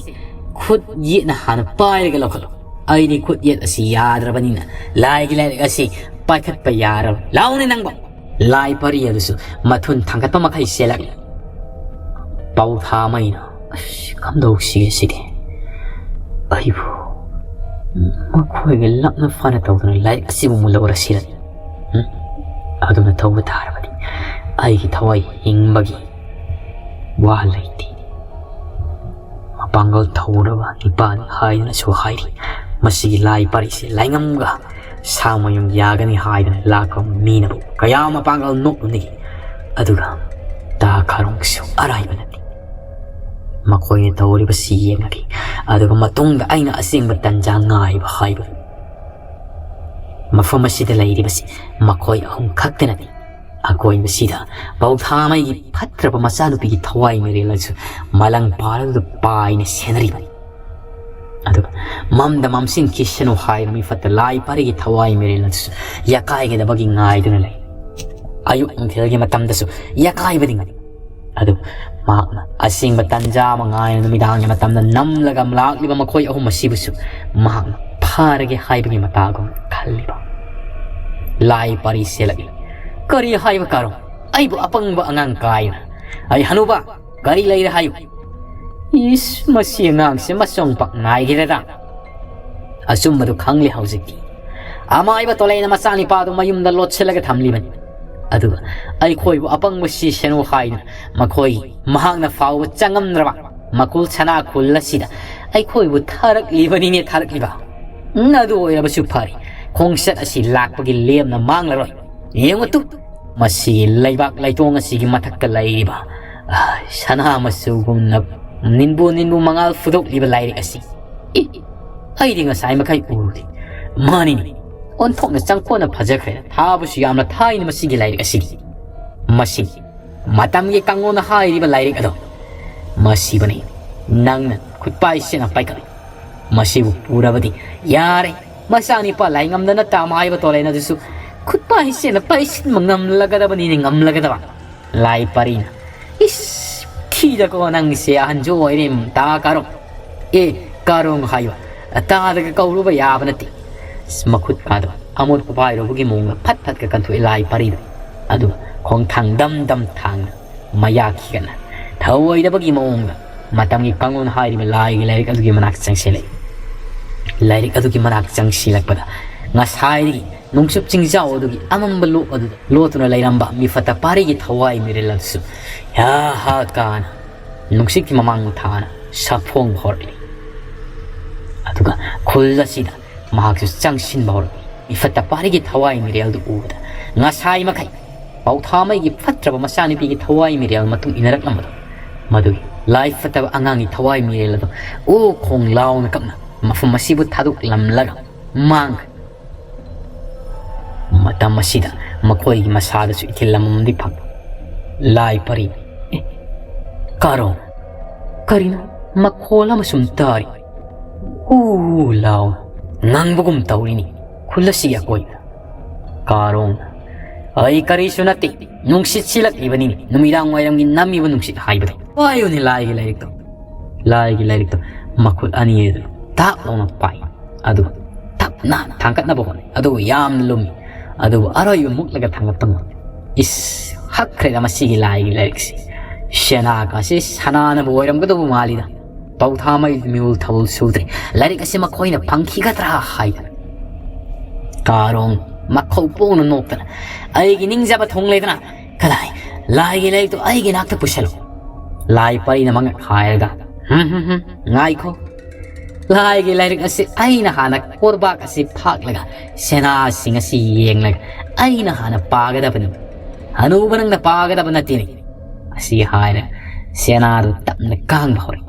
ꯈꯨꯠ ꯌꯦꯠꯅ ꯍꯥꯟꯅ ꯄꯥꯏꯔꯒ ꯂꯧꯈꯠꯂꯨ, ꯑꯩꯗꯤ ꯈꯨꯠ ꯌꯦꯠ ꯑꯁꯤ ꯌꯥꯗ꯭ꯔꯕꯅꯤꯅ ꯂꯥꯏꯒꯤ ꯂꯥꯏꯔꯤꯛ ꯑꯁꯤ ꯄꯥꯏꯈꯠꯄ ꯌꯥꯔꯣꯏ꯫ ꯂꯥꯎꯅꯦ ꯅꯪꯕꯣ!" ꯂꯥꯏ ꯄꯔꯤ ꯑꯗꯨꯁꯨ ꯃꯊꯨꯟ ꯊꯥꯡꯒꯠꯄ ꯃꯈꯩ ꯆꯦꯜꯂꯛꯂꯤ꯫ ꯄꯥꯎꯊꯥꯃꯩꯅ, "ꯑꯁ, ꯀꯝꯗꯧꯁꯤꯒꯦ ꯁꯤꯗꯤ? ꯑꯩꯕꯨ ꯃꯈꯣꯏꯒ ꯂꯛꯅ ꯐꯥꯅ ꯇꯧꯗꯨꯅ ꯂꯥꯏꯔꯤꯛ ꯑꯁꯤꯕꯨ ꯃꯨꯜꯍꯧꯔꯁꯤꯔ? ꯎꯝ? ꯑꯗꯨꯅ ꯇꯧꯕ ꯇꯥꯔꯕꯗꯤ ꯑꯩꯒꯤ ꯊꯋꯥꯏ ꯍꯤꯡꯕꯒꯤ ꯋꯥ ꯂꯩꯇꯦ꯫ ꯃꯄꯥꯡꯒꯜ ꯊꯧꯔꯕ ꯅꯤꯄꯥꯅꯤ ꯍꯥꯏꯗꯨꯅꯁꯨ ꯍꯥꯏꯔꯤ꯫ ꯃꯁꯤꯒꯤ ꯂꯥꯏ ꯄꯔꯤꯁꯦ ꯂꯥꯏꯉꯝꯒ ꯁꯥꯃꯌꯨꯝ ꯌꯥꯒꯅꯤ ꯍꯥꯏꯗꯨꯅ ꯂꯥꯛꯄ ꯃꯤꯅꯕꯨ ꯀꯌꯥ ꯃꯄꯥꯡꯒꯜ ꯅꯣꯛꯅꯅꯤ꯫ ꯑꯗꯨꯒ ꯇꯥ ꯈꯥꯔꯣꯡꯁꯨ ꯑꯔꯥꯏꯕ ꯅꯠꯇꯦ꯫ ꯃꯈꯣꯏꯅ ꯇꯧꯔꯤꯕꯁꯤ ꯌꯦꯡꯂꯒꯦ꯫ ꯑꯗꯨꯒ ꯃꯇꯨꯡꯗ ꯑꯩꯅ ꯑꯁꯦꯡꯕ ꯇꯟꯖꯥ ꯉꯥꯏꯕ ꯍꯥꯏꯕ꯫ ꯃꯐꯝ ꯑꯁꯤꯗ ꯂꯩꯔꯤꯕꯁꯤ ꯃꯈꯣꯏ ꯑꯍꯨꯝ ꯈꯛꯇ ꯅꯠꯇꯦ꯫ ꯑꯀꯣꯏꯕꯁꯤꯗ ꯄꯥꯎꯊꯥꯃꯩꯒꯤ ꯐꯠꯇ꯭ꯔꯕ ꯃꯆꯥꯅꯨꯄꯤꯒꯤ ꯊꯋꯥꯏ ꯃꯤꯔꯦꯜ ꯑꯗꯨꯁꯨ ꯃꯂꯪ ꯄꯥꯔꯗꯨꯗ ꯄꯥꯏꯅ ꯁꯦꯟꯅꯔꯤꯕꯅꯤ꯫ ꯑꯗꯨꯒ ꯃꯝꯗ ꯃꯝꯁꯤꯟꯈꯤꯁꯅꯨ ꯍꯥꯏꯅ ꯃꯤꯐꯠꯇ ꯂꯥꯏ ꯄꯔꯤꯒꯤ ꯊꯋꯥꯏ ꯃꯤꯔꯦꯜ ꯑꯗꯨꯁꯨ ꯌꯥꯀꯥꯏꯒꯗꯕꯒꯤ ꯉꯥꯏꯗꯨꯅ ꯂꯩ꯫ ꯑꯌꯨꯛ ꯅꯨꯡꯊꯤꯜꯒꯤ ꯃꯇꯝꯗꯁꯨ ꯌꯥꯀꯥꯏꯕꯗꯤ ꯉꯝꯃꯤ꯫ ꯑꯗꯨ ꯃꯍꯥꯛꯅ ꯑꯁꯦꯡꯕ ꯇꯟꯖꯥ ꯑꯃ ꯉꯥꯏꯅ ꯅꯨꯃꯤꯗꯥꯡꯒꯤ ꯃꯇꯝꯗ ꯅꯝꯂꯒ ꯂꯥꯛꯂꯤꯕ ꯃꯈꯣꯏ ꯑꯍꯨꯝ ꯑꯁꯤꯕꯨꯁꯨ ꯃꯍꯥꯛꯅ ꯐꯥꯔꯒꯦ ꯍꯥꯏꯕꯒꯤ ꯃꯇꯥꯒꯨꯝ ꯈꯜꯂꯤꯕ꯫ ꯂꯥꯏ ꯄꯔꯤ ꯆꯦꯜꯂꯛꯏ꯫ "ꯀꯔꯤ ꯍꯥꯏꯕ ꯀꯥꯔꯣ? ꯑꯩꯕꯨ ꯑꯄꯪꯕ ꯑꯉꯥꯡ ꯀꯥꯏꯅ? ꯑꯩ ꯍꯅꯨꯕ, ꯀꯔꯤ ꯂꯩꯔꯦ ꯍꯥꯏꯌꯨ?" ꯏꯁ, ꯃꯁꯤ ꯑꯉꯥꯡꯁꯦ ꯃꯆꯣꯡ ꯄꯥꯛ ꯅꯥꯏꯈꯤꯗ꯭ꯔꯥ? ꯑꯆꯨꯝꯕꯗꯨ ꯈꯪꯂꯦ ꯍꯧꯖꯤꯛꯇꯤ꯫ ꯑꯃꯥꯏꯕ ꯇꯣꯂꯩꯅ ꯃꯆꯥꯅꯤꯄꯥꯗꯨ ꯃꯌꯨꯝꯗ ꯂꯣꯠꯁꯤꯜꯂꯒ ꯊꯝꯂꯤꯕꯅꯤ꯫ ꯑꯗꯨꯒ ꯑꯩꯈꯣꯏꯕꯨ ꯑꯄꯪꯕ ꯁꯤꯁꯅꯨ ꯍꯥꯏꯅ ꯃꯈꯣꯏ ꯃꯍꯥꯛꯅ ꯐꯥꯎꯕ ꯆꯪꯉꯝꯗ꯭ꯔꯕ ꯃꯀꯨꯜ ꯁꯅꯥ ꯈꯨꯜ ꯑꯁꯤꯗ ꯑꯩꯈꯣꯏꯕꯨ ꯊꯥꯔꯛꯂꯤꯕꯅꯤꯅꯦ, ꯊꯥꯔꯛꯂꯤꯕ꯫ ꯎꯝ, ꯑꯗꯨ ꯑꯣꯏꯔꯕꯁꯨ ꯐꯔꯦ, ꯈꯣꯡꯆꯠ ꯑꯁꯤ ꯂꯥꯛꯄꯒꯤ ꯂꯦꯝꯅ ꯃꯥꯡꯂꯔꯣꯏ꯫ ꯌꯦꯡꯉꯨ ꯇꯨ, ꯃꯁꯤꯒꯤ ꯂꯩꯕꯥꯛ ꯂꯩꯇꯣꯡ ꯑꯁꯤꯒꯤ ꯃꯊꯛꯇ ꯂꯩꯔꯤꯕ, ꯑ, ꯁꯅꯥ ꯃꯆꯨꯒꯨꯝꯅ ꯅꯤꯟꯕꯨ ꯅꯤꯟꯕꯨ ꯃꯉꯥꯜ ꯐꯨꯗꯣꯛꯂꯤꯕ ꯂꯥꯏꯔꯤꯛ ꯑꯁꯤ꯫ ꯏ, ꯑꯩꯗꯤ ꯉꯁꯥꯏ ꯃꯈꯩ ꯎꯔꯨꯗꯦ꯫ ꯃꯥꯅꯤꯅꯦ, ꯑꯣꯟꯊꯣꯛꯅ ꯆꯪꯈꯣꯟꯅ ꯐꯖꯈ꯭ꯔꯦ꯫ ꯊꯥꯕꯁꯨ ꯌꯥꯝꯅ ꯊꯥꯏꯅ ꯃꯁꯤꯒꯤ ꯂꯥꯏꯔꯤꯛ ꯑꯁꯤꯗꯤ꯫ ꯃꯁꯤ ꯃꯇꯝꯒꯤ ꯀꯥꯡꯂꯣꯟꯅ ꯍꯥꯏꯔꯤꯕ ꯂꯥꯏꯔꯤꯛ ꯑꯗꯣ, ꯃꯁꯤꯕꯨꯅꯤ꯫ ꯅꯪꯅ ꯈꯨꯠꯄꯥꯏꯁꯤꯅ ꯄꯥꯏꯈꯠꯂꯨ꯫ ꯃꯁꯤꯕꯨ ꯄꯨꯔꯕꯗꯤ ꯌꯥꯔꯦ꯫ ꯃꯆꯥꯅꯤꯄꯥ ꯂꯥꯏꯉꯝꯗꯅ ꯇꯥꯃꯥꯏꯕ ꯇꯣꯂꯦꯟ ꯑꯗꯨꯁꯨ ꯈꯨꯠꯄꯥꯏꯁꯤꯅ ꯄꯥꯏꯁꯤꯟꯕ ꯉꯝꯂꯒꯗꯕꯅꯤꯅꯦ, ꯉꯝꯂꯒꯗꯕ꯫ ꯂꯥꯏ ꯄꯔꯤꯅ, "ꯏꯁ, ꯊꯤꯗꯀꯣ ꯅꯪꯁꯦ, ꯑꯍꯟꯁꯨ ꯑꯣꯏꯔꯦ, ꯇꯥ ꯀꯥꯔꯣꯡ꯫ ꯑꯦ, ꯀꯥꯔꯣꯡ ꯍꯥꯏꯌꯣ꯫ ꯑꯇꯥꯗꯒ ꯀꯧꯔꯨꯕ ꯌꯥꯕ ꯅꯠꯇꯦ꯫ ꯃꯈꯨꯠꯀꯥꯗꯣ ꯑꯃꯣꯠꯄ ꯄꯥꯏꯔꯨꯕꯒꯤ ꯃꯑꯣꯡꯗ ꯐꯠ ꯐꯠꯀ ꯀꯟꯊꯣꯛꯑꯦ ꯂꯥꯏ ꯄꯔꯤꯗꯣ꯫ ꯑꯗꯨꯒ ꯈꯣꯡꯊꯥꯡ ꯗꯝ ꯗꯝ ꯊꯥꯡꯅ ꯃꯌꯥ ꯈꯤꯒꯠꯅ ꯊꯧꯑꯣꯏꯗꯕꯒꯤ ꯃꯑꯣꯡꯗ ꯃꯇꯝꯒꯤ ꯀꯥꯡꯂꯣꯟ ꯍꯥꯏꯔꯤꯕ ꯂꯥꯏꯒꯤ ꯂꯥꯏꯔꯤꯛ ꯑꯗꯨꯒꯤ ꯃꯅꯥꯛ ꯆꯪꯁꯤꯜꯂꯛꯏ꯫ ꯂꯥꯏꯔꯤꯛ ꯑꯗꯨꯒꯤ ꯃꯅꯥꯛ ꯆꯪꯁꯤꯜꯂꯛꯄꯗ ꯉꯁꯥꯏꯗꯒꯤ ꯅꯨꯡꯁꯨꯞ ꯆꯤꯡꯖꯥꯎ ꯑꯗꯨꯒꯤ ꯑꯃꯝꯕ ꯂꯣꯛ ꯑꯗꯨꯗ ꯂꯣꯠꯇꯨꯅ ꯂꯩꯔꯝꯕ ꯃꯤꯐꯠꯇ ꯄꯥꯔꯤꯒꯤ ꯊꯋꯥꯏ ꯃꯤꯔꯦꯜ ꯑꯗꯨꯁꯨ ꯍꯥ ꯍꯥ ꯀꯥꯅ ꯅꯨꯡꯁꯤꯠꯀꯤ ꯃꯃꯥꯡ ꯊꯥꯅ ꯁꯥꯐꯣꯡꯕ ꯍꯧꯔꯛꯂꯤ꯫ ꯑꯗꯨꯒ ꯈꯨꯜ ꯑꯁꯤꯗ ꯃꯍꯥꯛꯁꯨ ꯆꯪꯁꯤꯟꯕ ꯍꯧꯔꯛꯂꯤ꯫ ꯃꯤꯐꯠꯇ ꯄꯥꯔꯤꯒꯤ ꯊꯋꯥꯏ ꯃꯤꯔꯦꯜꯗꯨ ꯎꯕꯗ ꯉꯁꯥꯏ ꯃꯈꯩ ꯄꯥꯎꯊꯥꯃꯩꯒꯤ ꯐꯠꯇ꯭ꯔꯕ ꯃꯆꯥꯅꯨꯄꯤꯒꯤ ꯊꯋꯥꯏ ꯃꯤꯔꯦꯜ ꯃꯇꯨꯡ ꯏꯟꯅꯔꯛꯂꯝꯕꯗꯣ, ꯃꯗꯨꯒꯤ ꯂꯥꯏ ꯐꯠꯇꯕ ꯑꯉꯥꯡꯒꯤ ꯊꯋꯥꯏ ꯃꯤꯔꯦꯜ ꯑꯗꯨ ꯑꯣ ꯈꯣꯡ ꯂꯥꯎꯅ ꯀꯞꯅ ꯃꯐꯝ ꯑꯁꯤꯕꯨ ꯊꯥꯗꯣꯛꯂꯝꯂꯒ ꯃꯥꯡꯈ꯭ꯔꯦ꯫ ꯃꯇꯝ ꯑꯁꯤꯗ ꯃꯈꯣꯏꯒꯤ ꯃꯁꯥꯗꯁꯨ ꯏꯊꯤꯜ ꯑꯃꯃꯝꯗꯤ ꯐꯪꯏ꯫ ꯂꯥꯏ ꯄꯔꯤ, "ꯑꯦ, ꯀꯥꯔꯣ, ꯀꯔꯤꯅꯣ ꯃꯈꯣꯜ ꯑꯃ ꯁꯨꯝ ꯇꯥꯔꯤ? ꯎ ꯂꯥꯎ ꯉꯪꯕꯒꯨꯝ ꯇꯧꯔꯤꯅꯤ ꯈꯨꯜ ꯑꯁꯤꯒꯤ ꯑꯀꯣꯏꯕꯗ꯫" ꯀꯥꯔꯣꯡ, "ꯑꯩ ꯀꯔꯤꯁꯨ ꯅꯠꯇꯦ, ꯅꯨꯡꯁꯤꯠ ꯁꯤꯜꯂꯛꯂꯤꯕꯅꯤꯅꯦ, ꯅꯨꯃꯤꯗꯥꯡ ꯋꯥꯏꯔꯝꯒꯤ ꯅꯝꯃꯤꯕ ꯅꯨꯡꯁꯤꯠ ꯍꯥꯏꯕꯗꯣ꯫ ꯄꯥꯏꯌꯨꯅꯦ ꯂꯥꯏꯒꯤ ꯂꯥꯏꯔꯤꯛꯇꯣ꯫" ꯂꯥꯏꯒꯤ ꯂꯥꯏꯔꯤꯛꯇꯣ ꯃꯈꯨꯠ ꯑꯅꯤ ꯑꯗꯨ ꯇꯥꯛ ꯂꯥꯎꯅ ꯄꯥꯏ꯫ ꯑꯗꯨꯒ ꯇꯞꯅ ꯊꯥꯡꯒꯠꯅꯕ ꯍꯣꯠꯅꯩ꯫ ꯑꯗꯨꯕꯨ ꯌꯥꯝꯅ ꯂꯨꯝꯃꯤ꯫ ꯑꯗꯨꯕꯨ ꯑꯔꯣꯏꯕ ꯃꯨꯛꯂꯒ ꯊꯥꯡꯒꯠꯄ ꯉꯝꯃꯤ꯫ ꯏꯁ, ꯍꯛꯈ꯭ꯔꯦꯗ ꯃꯁꯤꯒꯤ ꯂꯥꯏꯒꯤ ꯂꯥꯏꯔꯤꯛꯁꯤ꯫ ꯁꯦꯅꯥꯒꯁꯤ ꯁꯅꯥꯅꯕꯨ ꯑꯣꯏꯔꯝꯒꯗꯧꯕ ꯃꯥꯜꯂꯤꯗ꯫ ꯄꯥꯎꯊꯥꯃꯩ ꯃꯤꯍꯨꯜ ꯊꯧꯍꯨꯜ ꯁꯨꯗ꯭ꯔꯦ꯫ ꯂꯥꯏꯔꯤꯛ ꯑꯁꯤ ꯃꯈꯣꯏꯅ ꯐꯪꯈꯤꯒꯗ꯭ꯔꯥ ꯍꯥꯏꯗꯅ꯫ ꯀꯥꯔꯣꯡ ꯃꯈꯧ ꯄꯣꯡꯅ ꯅꯣꯛꯇꯅ, "ꯑꯩꯒꯤ ꯅꯤꯡꯖꯕ ꯊꯨꯡꯂꯦꯗꯅ꯫ ꯀꯗꯥꯏ? ꯂꯥꯏꯒꯤ ꯂꯥꯏꯔꯤꯛꯇꯨ ꯑꯩꯒꯤ ꯅꯥꯛꯇ ꯄꯨꯁꯜꯂꯨ꯫" ꯂꯥꯏ ꯄꯔꯤꯅ ꯃꯉꯛ ꯍꯥꯏꯔꯒ, "ꯍꯝ, ꯍꯝ, ꯍꯝ, ꯉꯥꯏꯈꯣ꯫ ꯂꯥꯏꯒꯤ ꯂꯥꯏꯔꯤꯛ ꯑꯁꯤ ꯑꯩꯅ ꯍꯥꯟꯅ ꯀꯣꯔꯕꯥꯛ ꯑꯁꯤ ꯐꯥꯛꯂꯒ, ꯁꯦꯅꯥꯁꯤꯡ ꯑꯁꯤ ꯌꯦꯡꯂꯒ, ꯑꯩꯅ ꯍꯥꯟꯅ ꯄꯥꯒꯗꯕꯅꯤ꯫ ꯍꯅꯨꯕ ꯅꯪꯅ ꯄꯥꯒꯗꯕ ꯅꯠꯇꯦꯅꯦ꯫" ꯑꯁꯤ ꯍꯥꯏꯔꯦ꯫ ꯁꯦꯅꯥꯗꯨ ꯇꯞꯅ ꯀꯥꯡꯕ ꯍꯧꯔꯛꯏ꯫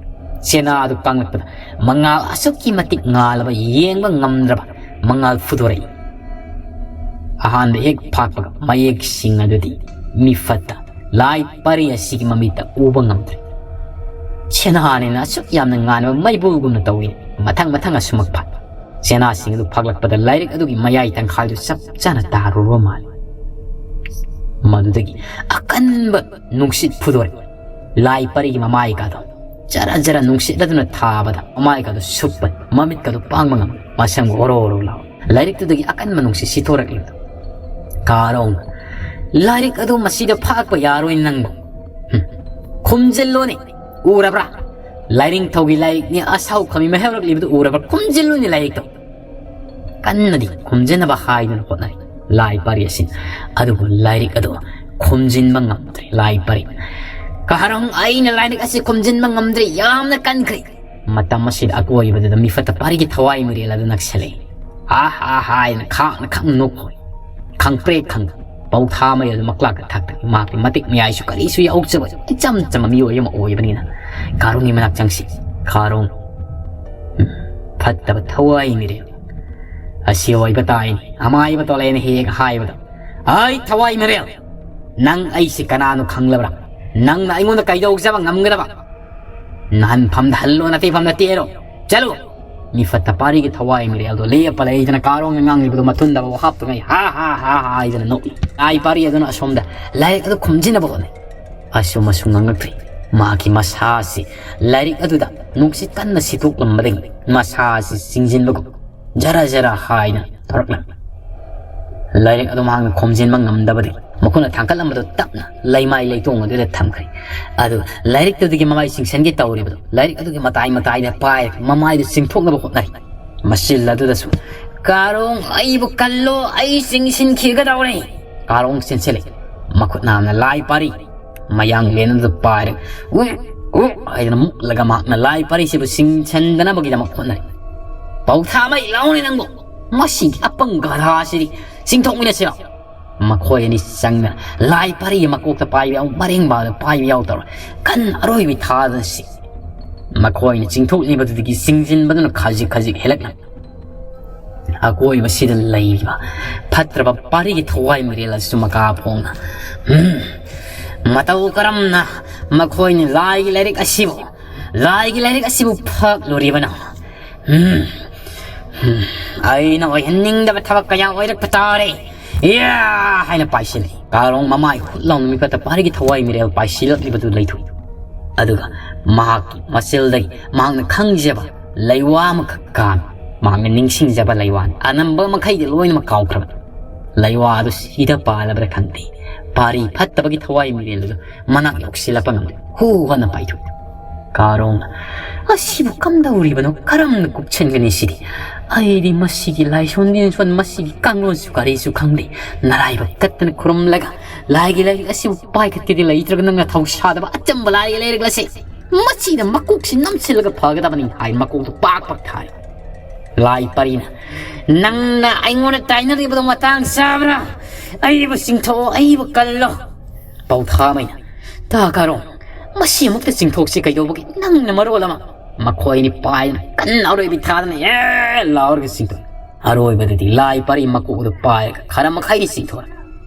ꯁꯦꯅꯥꯗꯨ ꯀꯥꯡꯂꯛꯄꯗ ꯃꯉꯥꯜ ꯑꯁꯨꯛꯀꯤ ꯃꯇꯤꯛ ꯉꯥꯜꯂꯕ, ꯌꯦꯡꯕ ꯉꯝꯗ꯭ꯔꯕ ꯃꯉꯥꯜ ꯐꯨꯗꯣꯔꯛꯏ꯫ ꯑꯍꯥꯟꯕ ꯍꯦꯛ ꯐꯥꯛꯄꯒ ꯃꯌꯦꯛꯁꯤꯡ ꯑꯗꯨꯗꯤ ꯃꯤꯐꯠꯇ ꯂꯥꯏ ꯄꯔꯤ ꯑꯁꯤꯒꯤ ꯃꯃꯤꯠꯇ ꯎꯕ ꯉꯝꯗ꯭ꯔꯦ꯫ ꯁꯦꯅꯥꯅꯤꯅ ꯑꯁꯨꯛ ꯌꯥꯝꯅ ꯉꯥꯟꯕ ꯃꯩꯕꯨꯜꯒꯨꯝꯅ ꯇꯧꯏ꯫ ꯃꯊꯪ ꯃꯊꯪ ꯑꯁꯨꯃꯛ ꯐꯥꯛ꯫ ꯁꯦꯅꯥꯁꯤꯡ ꯑꯗꯨ ꯐꯥꯛꯂꯛꯄꯗ ꯂꯥꯏꯔꯤꯛ ꯑꯗꯨꯒꯤ ꯃꯌꯥꯏ ꯇꯪꯈꯥꯏꯗꯨ ꯆꯞ ꯆꯥꯅ ꯇꯥꯔꯨꯔꯕ ꯃꯥꯜꯂꯤ꯫ ꯃꯗꯨꯗꯒꯤ ꯑꯀꯟꯕ ꯅꯨꯡꯁꯤꯠ ꯐꯨꯗꯣꯔꯛꯏ꯫ ꯂꯥꯏ ꯄꯔꯤꯒꯤ ꯃꯃꯥꯏꯒꯗꯣ ꯖꯔ ꯖꯔ ꯅꯨꯡꯁꯤꯠ ꯑꯗꯨꯅ ꯊꯥꯕꯗ ꯃꯃꯥꯏꯒꯗꯣ ꯁꯨꯞꯄꯅꯤ꯫ ꯃꯃꯤꯠꯀꯗꯨ ꯄꯥꯡꯕ ꯉꯝ, ꯃꯁꯝꯒ ꯑꯣꯔꯣ ꯑꯣꯔꯣ ꯂꯥꯎ꯫ ꯂꯥꯏꯔꯤꯛꯇꯨꯗꯒꯤ ꯑꯀꯟꯕ ꯅꯨꯡꯁꯤꯠ ꯁꯤꯊꯣꯔꯛꯂꯤꯕꯗꯨ꯫ ꯀꯥꯔꯣꯡ, "ꯂꯥꯏꯔꯤꯛ ꯑꯗꯨ ꯃꯁꯤꯗ ꯐꯥꯛꯄ ꯌꯥꯔꯣꯏ ꯅꯪꯕꯨ꯫ ꯍꯨꯝ, ꯈꯨꯝꯖꯤꯜꯂꯣꯅꯦ, ꯎꯔꯕ꯭ꯔꯥ? ꯂꯥꯏꯅꯤꯡꯊꯧꯒꯤ ꯂꯥꯏꯔꯤꯛꯅꯤ, ꯑꯁꯥꯎ ꯈꯃꯤ ꯃꯍꯦꯜꯂꯛꯂꯤꯕꯗꯨ ꯎꯔꯕ꯭ꯔꯥ? ꯈꯨꯝꯖꯤꯜꯂꯨꯅꯦ ꯂꯥꯏꯔꯤꯛꯇꯣ"꯫ ꯀꯟꯅꯗꯤ ꯈꯨꯝꯖꯤꯟꯅꯕ ꯍꯥꯏꯗꯨꯅ ꯍꯣꯠꯅꯔꯤ꯫ ꯂꯥꯏ ꯄꯥꯔꯤ ꯑꯁꯤ, ꯑꯗꯨꯕꯨ ꯂꯥꯏꯔꯤꯛ ꯑꯗꯨ ꯈꯨꯝꯖꯤꯟꯕ ꯉꯝꯗ꯭ꯔꯦ꯫ ꯂꯥꯏ ꯄꯥꯔꯤ, "ꯀꯥꯔꯣꯡ, ꯑꯩꯅ ꯂꯥꯏꯔꯤꯛ ꯑꯁꯤ ꯈꯨꯝꯖꯤꯟꯕ ꯉꯝꯗ꯭ꯔꯦ, ꯌꯥꯝꯅ ꯀꯟꯈ꯭ꯔꯦ"꯫ ꯃꯇꯝ ꯑꯁꯤꯗ ꯑꯀꯣꯏꯕꯗꯨꯗ ꯃꯤꯐꯠꯇ ꯄꯥꯔꯤꯒꯤ ꯊꯋꯥꯏ ꯃꯤꯔꯦꯜ ꯑꯗꯨ ꯅꯛꯁꯜꯂꯛꯏ꯫ "ꯍꯥ ꯍꯥ ꯍꯥ" ꯍꯥꯏꯅ ꯈꯥꯡꯅ ꯈꯪ ꯅꯣꯛꯈꯣꯏ꯫ ꯈꯪꯄ꯭ꯔꯦꯛ ꯈꯪ ꯄꯧꯊꯥ ꯃꯩ ꯑꯗꯨ ꯃꯀ꯭ꯂꯥꯛꯇ ꯊꯥꯛꯇ ꯃꯍꯥꯛꯀꯤ ꯃꯇꯤꯛ ꯃꯌꯥꯏꯁꯨ ꯀꯔꯤꯁꯨ ꯌꯥꯎꯖꯕ ꯏꯆꯝ ꯆꯝꯕ ꯃꯤꯑꯣꯏ ꯑꯃ ꯑꯣꯏꯕꯅꯤꯅ ꯀꯥꯔꯣꯡꯒꯤ ꯃꯅꯥꯛ ꯆꯪꯁꯤ꯫ "ꯀꯥꯔꯣꯡ, ꯎꯝ, ꯐꯠꯇꯕ ꯊꯋꯥꯏ ꯃꯤꯔꯦꯜ ꯑꯁꯤ ꯑꯣꯏꯕ ꯇꯥꯏꯅꯤ꯫ ꯑꯃꯥꯏꯕ ꯇꯣꯂꯦꯅ ꯍꯦꯛ ꯍꯥꯏꯕꯗꯣ꯫ ꯑꯩ ꯊꯋꯥꯏ ꯃꯤꯔꯦꯜ, ꯅꯪ ꯑꯩꯁꯤ ꯀꯅꯥꯅꯣ ꯈꯪꯂꯕ꯭ꯔꯥ? ꯅꯪꯅ ꯑꯩꯉꯣꯟꯗ ꯀꯩꯗꯧꯖꯕ ꯉꯝꯒꯗꯕ? ꯅꯍꯥꯟꯐꯝꯗ ꯍꯜꯂꯣ, ꯅꯇꯩꯐꯝꯗ ꯇꯦꯔꯣ꯫ ꯆꯠꯂꯨ!" ꯃꯤꯐꯠꯇ ꯄꯥꯔꯤꯒꯤ ꯊꯋꯥꯏ ꯃꯤꯔꯦꯜꯗꯣ ꯂꯦꯞꯄ ꯂꯩꯗꯅ ꯀꯥꯔꯣꯡꯅ ꯉꯥꯡꯂꯤꯕꯗꯣ ꯃꯊꯨꯟꯗꯕ ꯍꯥꯞꯇꯉꯩ ꯍꯥ ꯍꯥ ꯍꯥ ꯍꯥ ꯍꯥꯏꯗꯅ ꯅꯣꯛꯏ꯫ ꯂꯥꯏ ꯄꯥꯔꯤ ꯑꯗꯨꯅ ꯑꯁꯣꯝꯗ ꯂꯥꯏꯔꯤꯛ ꯑꯗꯨ ꯈꯨꯝꯖꯤꯟꯅꯕ ꯍꯣꯠꯅꯩ꯫ ꯑꯁꯨꯝ ꯑꯁꯨꯝ ꯉꯥꯡꯂꯛꯇ꯭ꯔꯤ꯫ ꯃꯍꯥꯛꯀꯤ ꯃꯁꯥ ꯑꯁꯤ ꯂꯥꯏꯔꯤꯛ ꯑꯗꯨꯗ ꯅꯨꯡꯁꯤꯠ ꯀꯟꯅ ꯁꯤꯠꯇꯣꯛꯂꯝꯕꯗꯒꯤ ꯃꯁꯥ ꯑꯁꯤ ꯆꯤꯡꯁꯤꯟꯕꯒꯨꯝ ꯖꯔ ꯖꯔ ꯍꯥꯏꯅ ꯇꯧꯔꯛꯂꯝꯃꯤ꯫ ꯂꯥꯏꯔꯤꯛ ꯑꯗꯨ ꯃꯍꯥꯛꯅ ꯈꯣꯝꯖꯤꯟꯕ ꯉꯝꯗꯕꯗꯒꯤ ꯃꯈꯨꯠꯅ ꯊꯥꯡꯒꯠꯂꯝꯕꯗꯨ ꯇꯞꯅ ꯂꯩꯃꯥꯏ ꯂꯩꯇꯣꯡ ꯑꯗꯨꯗ ꯊꯝꯈ꯭ꯔꯦ꯫ ꯑꯗꯨ ꯂꯥꯏꯔꯤꯛꯇꯨꯗꯒꯤ ꯃꯃꯥꯏ ꯆꯤꯡꯁꯤꯟꯒꯦ ꯇꯧꯔꯤꯕꯗꯨ ꯂꯥꯏꯔꯤꯛ ꯑꯗꯨꯒꯤ ꯃꯇꯥꯏ ꯃꯇꯥꯏꯗ ꯄꯥꯏꯔꯒ ꯃꯃꯥꯏꯗꯨ ꯆꯤꯡꯊꯣꯛꯅꯕ ꯍꯣꯠꯅꯔꯤ꯫ ꯃꯆꯤꯜ ꯑꯗꯨꯗꯁꯨ, "ꯀꯥꯔꯣꯡ, ꯑꯩꯕꯨ ꯀꯜꯂꯣ, ꯑꯩ ꯆꯤꯡꯁꯤꯟꯈꯤꯒꯗꯧꯔꯦ"꯫ ꯀꯥꯔꯣꯡ ꯆꯦꯟꯁꯤꯜꯂꯤ꯫ ꯃꯈꯨꯠ ꯅꯥꯝꯅ ꯂꯥꯏ ꯄꯥꯔꯤ꯫ ꯃꯌꯥꯡꯂꯦꯟ ꯑꯗꯨ ꯄꯥꯏꯔꯒ "ꯎ, ꯎ" ꯍꯥꯏꯗꯅ ꯃꯨꯛꯂꯒ ꯃꯍꯥꯛꯅ ꯂꯥꯏ ꯄꯥꯔꯤꯁꯤꯕꯨ ꯆꯤꯡꯁꯤꯟꯗꯅꯕꯒꯤꯗꯃꯛ ꯍꯣꯠꯅꯔꯤ꯫ "ꯄꯧꯊꯥ ꯃꯩ ꯂꯥꯎꯅꯦ ꯅꯪꯕꯨ! ꯃꯁꯤꯒꯤ ꯑꯄꯪ ꯒꯙꯥ ꯑꯁꯤꯗꯤ ꯆꯤꯡꯊꯣꯛꯃꯤꯟꯅꯁꯤꯔꯣ?" ꯃꯈꯣꯏ ꯑꯅꯤ ꯆꯪꯅ ꯂꯥꯏ ꯄꯥꯔꯤꯒꯤ ꯃꯀꯣꯛꯇ ꯄꯥꯏꯕ ꯌꯥꯎ, ꯃꯔꯦꯡꯕꯥꯗ ꯄꯥꯏꯕ ꯌꯥꯎꯗꯧꯔ ꯀꯟꯅ ꯑꯔꯣꯏꯕꯤ ꯊꯥꯗꯅ ꯁꯤ꯫ ꯃꯈꯣꯏꯅ ꯆꯤꯡꯊꯣꯛꯂꯤꯕꯗꯨꯗꯒꯤ ꯆꯤꯡꯁꯤꯟꯕꯗꯨꯅ ꯈꯖꯤꯛ ꯈꯖꯤꯛ ꯍꯦꯜꯂꯛꯂꯝꯃꯤ꯫ ꯑꯀꯣꯏꯕꯁꯤꯗ ꯂꯩꯔꯤꯕ ꯐꯠꯇ꯭ꯔꯕ ꯄꯥꯔꯤꯒꯤ ꯊꯋꯥꯏ ꯃꯤꯔꯦꯜ ꯑꯁꯤꯁꯨ ꯃꯀꯥ ꯐꯣꯡꯅ, "ꯎꯝ, ꯃꯇꯧ ꯀꯔꯝꯅ ꯃꯈꯣꯏꯅ ꯂꯥꯏꯒꯤ ꯂꯥꯏꯔꯤꯛ ꯑꯁꯤꯕꯨ, ꯂꯥꯏꯒꯤ ꯂꯥꯏꯔꯤꯛ ꯑꯁꯤꯕꯨ ꯐꯥꯛꯂꯨꯔꯤꯕꯅꯣ? ꯎꯝ, ꯎꯝ, ꯑꯩꯅ ꯑꯣꯏꯍꯟꯅꯤꯡꯗꯕ ꯊꯕꯛ ꯀꯌꯥ ꯑꯣꯏꯔꯛꯄ ꯇꯥꯔꯦ꯫ ꯌꯥ!" ꯍꯥꯏꯅ ꯄꯥꯏꯁꯤꯜꯂꯤ꯫ ꯀꯥꯔꯣꯡ ꯃꯃꯥꯏ ꯍꯨꯠ ꯂꯥꯎꯅ ꯃꯤꯐꯠꯇ ꯄꯥꯔꯤꯒꯤ ꯊꯋꯥꯏ ꯃꯤꯔꯦꯜ ꯄꯥꯏꯁꯤꯜꯂꯛꯂꯤꯕꯗꯨ ꯂꯩꯊꯣꯛꯏ꯫ ꯑꯗꯨꯒ ꯃꯍꯥꯛꯀꯤ ꯃꯆꯤꯜꯗꯒꯤ ꯃꯍꯥꯛꯅ ꯈꯪꯖꯕ ꯂꯩꯋꯥ ꯑꯃꯈꯛ ꯀꯥꯝꯃꯤ꯫ ꯃꯍꯥꯛꯅ ꯅꯤꯡꯁꯤꯡꯖꯕ ꯂꯩꯋꯥꯅꯤ꯫ ꯑꯅꯝꯕ ꯃꯈꯩꯗꯤ ꯂꯣꯏꯅꯃꯛ ꯀꯥꯎꯈ꯭ꯔꯕꯅꯤ꯫ ꯂꯩꯋꯥ ꯑꯗꯨ ꯁꯤꯗ ꯄꯥꯜꯂꯕ꯭ꯔꯥ ꯈꯪꯗꯦ, ꯄꯥꯔꯤ ꯐꯠꯇꯕꯒꯤ ꯊꯋꯥꯏ ꯃꯤꯔꯦꯜ ꯑꯗꯨ ꯃꯅꯥꯛ ꯌꯧꯁꯤꯜꯂꯛꯄ ꯉꯝꯗꯦ꯫ ꯍꯨ ꯍꯥꯏꯅ ꯄꯥꯏꯊꯣꯛꯏ꯫ ꯀꯥꯔꯣꯡꯅ, "ꯑꯁꯤꯕꯨ ꯀꯝꯗꯧꯔꯤꯕꯅꯣ? ꯀꯔꯝꯅ ꯀꯨꯞꯁꯟꯒꯅꯤ ꯁꯤꯗꯤ? ꯑꯩꯗꯤ ꯃꯁꯤꯒꯤ ꯂꯥꯏꯁꯣꯟ ꯇꯤꯟꯁꯣꯟ, ꯃꯁꯤꯒꯤ ꯀꯥꯡꯂꯣꯟꯁꯨ ꯀꯔꯤꯁꯨ ꯈꯪꯗꯦ꯫ ꯅꯔꯥꯏꯕꯛ ꯀꯠꯇꯅ ꯈꯨꯔꯨꯝꯂꯒ ꯂꯥꯏꯒꯤ ꯂꯥꯏꯔꯤꯛ ꯑꯁꯤꯕꯨ ꯄꯥꯏꯈꯠꯀꯦꯗꯤ ꯂꯩꯇ꯭ꯔꯒ ꯅꯪꯅ ꯊꯧꯁꯥꯗꯕ ꯑꯆꯝꯕ ꯂꯥꯏꯒꯤ ꯂꯥꯏꯔꯤꯛ ꯑꯁꯤ ꯃꯁꯤꯗ ꯃꯀꯣꯛꯁꯤ ꯅꯝꯁꯤꯜꯂꯒ ꯐꯒꯗꯕꯅꯤ" ꯍꯥꯏ ꯃꯀꯣꯛꯇꯨ ꯄꯥꯛ ꯄꯥꯛ ꯊꯥꯔꯤ꯫ ꯂꯥꯏ ꯄꯔꯤꯅ, "ꯅꯪꯅ ꯑꯩꯉꯣꯟꯗ ꯇꯥꯏꯅꯔꯤꯕꯗꯣ ꯃꯇꯥꯡ ꯆꯥꯕ꯭ꯔꯥ? ꯑꯩꯕꯨ ꯆꯤꯡꯊꯣꯛꯑꯣ, ꯑꯩꯕꯨ ꯀꯜꯂꯣ"꯫ ꯄꯧꯊꯥꯃꯩꯅ, "ꯇꯥ ꯀꯥꯔꯣꯡ, ꯃꯁꯤ ꯑꯃꯨꯛꯇ ꯆꯤꯡꯊꯣꯛꯁꯤ ꯀꯩꯗꯧꯕꯒꯤ? ꯅꯪꯅ ꯃꯔꯣꯜ ꯑꯃ"꯫ ꯃꯈꯣꯏ ꯑꯅꯤ ꯄꯥꯏꯗꯅ ꯀꯟꯅ ꯑꯔꯣꯏꯕꯤ ꯊꯥꯗꯅ ꯑꯦ ꯂꯥꯎꯔꯒ ꯆꯤꯡꯊꯣꯛꯏ꯫ ꯑꯔꯣꯏꯕꯗꯗꯤ ꯂꯥꯏ ꯄꯔꯤ ꯃꯀꯣꯛꯗꯨ ꯄꯥꯏꯔꯒ ꯈꯔ ꯃꯈꯩꯗꯤ ꯆꯤꯡꯊꯣꯔꯛꯏ꯫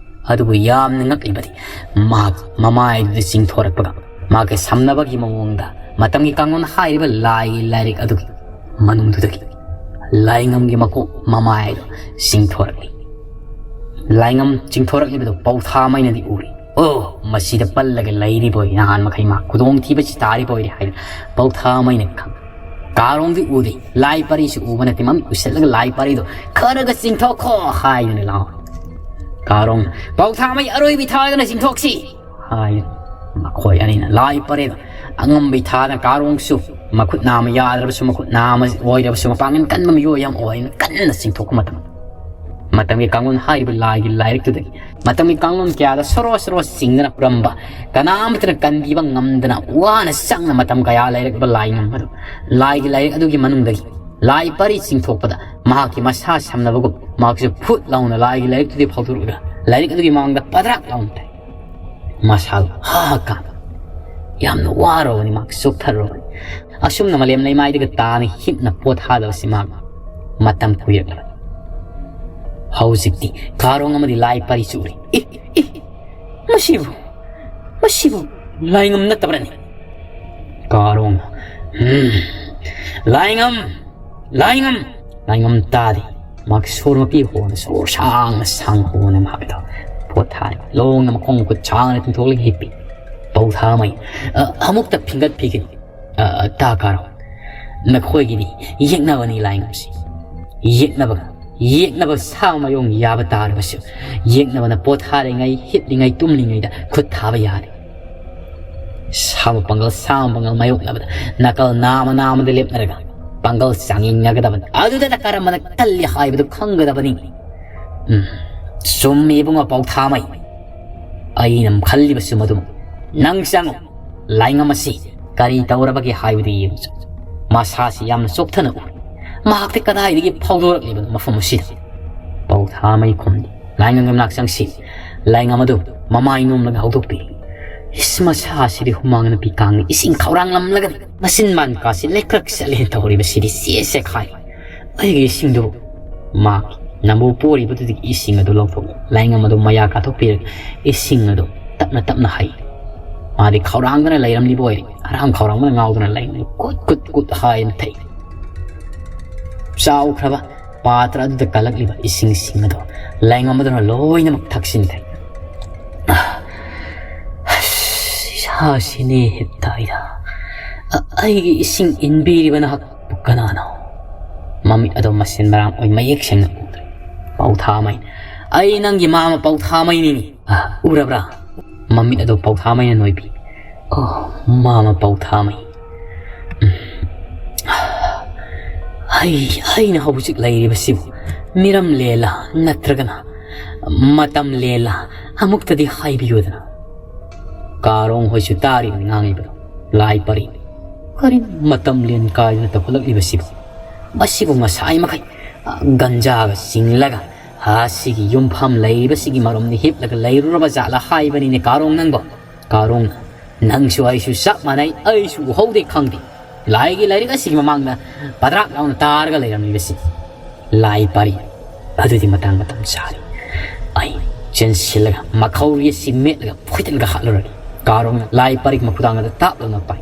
ꯑꯗꯨꯕꯨ ꯌꯥꯝꯅ ꯉꯛꯂꯤꯕꯗꯤ ꯃꯍꯥꯛ ꯃꯃꯥꯏꯗꯨꯗ ꯆꯤꯡꯊꯣꯔꯛꯄꯒ ꯃꯥꯒꯤ ꯁꯝꯅꯕꯒꯤ ꯃꯑꯣꯡꯗ ꯃꯇꯝꯒꯤ ꯀꯥꯡꯂꯣꯟ ꯍꯥꯏꯔꯤꯕ ꯂꯥꯏꯒꯤ ꯂꯥꯏꯔꯤꯛ ꯑꯗꯨꯒꯤ ꯃꯅꯨꯡꯗꯨꯗꯒꯤ ꯂꯥꯏꯉꯝꯒꯤ ꯃꯀꯣꯛ ꯃꯃꯥꯏꯗꯨ ꯆꯤꯡꯊꯣꯔꯛꯂꯤ꯫ ꯂꯥꯏꯉꯝ ꯆꯤꯡꯊꯣꯔꯛꯂꯤꯕꯗꯨ ꯄꯧꯊꯥꯃꯩꯅꯗꯤ ꯎꯔꯤ꯫ "ꯑꯣ, ꯃꯁꯤꯗ ꯄꯜꯂꯒ ꯂꯩꯔꯤꯕ ꯑꯣꯏꯔꯦ, ꯅꯍꯥꯟ ꯃꯈꯩ ꯃꯥ ꯈꯨꯗꯣꯡꯊꯤꯕꯁꯤ ꯇꯥꯔꯤꯕ ꯑꯣꯏꯔꯦ" ꯍꯥꯏꯅ ꯄꯧꯊꯥꯃꯩꯅ ꯈꯪ-, ꯀꯥꯔꯣꯡꯗꯤ ꯎꯗꯦ꯫ ꯂꯥꯏ ꯄꯔꯤꯁꯨ ꯎꯕ ꯅꯠꯇꯦ꯫ ꯃꯃꯤꯠ ꯎꯁꯤꯜꯂꯒ ꯂꯥꯏ ꯄꯔꯤꯗꯣ "ꯈꯔꯒ ꯆꯤꯡꯊꯣꯛꯈꯣ" ꯍꯥꯏꯗꯨꯅ ꯂꯥꯎꯔꯤ꯫ ꯀꯥꯔꯣꯡꯅ, "ꯄꯧꯊꯥꯃꯩ ꯑꯔꯣꯏꯕꯤ ꯊꯥꯗꯅ ꯆꯤꯡꯊꯣꯛꯁꯤ" ꯍꯥꯏ꯫ ꯃꯈꯣꯏ ꯑꯅꯤꯅ ꯂꯥꯏ ꯄꯔꯦꯗ ꯑꯉꯝꯕꯤ ꯊꯥꯗꯅ ꯀꯥꯔꯣꯡꯁꯨ ꯃꯈꯨꯠ ꯅꯥꯝꯃ ꯌꯥꯗ꯭ꯔꯕꯁꯨ, ꯃꯈꯨꯠ ꯅꯥꯝꯃ ꯑꯣꯏꯔꯕꯁꯨ, ꯃꯄꯥꯡꯒꯜ ꯀꯟꯕ ꯃꯤꯑꯣꯏ ꯑꯃ ꯑꯣꯏꯅ ꯀꯟꯅ ꯆꯤꯡꯊꯣꯛꯄ ꯃꯇꯝ, ꯃꯇꯝꯒꯤ ꯀꯥꯡꯂꯣꯟ ꯍꯥꯏꯔꯤꯕ ꯂꯥꯏꯒꯤ ꯂꯥꯏꯔꯤꯛꯇꯨꯗꯒꯤ ꯃꯇꯝꯒꯤ ꯀꯥꯡꯂꯣꯟ ꯀꯌꯥꯗ ꯁꯣꯔꯣ ꯁꯣꯔꯣ ꯆꯤꯡꯗꯅ ꯄꯨꯔꯝꯕ, ꯀꯅꯥꯝꯇꯅ ꯀꯟꯕꯤꯕ ꯉꯝꯗꯅ ꯋꯥꯅ ꯆꯪꯅ ꯃꯇꯝ ꯀꯌꯥ ꯂꯩꯔꯛꯄ ꯂꯥꯏꯉꯝ ꯑꯗꯨ, ꯂꯥꯏꯒꯤ ꯂꯥꯏꯔꯤꯛ ꯑꯗꯨꯒꯤ ꯃꯅꯨꯡꯗꯒꯤ ꯂꯥꯏ ꯄꯔꯤ ꯆꯤꯡꯊꯣꯛꯄꯗ ꯃꯍꯥꯛꯀꯤ ꯃꯁꯥ ꯁꯝꯅꯕꯒꯨꯝ ꯃꯍꯥꯛꯁꯨ ꯐꯨꯠ ꯂꯥꯎꯅ ꯂꯥꯏꯒꯤ ꯂꯥꯏꯔꯤꯛꯇꯨꯗꯤ ꯐꯥꯎꯗꯣꯔꯛꯂꯒ ꯂꯥꯏꯔꯤꯛ ꯑꯗꯨꯒꯤ ꯃꯥꯡꯗ ꯄꯗ꯭ꯔꯥꯛ ꯂꯥꯎꯅ ꯇꯥꯏ꯫ ꯃꯁꯥꯗꯣ ꯍꯥ ꯍꯥ ꯀꯥꯝꯃꯤ꯫ ꯌꯥꯝꯅ ꯋꯥꯔꯕꯅꯤ, ꯃꯍꯥꯛ ꯆꯣꯛꯊꯔꯕꯅꯤ꯫ ꯑꯁꯨꯝꯅ ꯃꯥꯂꯦꯝ ꯂꯩꯃꯥꯏꯗꯒꯤ ꯇꯥꯅ ꯍꯤꯞꯅ ꯄꯣꯊꯥꯗꯕꯁꯤ ꯃꯍꯥꯛ ꯃꯇꯝ ꯀꯨꯏꯔꯛꯂꯕꯅꯤ꯫ ꯍꯧꯖꯤꯛꯇꯤ ꯀꯥꯔꯣꯡ ꯑꯃꯗꯤ ꯂꯥꯏ ꯄꯔꯤ ꯆꯨꯔꯤ꯫ "ꯏ, ꯏ, ꯃꯁꯤꯕꯨ, ꯃꯁꯤꯕꯨ ꯂꯥꯏꯉꯝ ꯅꯠꯇꯕ꯭ꯔꯅꯦ?" ꯀꯥꯔꯣꯡ, "ꯎꯝ, ꯂꯥꯏꯉꯝ, ꯂꯥꯏꯉꯝ, ꯂꯥꯏꯉꯝ ꯇꯥꯗꯦ"꯫ ꯃꯍꯥꯛ ꯁꯣꯔ ꯃꯄꯤ ꯍꯣꯟꯅ ꯁꯣꯔ ꯁꯥꯡꯅ ꯁꯥꯡ ꯍꯣꯟꯅ ꯃꯍꯥꯛꯇꯣ ꯄꯣꯊꯥꯔꯤ꯫ ꯂꯣꯡꯅ ꯃꯈꯣꯡ ꯃꯈꯨꯠ ꯁꯥꯡꯅ ꯇꯤꯡꯊꯣꯛꯂꯒ ꯍꯤꯞꯄꯤ꯫ ꯄꯧꯊꯥꯃꯩ, ꯑ, ꯑꯃꯨꯛꯇ ꯐꯤꯡꯒꯠ ꯐꯤꯒꯅꯤ꯫ ꯑ, ꯑ, ꯇꯥ ꯀꯥꯔꯣꯡ, ꯅꯈꯣꯏꯒꯤꯗꯤ ꯌꯦꯛꯅꯕꯅꯤ ꯂꯥꯏꯉꯝꯁꯤ꯫ ꯌꯦꯛꯅꯕ, ꯌꯦꯛꯅꯕ ꯁꯥ ꯃꯌꯣꯡ ꯌꯥꯕ ꯇꯥꯔꯕꯁꯨ, ꯌꯦꯛꯅꯕꯅ ꯄꯣꯊꯥꯔꯤꯉꯩ, ꯍꯤꯞꯂꯤꯉꯩ, ꯇꯨꯝꯂꯤꯉꯩꯗ ꯈꯨꯠ ꯊꯥꯕ ꯌꯥꯔꯦ꯫ ꯁꯥ ꯃꯄꯥꯡꯒꯜ, ꯁꯥ ꯃꯄꯥꯡꯒꯜ ꯃꯥꯌꯣꯛꯅꯕꯗ ꯅꯥꯀꯜ ꯅꯥꯝꯃ ꯅꯥꯝꯃꯗ ꯂꯦꯞꯅꯔꯒ ꯄꯥꯡꯒꯜ ꯆꯥꯡꯌꯦꯡꯅꯒꯗꯕꯅꯤ꯫ ꯑꯗꯨꯗ ꯀꯔꯝꯕꯅ ꯀꯜꯂꯤ ꯍꯥꯏꯕꯗꯨ ꯈꯪꯒꯗꯕꯅꯤ꯫ ꯎꯝ, ꯆꯨꯝꯃꯤ ꯏꯕꯨꯡꯉꯣ ꯄꯥꯎꯊꯥꯃꯩ꯫ ꯑꯩꯅ ꯈꯜꯂꯤꯕꯁꯨ ꯃꯗꯨꯃꯛ꯫ ꯅꯪ ꯆꯪꯉꯨ꯫ ꯂꯥꯏꯉꯝ ꯑꯁꯤ ꯀꯔꯤ ꯇꯧꯔꯕꯒꯦ ꯍꯥꯏꯕꯗꯨ ꯌꯦꯡꯉꯨ꯫ ꯃꯁꯥꯁꯤ ꯌꯥꯝꯅ ꯆꯣꯛꯊꯅ ꯎꯏ꯫ ꯃꯍꯥꯛꯇꯤ ꯀꯗꯥꯏꯗꯒꯤ ꯐꯥꯎꯗꯣꯔꯛꯂꯤꯕꯅꯣ ꯃꯐꯝ ꯑꯁꯤꯗ? ꯄꯥꯎꯊꯥꯃꯩ ꯈꯨꯝꯗꯦ꯫ ꯂꯥꯏꯉꯝꯒꯤ ꯃꯅꯥꯛ ꯆꯪꯁꯤ꯫ ꯂꯥꯏꯉꯝ ꯑꯗꯨ ꯃꯃꯥꯏ ꯅꯣꯝꯂꯒ ꯍꯧꯗꯣꯛꯄꯤ꯫ ꯏꯁ, ꯃꯁꯥꯁꯤꯗꯤ ꯍꯨꯃꯥꯡ ꯅꯨꯄꯤ ꯀꯥꯡꯅ ꯏꯁꯤꯡ ꯈꯧꯔꯥꯡꯂꯝꯂꯒꯅꯤ꯫ ꯃꯆꯤꯟ ꯃꯥꯟꯀꯥꯁꯤ ꯂꯩꯀ꯭ꯔꯛ ꯆꯠꯂꯦ ꯇꯧꯔꯤꯕꯁꯤꯗꯤ ꯆꯦ ꯆꯦꯈꯥꯏ꯫ ꯑꯩꯒꯤ ꯏꯁꯤꯡꯗꯨ ꯃꯥꯒꯤ ꯅꯝꯕꯨ ꯄꯣꯔꯤꯕꯗꯨꯗꯒꯤ ꯏꯁꯤꯡ ꯑꯗꯨ ꯂꯧꯊꯣꯛꯂꯦ꯫ ꯂꯥꯏꯉꯝ ꯑꯗꯨ ꯃꯌꯥ ꯀꯥꯊꯣꯛꯄꯤꯔꯒ ꯏꯁꯤꯡ ꯑꯗꯨ ꯇꯞꯅ ꯇꯞꯅ ꯍꯩ꯫ ꯃꯥꯗꯤ ꯈꯧꯔꯥꯡꯗꯅ ꯂꯩꯔꯝꯂꯤꯕ ꯑꯣꯏꯔꯦ꯫ ꯍꯔꯥꯝ ꯈꯧꯔꯥꯡꯕꯅ ꯉꯥꯎꯗꯨꯅ ꯂꯩꯔꯝꯂꯤ꯫ ꯀꯨꯠ ꯀꯨꯠ ꯀꯨꯠ ꯍꯥꯏꯅ ꯊꯛꯏ꯫ ꯆꯥꯎꯈ꯭ꯔꯕ ꯄꯥꯇ꯭ꯔ ꯑꯗꯨꯗ ꯀꯜꯂꯛꯂꯤꯕ ꯏꯁꯤꯡꯁꯤꯡ ꯑꯗꯨ ꯂꯥꯏꯉꯝ ꯑꯗꯨꯅ ꯂꯣꯏꯅꯃꯛ ꯊꯛꯆꯤꯟꯈ꯭ꯔꯦ꯫ ꯑꯁ, ꯏꯁꯥꯁꯤꯅꯦ ꯍꯦꯛꯇ ꯑꯩꯗ꯫ ꯑ-, ꯑꯩꯒꯤ ꯏꯁꯤꯡ ꯏꯟꯕꯤꯔꯤꯕ ꯅꯍꯥꯛꯄꯨ ꯀꯅꯥꯅꯣ? ꯃꯃꯤꯠ ꯑꯗꯣ ꯃꯁꯤꯟ ꯃꯔꯥꯡ ꯑꯣꯏ ꯃꯌꯦꯛ ꯁꯦꯡꯅ ꯎꯗ꯭ꯔꯦ꯫ ꯄꯥꯎꯊꯥꯃꯩ, "ꯑꯩ ꯅꯪꯒꯤ ꯃꯥꯃ ꯄꯥꯎꯊꯥꯃꯩꯅꯤꯅꯦ꯫ ꯑ, ꯎꯔꯕ꯭ꯔꯥ?" ꯃꯃꯤꯠ ꯑꯗꯣ ꯄꯥꯎꯊꯥꯃꯩꯅ ꯅꯣꯏꯕꯤ꯫ "ꯑꯣ, ꯃꯥꯃ ꯄꯥꯎꯊꯥꯃꯩ꯫ ꯎꯝ꯫ ꯑꯩ, ꯑꯩꯅ ꯍꯧꯖꯤꯛ ꯂꯩꯔꯤꯕꯁꯤꯕꯨ ꯃꯤꯔꯝ ꯂꯦꯜꯂ ꯅꯠꯇ꯭ꯔꯒꯅ ꯃꯇꯝ ꯂꯦꯜꯂ ꯑꯃꯨꯛꯇꯗꯤ ꯍꯥꯏꯕꯤꯌꯨꯗꯅ?" ꯀꯥꯔꯣꯡ ꯍꯣꯏꯁꯨ ꯇꯥꯔꯤꯕꯅꯤ ꯉꯥꯡꯉꯤꯕꯗꯣ꯫ ꯂꯥꯏ ꯄꯔꯤ꯫ ꯀꯔꯤ ꯃꯇꯝ ꯂꯦꯟ ꯀꯥꯏꯗꯅ ꯇꯧꯈꯠꯂꯛꯂꯤꯕꯁꯤꯕꯨ? ꯃꯁꯤꯕꯨ ꯉꯁꯥꯏ ꯃꯈꯩ, ꯑ, ꯒꯟꯖꯥꯒ ꯆꯤꯡꯂꯒ, ꯑ, ꯁꯤꯒꯤ ꯌꯨꯝꯐꯝ ꯂꯩꯔꯤꯕꯁꯤꯒꯤ ꯃꯔꯨꯝꯗ ꯍꯤꯞꯂꯒ ꯂꯩꯔꯨꯔꯕ ꯖꯥꯠꯂ ꯍꯥꯏꯕꯅꯤꯅꯦ ꯀꯥꯔꯣꯡ ꯅꯪꯕꯣ? ꯀꯥꯔꯣꯡ, ꯅꯪꯁꯨ ꯑꯩꯁꯨ ꯆꯞ ꯃꯥꯟꯅꯩ, ꯑꯩꯁꯨ ꯎꯍꯧꯗꯦ ꯈꯪꯗꯦ꯫ ꯂꯥꯏꯒꯤ ꯂꯥꯏꯔꯤꯛ ꯑꯁꯤꯒꯤ ꯃꯃꯥꯡꯗ ꯄꯗ꯭ꯔꯥꯛ ꯂꯥꯎꯅ ꯇꯥꯔꯒ ꯂꯩꯔꯝꯂꯤꯕꯁꯤ꯫ ꯂꯥꯏ ꯄꯥꯔꯤ꯫ ꯑꯗꯨꯗꯤ ꯃꯇꯥꯡ ꯃꯇꯝ ꯆꯥꯔꯦ꯫ ꯑꯩ ꯆꯦꯟꯁꯤꯜꯂꯒ ꯃꯈꯧꯔꯤ ꯑꯁꯤ ꯃꯦꯠꯂꯒ ꯐꯣꯏꯗꯟꯒ ꯍꯥꯠꯂꯨꯔꯒꯦ꯫ ꯀꯥꯔꯣꯡꯅ ꯂꯥꯏ ꯄꯥꯔꯤ ꯃꯈꯨꯗꯥꯡ ꯑꯗꯨ ꯇꯥꯞ ꯂꯥꯎꯅ ꯄꯥꯏ꯫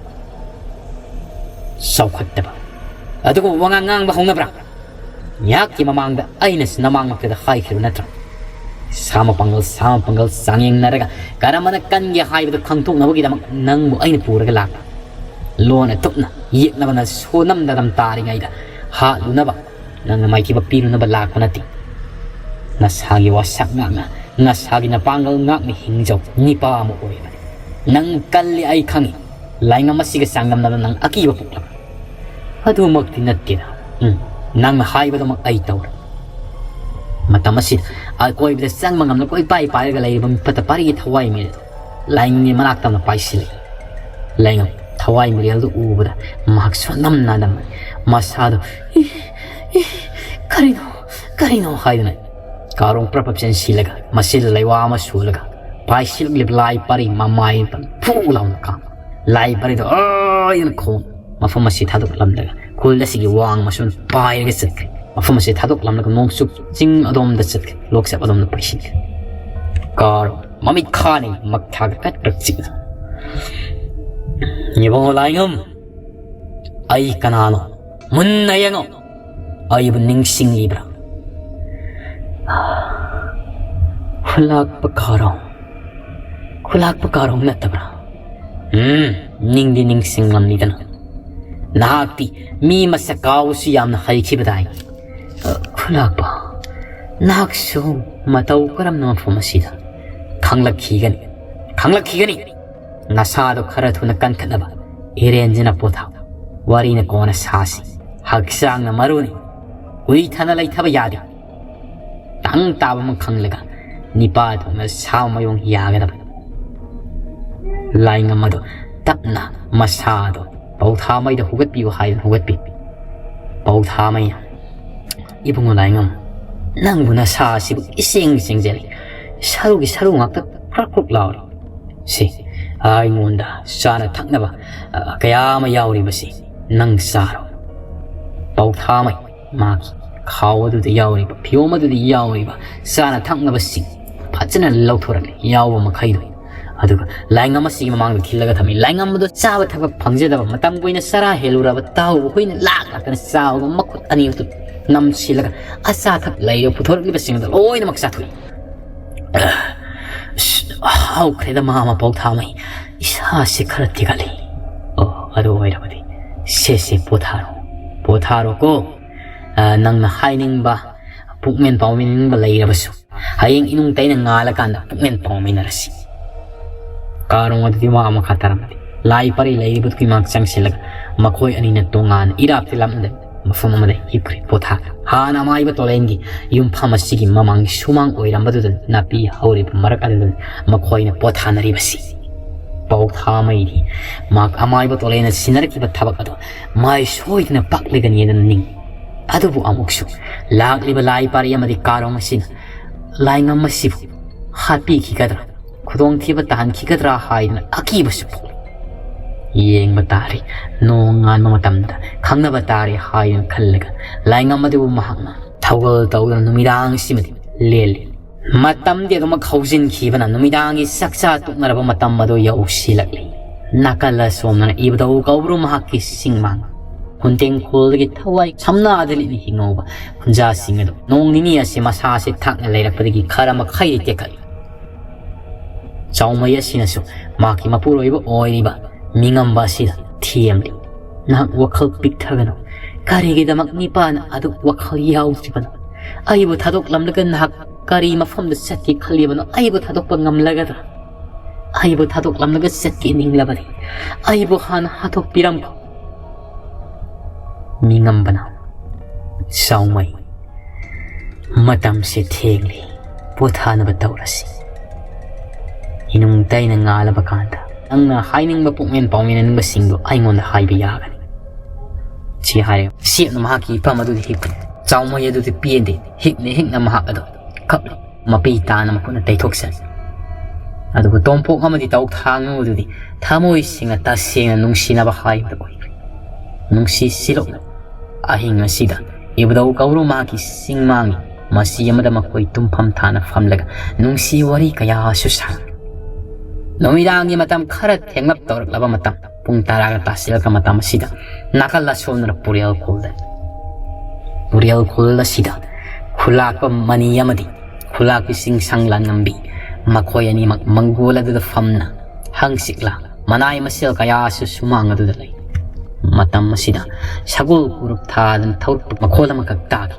ꯆꯥꯎꯈꯠꯇꯕ꯫ ꯑꯗꯨꯒꯨꯝꯕ ꯋꯥꯉꯥꯡ ꯉꯥꯡꯕ ꯍꯧꯅꯕ꯭ꯔꯥ? ꯉꯥꯏꯍꯥꯛꯀꯤ ꯃꯃꯥꯡꯗ ꯑꯩꯅꯁꯨ ꯅꯃꯥꯡꯃꯛꯇꯗ ꯍꯥꯏꯈꯤꯕ ꯅꯠꯇ꯭ꯔꯥ? ꯁꯥ ꯃꯄꯥꯡꯒꯜ, ꯁꯥ ꯃꯄꯥꯡꯒꯜ ꯆꯥꯡꯌꯦꯡꯅꯔꯒ ꯀꯔꯝꯕꯅ ꯀꯟꯒꯦ ꯍꯥꯏꯕꯗꯨ ꯈꯪꯗꯣꯛꯅꯕꯒꯤꯗꯃꯛ ꯅꯪꯕꯨ ꯑꯩꯅ ꯄꯨꯔꯒ ꯂꯥꯛꯄ꯫ ꯂꯣꯟꯅ ꯇꯨꯞꯅ ꯌꯦꯛꯅꯕ ꯅꯁꯣ ꯅꯝꯗ ꯅꯝ ꯇꯥꯔꯤꯉꯩꯗ ꯍꯥꯠꯂꯨꯅꯕ, ꯅꯪꯅ ꯃꯥꯏꯊꯤꯕ ꯄꯤꯔꯨꯅꯕ ꯂꯥꯛꯄ ꯅꯠꯇꯦ꯫ ꯅꯁꯥꯒꯤ ꯋꯥꯁꯛ ꯉꯥꯛꯅ, ꯅꯁꯥꯒꯤ ꯅꯄꯥꯡꯒꯜ ꯉꯥꯛꯅ ꯍꯤꯡꯖꯧ꯫ ꯅꯤꯄꯥ ꯑꯃ ꯑꯣꯏꯕꯅꯤ꯫ ꯅꯪ ꯀꯜꯂꯤ ꯑꯩ ꯈꯪꯏ꯫ ꯂꯥꯏꯉꯝ ꯑꯁꯤꯒ ꯆꯥꯡꯗꯝꯅꯕ ꯅꯪ ꯑꯀꯤꯕ ꯄꯣꯛꯂꯕ? ꯑꯗꯨꯃꯛꯇꯤ ꯅꯠꯇꯦꯗ꯫ ꯎꯝ, ꯅꯪꯅ ꯍꯥꯏꯕꯗꯨꯃꯛ ꯑꯩ ꯇꯧꯔꯦ꯫ ꯃꯇꯝ ꯑꯁꯤꯗ ꯑꯀꯣꯏꯕꯗ ꯆꯪꯕ ꯉꯝꯅ ꯀꯣꯏꯄꯥꯏ ꯄꯥꯏꯔꯒ ꯂꯩꯔꯤꯕ ꯃꯤꯐꯠꯇ ꯄꯥꯔꯤꯒꯤ ꯊꯋꯥꯏ ꯃꯤꯔꯦꯜ ꯂꯥꯏꯉꯝꯒꯤ ꯃꯅꯥꯛꯇ ꯑꯃ ꯄꯥꯏꯁꯤꯜꯂꯤ꯫ ꯂꯥꯏꯉꯝ ꯊꯋꯥꯏ ꯃꯤꯔꯦꯜꯗꯨ ꯎꯕꯗ ꯃꯍꯥꯛ ꯁꯣꯟꯅꯝ ꯅꯥꯗꯝ ꯃꯁꯥꯗꯨ "ꯏ, ꯏ, ꯀꯔꯤꯅꯣ, ꯀꯔꯤꯅꯣ?" ꯍꯥꯏꯗꯨꯅ ꯀꯥꯔꯣꯡ ꯄ꯭ꯔꯞ ꯄ꯭ꯔꯞ ꯆꯦꯟꯁꯤꯜꯂꯒ ꯃꯆꯤꯜ ꯂꯩꯋꯥ ꯑꯃ ꯁꯨꯔꯒ ꯄꯥꯏꯁꯤꯜꯂꯛꯂꯤꯕ ꯂꯥꯏ ꯄꯥꯔꯤ ꯃꯃꯥꯏ ꯐꯨ ꯂꯥꯎꯅ ꯀꯥꯝ꯫ ꯂꯥꯏ ꯄꯥꯔꯤꯗꯨ "ꯑꯣꯏ!" ꯍꯥꯏꯅ ꯈꯣꯡ ꯃꯐꯝ ꯑꯁꯤ ꯊꯥꯗꯣꯛꯂꯝꯂꯒ ꯈꯨꯜ ꯑꯁꯤꯒꯤ ꯋꯥꯡ ꯃꯁꯨꯝ ꯄꯥꯏꯔꯒ ꯆꯠꯈ꯭ꯔꯦ꯫ ꯃꯐꯝ ꯑꯁꯤ ꯊꯥꯗꯣꯛꯂꯝꯂꯒ ꯅꯣꯡꯆꯨꯞ ꯆꯤꯡ ꯑꯗꯣꯝꯗ ꯆꯠꯈ꯭ꯔꯦ꯫ ꯂꯣꯛꯆꯞ ꯑꯗꯣꯝꯗ ꯄꯩꯁꯤꯟꯈ꯭ꯔꯦ꯫ ꯀꯥꯔꯣ ꯃꯃꯤꯠ ꯈꯥꯅꯤ ꯃꯈꯥꯒ ꯀꯠ ꯀꯠ ꯆꯤꯛꯅ꯫ "ꯏꯕꯨꯡꯉꯣ ꯂꯥꯏꯉꯝ, ꯑꯩ ꯀꯅꯥꯅꯣ? ꯃꯨꯟꯅ ꯌꯦꯡꯉꯣ꯫ ꯑꯩꯕꯨ ꯅꯤꯡꯁꯤꯡꯂꯤꯕ꯭ꯔꯥ?" ꯈꯨꯂꯥꯛꯄ ꯀꯥꯔꯣ꯫ ꯈꯨꯂꯥꯛꯄ ꯀꯥꯔꯣ ꯅꯠꯇꯕ꯭ꯔꯥ? ꯎꯝ, ꯅꯤꯡꯗꯤ ꯅꯤꯡꯁꯤꯡꯂꯝꯅꯤꯗꯅ꯫ ꯅꯍꯥꯛꯇꯤ ꯃꯤ ꯃꯁꯛ ꯀꯥꯎꯕꯁꯨ ꯌꯥꯝꯅ ꯍꯩꯈꯤꯕꯗꯥꯏ꯫ ꯑ, ꯈꯨꯂꯥꯛꯄ, ꯅꯍꯥꯛꯁꯨ ꯃꯇꯧ ꯀꯔꯝꯅ ꯃꯐꯝ ꯑꯁꯤꯗ? ꯈꯪꯂꯛꯈꯤꯒꯅꯤ, ꯈꯪꯂꯛꯈꯤꯒꯅꯤ꯫ ꯅꯁꯥꯗꯣ ꯈꯔ ꯊꯨꯅ ꯀꯟꯈꯠꯅꯕ ꯏꯔꯦꯟꯖꯅ ꯄꯣꯊꯥꯎ꯫ ꯋꯥꯔꯤꯅ ꯀꯣꯟꯅ ꯁꯥꯁꯤ꯫ ꯍꯛꯆꯥꯡꯅ ꯃꯔꯨꯅꯤ꯫ ꯀꯨꯏꯊꯅ ꯂꯩꯊꯕ ꯌꯥꯗꯦ꯫ ꯇꯪ ꯇꯥꯕ ꯑꯃ ꯈꯪꯂꯒ ꯅꯤꯄꯥ ꯊꯣꯛꯅ ꯁꯥ ꯃꯌꯣꯡ ꯌꯥꯒꯗꯕ꯫ ꯂꯥꯏꯉꯝ ꯑꯗꯣ ꯇꯞꯅ ꯃꯁꯥꯗꯣ ꯄꯧꯊꯥꯃꯩꯗ ꯍꯧꯒꯠꯄꯤꯌꯨ ꯍꯥꯏꯗꯨꯅ ꯍꯧꯒꯠꯄꯤ꯫ ꯄꯧꯊꯥꯃꯩ, "ꯏꯕꯨꯡꯉꯣ ꯂꯥꯏꯉꯝ, ꯅꯪꯕꯨ ꯅꯁꯥ ꯑꯁꯤꯕꯨ ꯏꯁꯦꯡ ꯁꯦꯡꯖꯔꯤ꯫ ꯁꯔꯨꯒꯤ ꯁꯔꯨ ꯉꯥꯛꯇ ꯀ꯭ꯔꯛ ꯀ꯭ꯔꯨꯛ ꯂꯥꯎꯔꯤ꯫ ꯁꯤ, ꯑꯩꯉꯣꯟꯗ ꯆꯥꯅ ꯊꯛꯅꯕ, ꯑ, ꯀꯌꯥ ꯑꯃ ꯌꯥꯎꯔꯤꯕꯁꯤ ꯅꯪ ꯆꯥꯔꯣ꯫" ꯄꯧꯊꯥꯃꯩ ꯃꯥꯒꯤ ꯈꯥꯎ ꯑꯗꯨꯗ ꯌꯥꯎꯔꯤꯕ, ꯐꯤꯌꯣꯝ ꯑꯗꯨꯗ ꯌꯥꯎꯔꯤꯕ ꯆꯥꯅ ꯊꯛꯅꯕꯁꯤꯡ ꯐꯖꯅ ꯂꯧꯊꯣꯔꯛꯂꯦ, ꯌꯥꯎꯕ ꯃꯈꯩꯗꯣ꯫ ꯑꯗꯨꯒ ꯂꯥꯏꯉꯝ ꯑꯁꯤꯒꯤ ꯃꯃꯥꯡꯗ ꯈꯤꯜꯂꯒ ꯊꯝꯃꯤ꯫ ꯂꯥꯏꯉꯝ ꯑꯗꯨ ꯆꯥꯕ ꯊꯛꯄ ꯐꯪꯖꯗꯕ, ꯃꯇꯝ ꯀꯨꯏꯅ ꯆꯔꯥ ꯍꯦꯜꯂꯨꯔꯕ ꯇꯥꯍꯧꯕ ꯍꯨꯏꯅ ꯂꯥꯛ ꯂꯥꯛꯇꯅ ꯆꯥꯕꯒ ꯃꯈꯨꯠ ꯑꯅꯤ ꯑꯗꯨ ꯅꯝꯁꯤꯜꯂꯒ ꯑꯆꯥ ꯑꯊꯛ ꯂꯩꯔꯒ ꯄꯨꯊꯣꯔꯛꯂꯤꯕꯁꯤꯡ ꯑꯗꯨ ꯂꯣꯏꯅꯃꯛ ꯆꯥꯊꯣꯛꯏ꯫ ꯑꯁ, ꯍꯧꯈ꯭ꯔꯦꯗ ꯃꯥ ꯃꯄꯧ ꯊꯥꯃꯩ, ꯏꯁꯥꯁꯤ ꯈꯔ ꯊꯤꯒꯠꯂꯤ꯫ ꯑꯣ, ꯑꯗꯨ ꯑꯣꯏꯔꯕꯗꯤ ꯁꯦ ꯁꯦ ꯄꯣꯊꯥꯔꯣ, ꯄꯣꯊꯥꯔꯣꯀꯣ꯫ ꯑ, ꯅꯪꯅ ꯍꯥꯏꯅꯤꯡꯕ, ꯄꯨꯛꯃꯦꯟ ꯄꯥꯎꯃꯦꯟꯅꯤꯡꯕ ꯂꯩꯔꯕꯁꯨ, ꯍꯌꯦꯡ ꯏꯅꯨꯡ ꯇꯩꯅ ꯉꯥꯜꯂꯀꯥꯟꯗ ꯄꯨꯛꯃꯦꯟ ꯄꯥꯎꯃꯤꯟꯅꯔꯁꯤ꯫ ꯀꯥꯔꯣꯡ ꯑꯗꯨꯗꯤ ꯋꯥ ꯑꯃꯈꯛ ꯇꯥꯔꯝꯗꯦ꯫ ꯂꯥꯏ ꯄꯔꯤ ꯂꯩꯔꯤꯕꯗꯨꯒꯤ ꯃꯥꯡ ꯆꯪꯁꯤꯜꯂꯒ ꯃꯈꯣꯏ ꯑꯅꯤꯅ ꯇꯣꯉꯥꯟꯅ ꯏꯔꯥꯞꯇꯤ ꯂꯥꯞꯅꯗꯅ ꯃꯐꯝ ꯑꯃꯗ ꯍꯤꯞꯈ꯭ꯔꯦ ꯄꯣꯊꯥꯔꯦ꯫ ꯍꯥꯟꯅ ꯑꯃꯥꯏꯕ ꯇꯣꯂꯦꯟꯒꯤ ꯌꯨꯝꯐꯝ ꯑꯁꯤꯒꯤ ꯃꯃꯥꯡꯒꯤ ꯁꯨꯃꯥꯡ ꯑꯣꯏꯔꯝꯕꯗꯨꯗ ꯅꯥꯄꯤ ꯍꯧꯔꯤꯕ ꯃꯔꯛ ꯑꯗꯨꯗ ꯃꯈꯣꯏꯅ ꯄꯣꯊꯥꯅꯔꯤꯕꯁꯤ꯫ ꯄꯥꯎꯊꯥꯃꯩꯗꯤ ꯃꯍꯥꯛ ꯑꯃꯥꯏꯕ ꯇꯣꯂꯦꯟꯅ ꯁꯤꯟꯅꯔꯛꯈꯤꯕ ꯊꯕꯛ ꯑꯗꯨ ꯃꯥꯏ ꯁꯣꯏꯗꯅ ꯄꯥꯛꯂꯒꯅꯤ ꯑꯗꯨꯅ ꯅꯤꯡꯏ꯫ ꯑꯗꯨꯕꯨ ꯑꯃꯨꯛꯁꯨ ꯂꯥꯛꯂꯤꯕ ꯂꯥꯏ ꯄꯥꯔꯤ ꯑꯃꯗꯤ ꯀꯥꯔꯣꯡ ꯑꯁꯤꯅ ꯂꯥꯏꯉꯝ ꯑꯁꯤꯕꯨ ꯍꯥꯠꯄꯤꯈꯤꯒꯗ꯭ꯔꯥ, ꯈꯨꯗꯣꯡꯊꯤꯕ ꯇꯥꯍꯟꯈꯤꯒꯗ꯭ꯔꯥ ꯍꯥꯏꯗꯅ ꯑꯀꯤꯕꯁꯨ ꯄꯣꯛꯂꯤ꯫ ꯌꯦꯡꯕ ꯇꯥꯔꯦ, ꯅꯣꯡ ꯉꯥꯟꯕ ꯃꯇꯝꯗ ꯈꯪꯅꯕ ꯇꯥꯔꯦ ꯍꯥꯏꯗꯨꯅ ꯈꯜꯂꯒ ꯂꯥꯏꯉꯝ ꯑꯗꯨꯕꯨ ꯃꯍꯥꯛꯅ ꯊꯧꯒꯜ ꯇꯧꯗꯨꯅ ꯅꯨꯃꯤꯗꯥꯡꯁꯤꯃꯗꯤ ꯂꯦꯜꯂꯤ꯫ ꯃꯇꯝꯗꯤ ꯑꯗꯨꯃꯛ ꯍꯧꯖꯤꯟꯈꯤꯕꯅ ꯅꯨꯃꯤꯗꯥꯡꯒꯤ ꯆꯥꯛꯆꯥ ꯇꯣꯛꯅꯔꯕ ꯃꯇꯝ ꯑꯗꯨ ꯌꯧꯁꯤꯜꯂꯛꯂꯤ꯫ ꯅꯥꯀꯜ ꯑꯁꯣꯝꯗꯅ ꯏꯕꯨꯙꯧ ꯀꯧꯕ꯭ꯔꯨ ꯃꯍꯥꯛꯀꯤ ꯁꯤꯡꯃꯥꯡ ꯍꯨꯟꯇꯦꯡꯈꯣꯜꯗꯒꯤ ꯊꯋꯥꯏ ꯁꯝꯅꯥꯗ ꯂꯤꯠꯅ ꯍꯤꯡꯍꯧꯕ ꯈꯨꯟꯖꯥꯁꯤꯡ ꯑꯗꯨ ꯅꯣꯡ ꯅꯤꯅꯤ ꯑꯁꯤ ꯃꯁꯥꯁꯤ ꯊꯥꯛꯅ ꯂꯩꯔꯛꯄꯗꯒꯤ ꯈꯔ ꯃꯈꯩꯗꯤ ꯇꯦꯛꯈꯠꯂꯤ꯫ ꯆꯥꯎꯃꯩ ꯑꯁꯤꯅꯁꯨ ꯃꯍꯥꯛꯀꯤ ꯃꯄꯨꯔꯣꯏꯕ ꯑꯣꯏꯔꯤꯕ ꯃꯤꯉꯝꯕ ꯑꯁꯤꯗ ꯊꯦꯝꯂꯤ꯫ ꯅꯍꯥꯛ ꯋꯥꯈꯜ ꯄꯤꯛꯊꯒꯅꯨ꯫ ꯀꯔꯤꯒꯤꯗꯃꯛ ꯅꯤꯄꯥꯅ ꯑꯗꯨꯛ ꯋꯥꯈꯜ ꯌꯥꯎꯗ꯭ꯔꯤꯕꯅꯣ? ꯑꯩꯕꯨ ꯊꯥꯗꯣꯛꯂꯝꯂꯒ ꯅꯍꯥꯛ ꯀꯔꯤ ꯃꯐꯝꯗ ꯆꯠꯀꯦ ꯈꯜꯂꯤꯕꯅꯣ? ꯑꯩꯕꯨ ꯊꯥꯗꯣꯛꯄ ꯉꯝꯂꯒꯗ꯭ꯔꯥ? ꯑꯩꯕꯨ ꯊꯥꯗꯣꯛꯂꯝꯂꯒ ꯆꯠꯀꯦ ꯅꯤꯡꯂꯕꯗꯤ ꯑꯩꯕꯨ ꯍꯥꯟꯅ ꯍꯥꯠꯇꯣꯛꯄꯤꯔꯝꯈꯣ꯫ ꯃꯤꯉꯝꯕꯅ ꯆꯥꯎꯃꯩ, ꯃꯇꯝꯁꯦ ꯊꯦꯡꯂꯤ, ꯄꯣꯊꯥꯅꯕ ꯇꯧꯔꯁꯤ꯫ ꯏꯅꯨꯡ ꯇꯩꯅ ꯉꯥꯜꯂꯕ ꯀꯥꯟꯗ ꯅꯪꯅ ꯍꯥꯏꯅꯤꯡꯕ ꯄꯨꯛꯃꯦꯟ ꯄꯥꯎꯃꯤꯟꯅꯅꯤꯡꯕꯁꯤꯡꯗꯣ ꯑꯩꯉꯣꯟꯗ ꯍꯥꯏꯕ ꯌꯥꯒꯅꯤ꯫ ꯁꯤ ꯍꯥꯏꯔꯦ ꯁꯦꯞꯅ ꯃꯍꯥꯛꯀꯤ ꯏꯐꯝ ꯑꯗꯨꯗ ꯍꯤꯞꯈ꯭ꯔꯦ꯫ ꯆꯥꯎꯃꯩ ꯑꯗꯨꯗꯤ ꯄꯦꯟꯗꯦ꯫ ꯍꯤꯛꯅ ꯍꯤꯛꯅ ꯃꯍꯥꯛ ꯑꯗꯨ ꯀꯞꯂꯤ꯫ ꯃꯄꯤ ꯇꯥꯅ ꯃꯈꯨꯠꯅ ꯇꯩꯊꯣꯛꯆꯩ꯫ ꯑꯗꯨꯕꯨ ꯇꯣꯝꯄꯣꯛ ꯑꯃꯗꯤ ꯇꯧ ꯊꯥꯡꯉꯨ ꯑꯗꯨꯗꯤ ꯊꯃꯣꯏ ꯁꯦꯡꯅ ꯇꯁꯦꯡꯅ ꯅꯨꯡꯁꯤꯅꯕ ꯍꯥꯏꯕꯗꯨ ꯑꯣꯏꯈ꯭ꯔꯦ꯫ ꯅꯨꯡꯁꯤ ꯁꯤꯂꯣꯛꯅ ꯑꯍꯤꯡ ꯑꯁꯤꯗ ꯏꯕꯨꯙꯧ ꯀꯧꯔꯨ ꯃꯍꯥꯛꯀꯤ ꯆꯤꯡꯃꯥꯡꯒꯤ ꯃꯆꯤ ꯑꯃꯗ ꯃꯈꯣꯏ ꯇꯨꯝꯐꯝ ꯊꯥꯅ ꯐꯝꯂꯒ ꯅꯨꯡꯁꯤ ꯋꯥꯔꯤ ꯀꯌꯥꯁꯨ ꯁꯥꯔꯤ꯫ ꯅꯨꯃꯤꯗꯥꯡꯒꯤ ꯃꯇꯝ ꯈꯔ ꯊꯦꯡꯂꯞ ꯇꯧꯔꯛꯂꯕ ꯃꯇꯝ, ꯄꯨꯡ ꯇꯔꯥꯒ ꯇꯥꯁꯤꯜꯂꯛꯄ ꯃꯇꯝ ꯑꯁꯤꯗ ꯅꯥꯀꯜ ꯑꯁꯣꯝꯗꯅ ꯄꯨꯔꯦꯜ ꯈꯨꯜꯗ, ꯄꯨꯔꯦꯜ ꯈꯨꯜ ꯑꯁꯤꯗ ꯈꯨꯂꯥꯛꯄ ꯃꯅꯤ ꯑꯃꯗꯤ ꯈꯨꯂꯥꯛꯄꯤ ꯆꯤꯡꯁꯥꯡ ꯂꯥꯟꯉꯝꯕꯤ ꯃꯈꯣꯏ ꯑꯅꯤꯃꯛ ꯃꯪꯒꯣꯜ ꯑꯗꯨꯗ ꯐꯝꯅ ꯍꯪꯆꯤꯛ ꯂꯥꯡ ꯃꯅꯥꯏ ꯃꯁꯦꯜ ꯀꯌꯥꯁꯨ ꯁꯨꯃꯥꯡ ꯑꯗꯨꯗ ꯂꯩ꯫ ꯃꯇꯝ ꯑꯁꯤꯗ ꯁꯒꯣꯜ ꯀꯨꯔꯨꯞ ꯊꯥꯗꯅ ꯊꯧꯔꯛꯄ ꯃꯈꯣꯜ ꯑꯃꯈꯛ ꯇꯥꯈꯤ꯫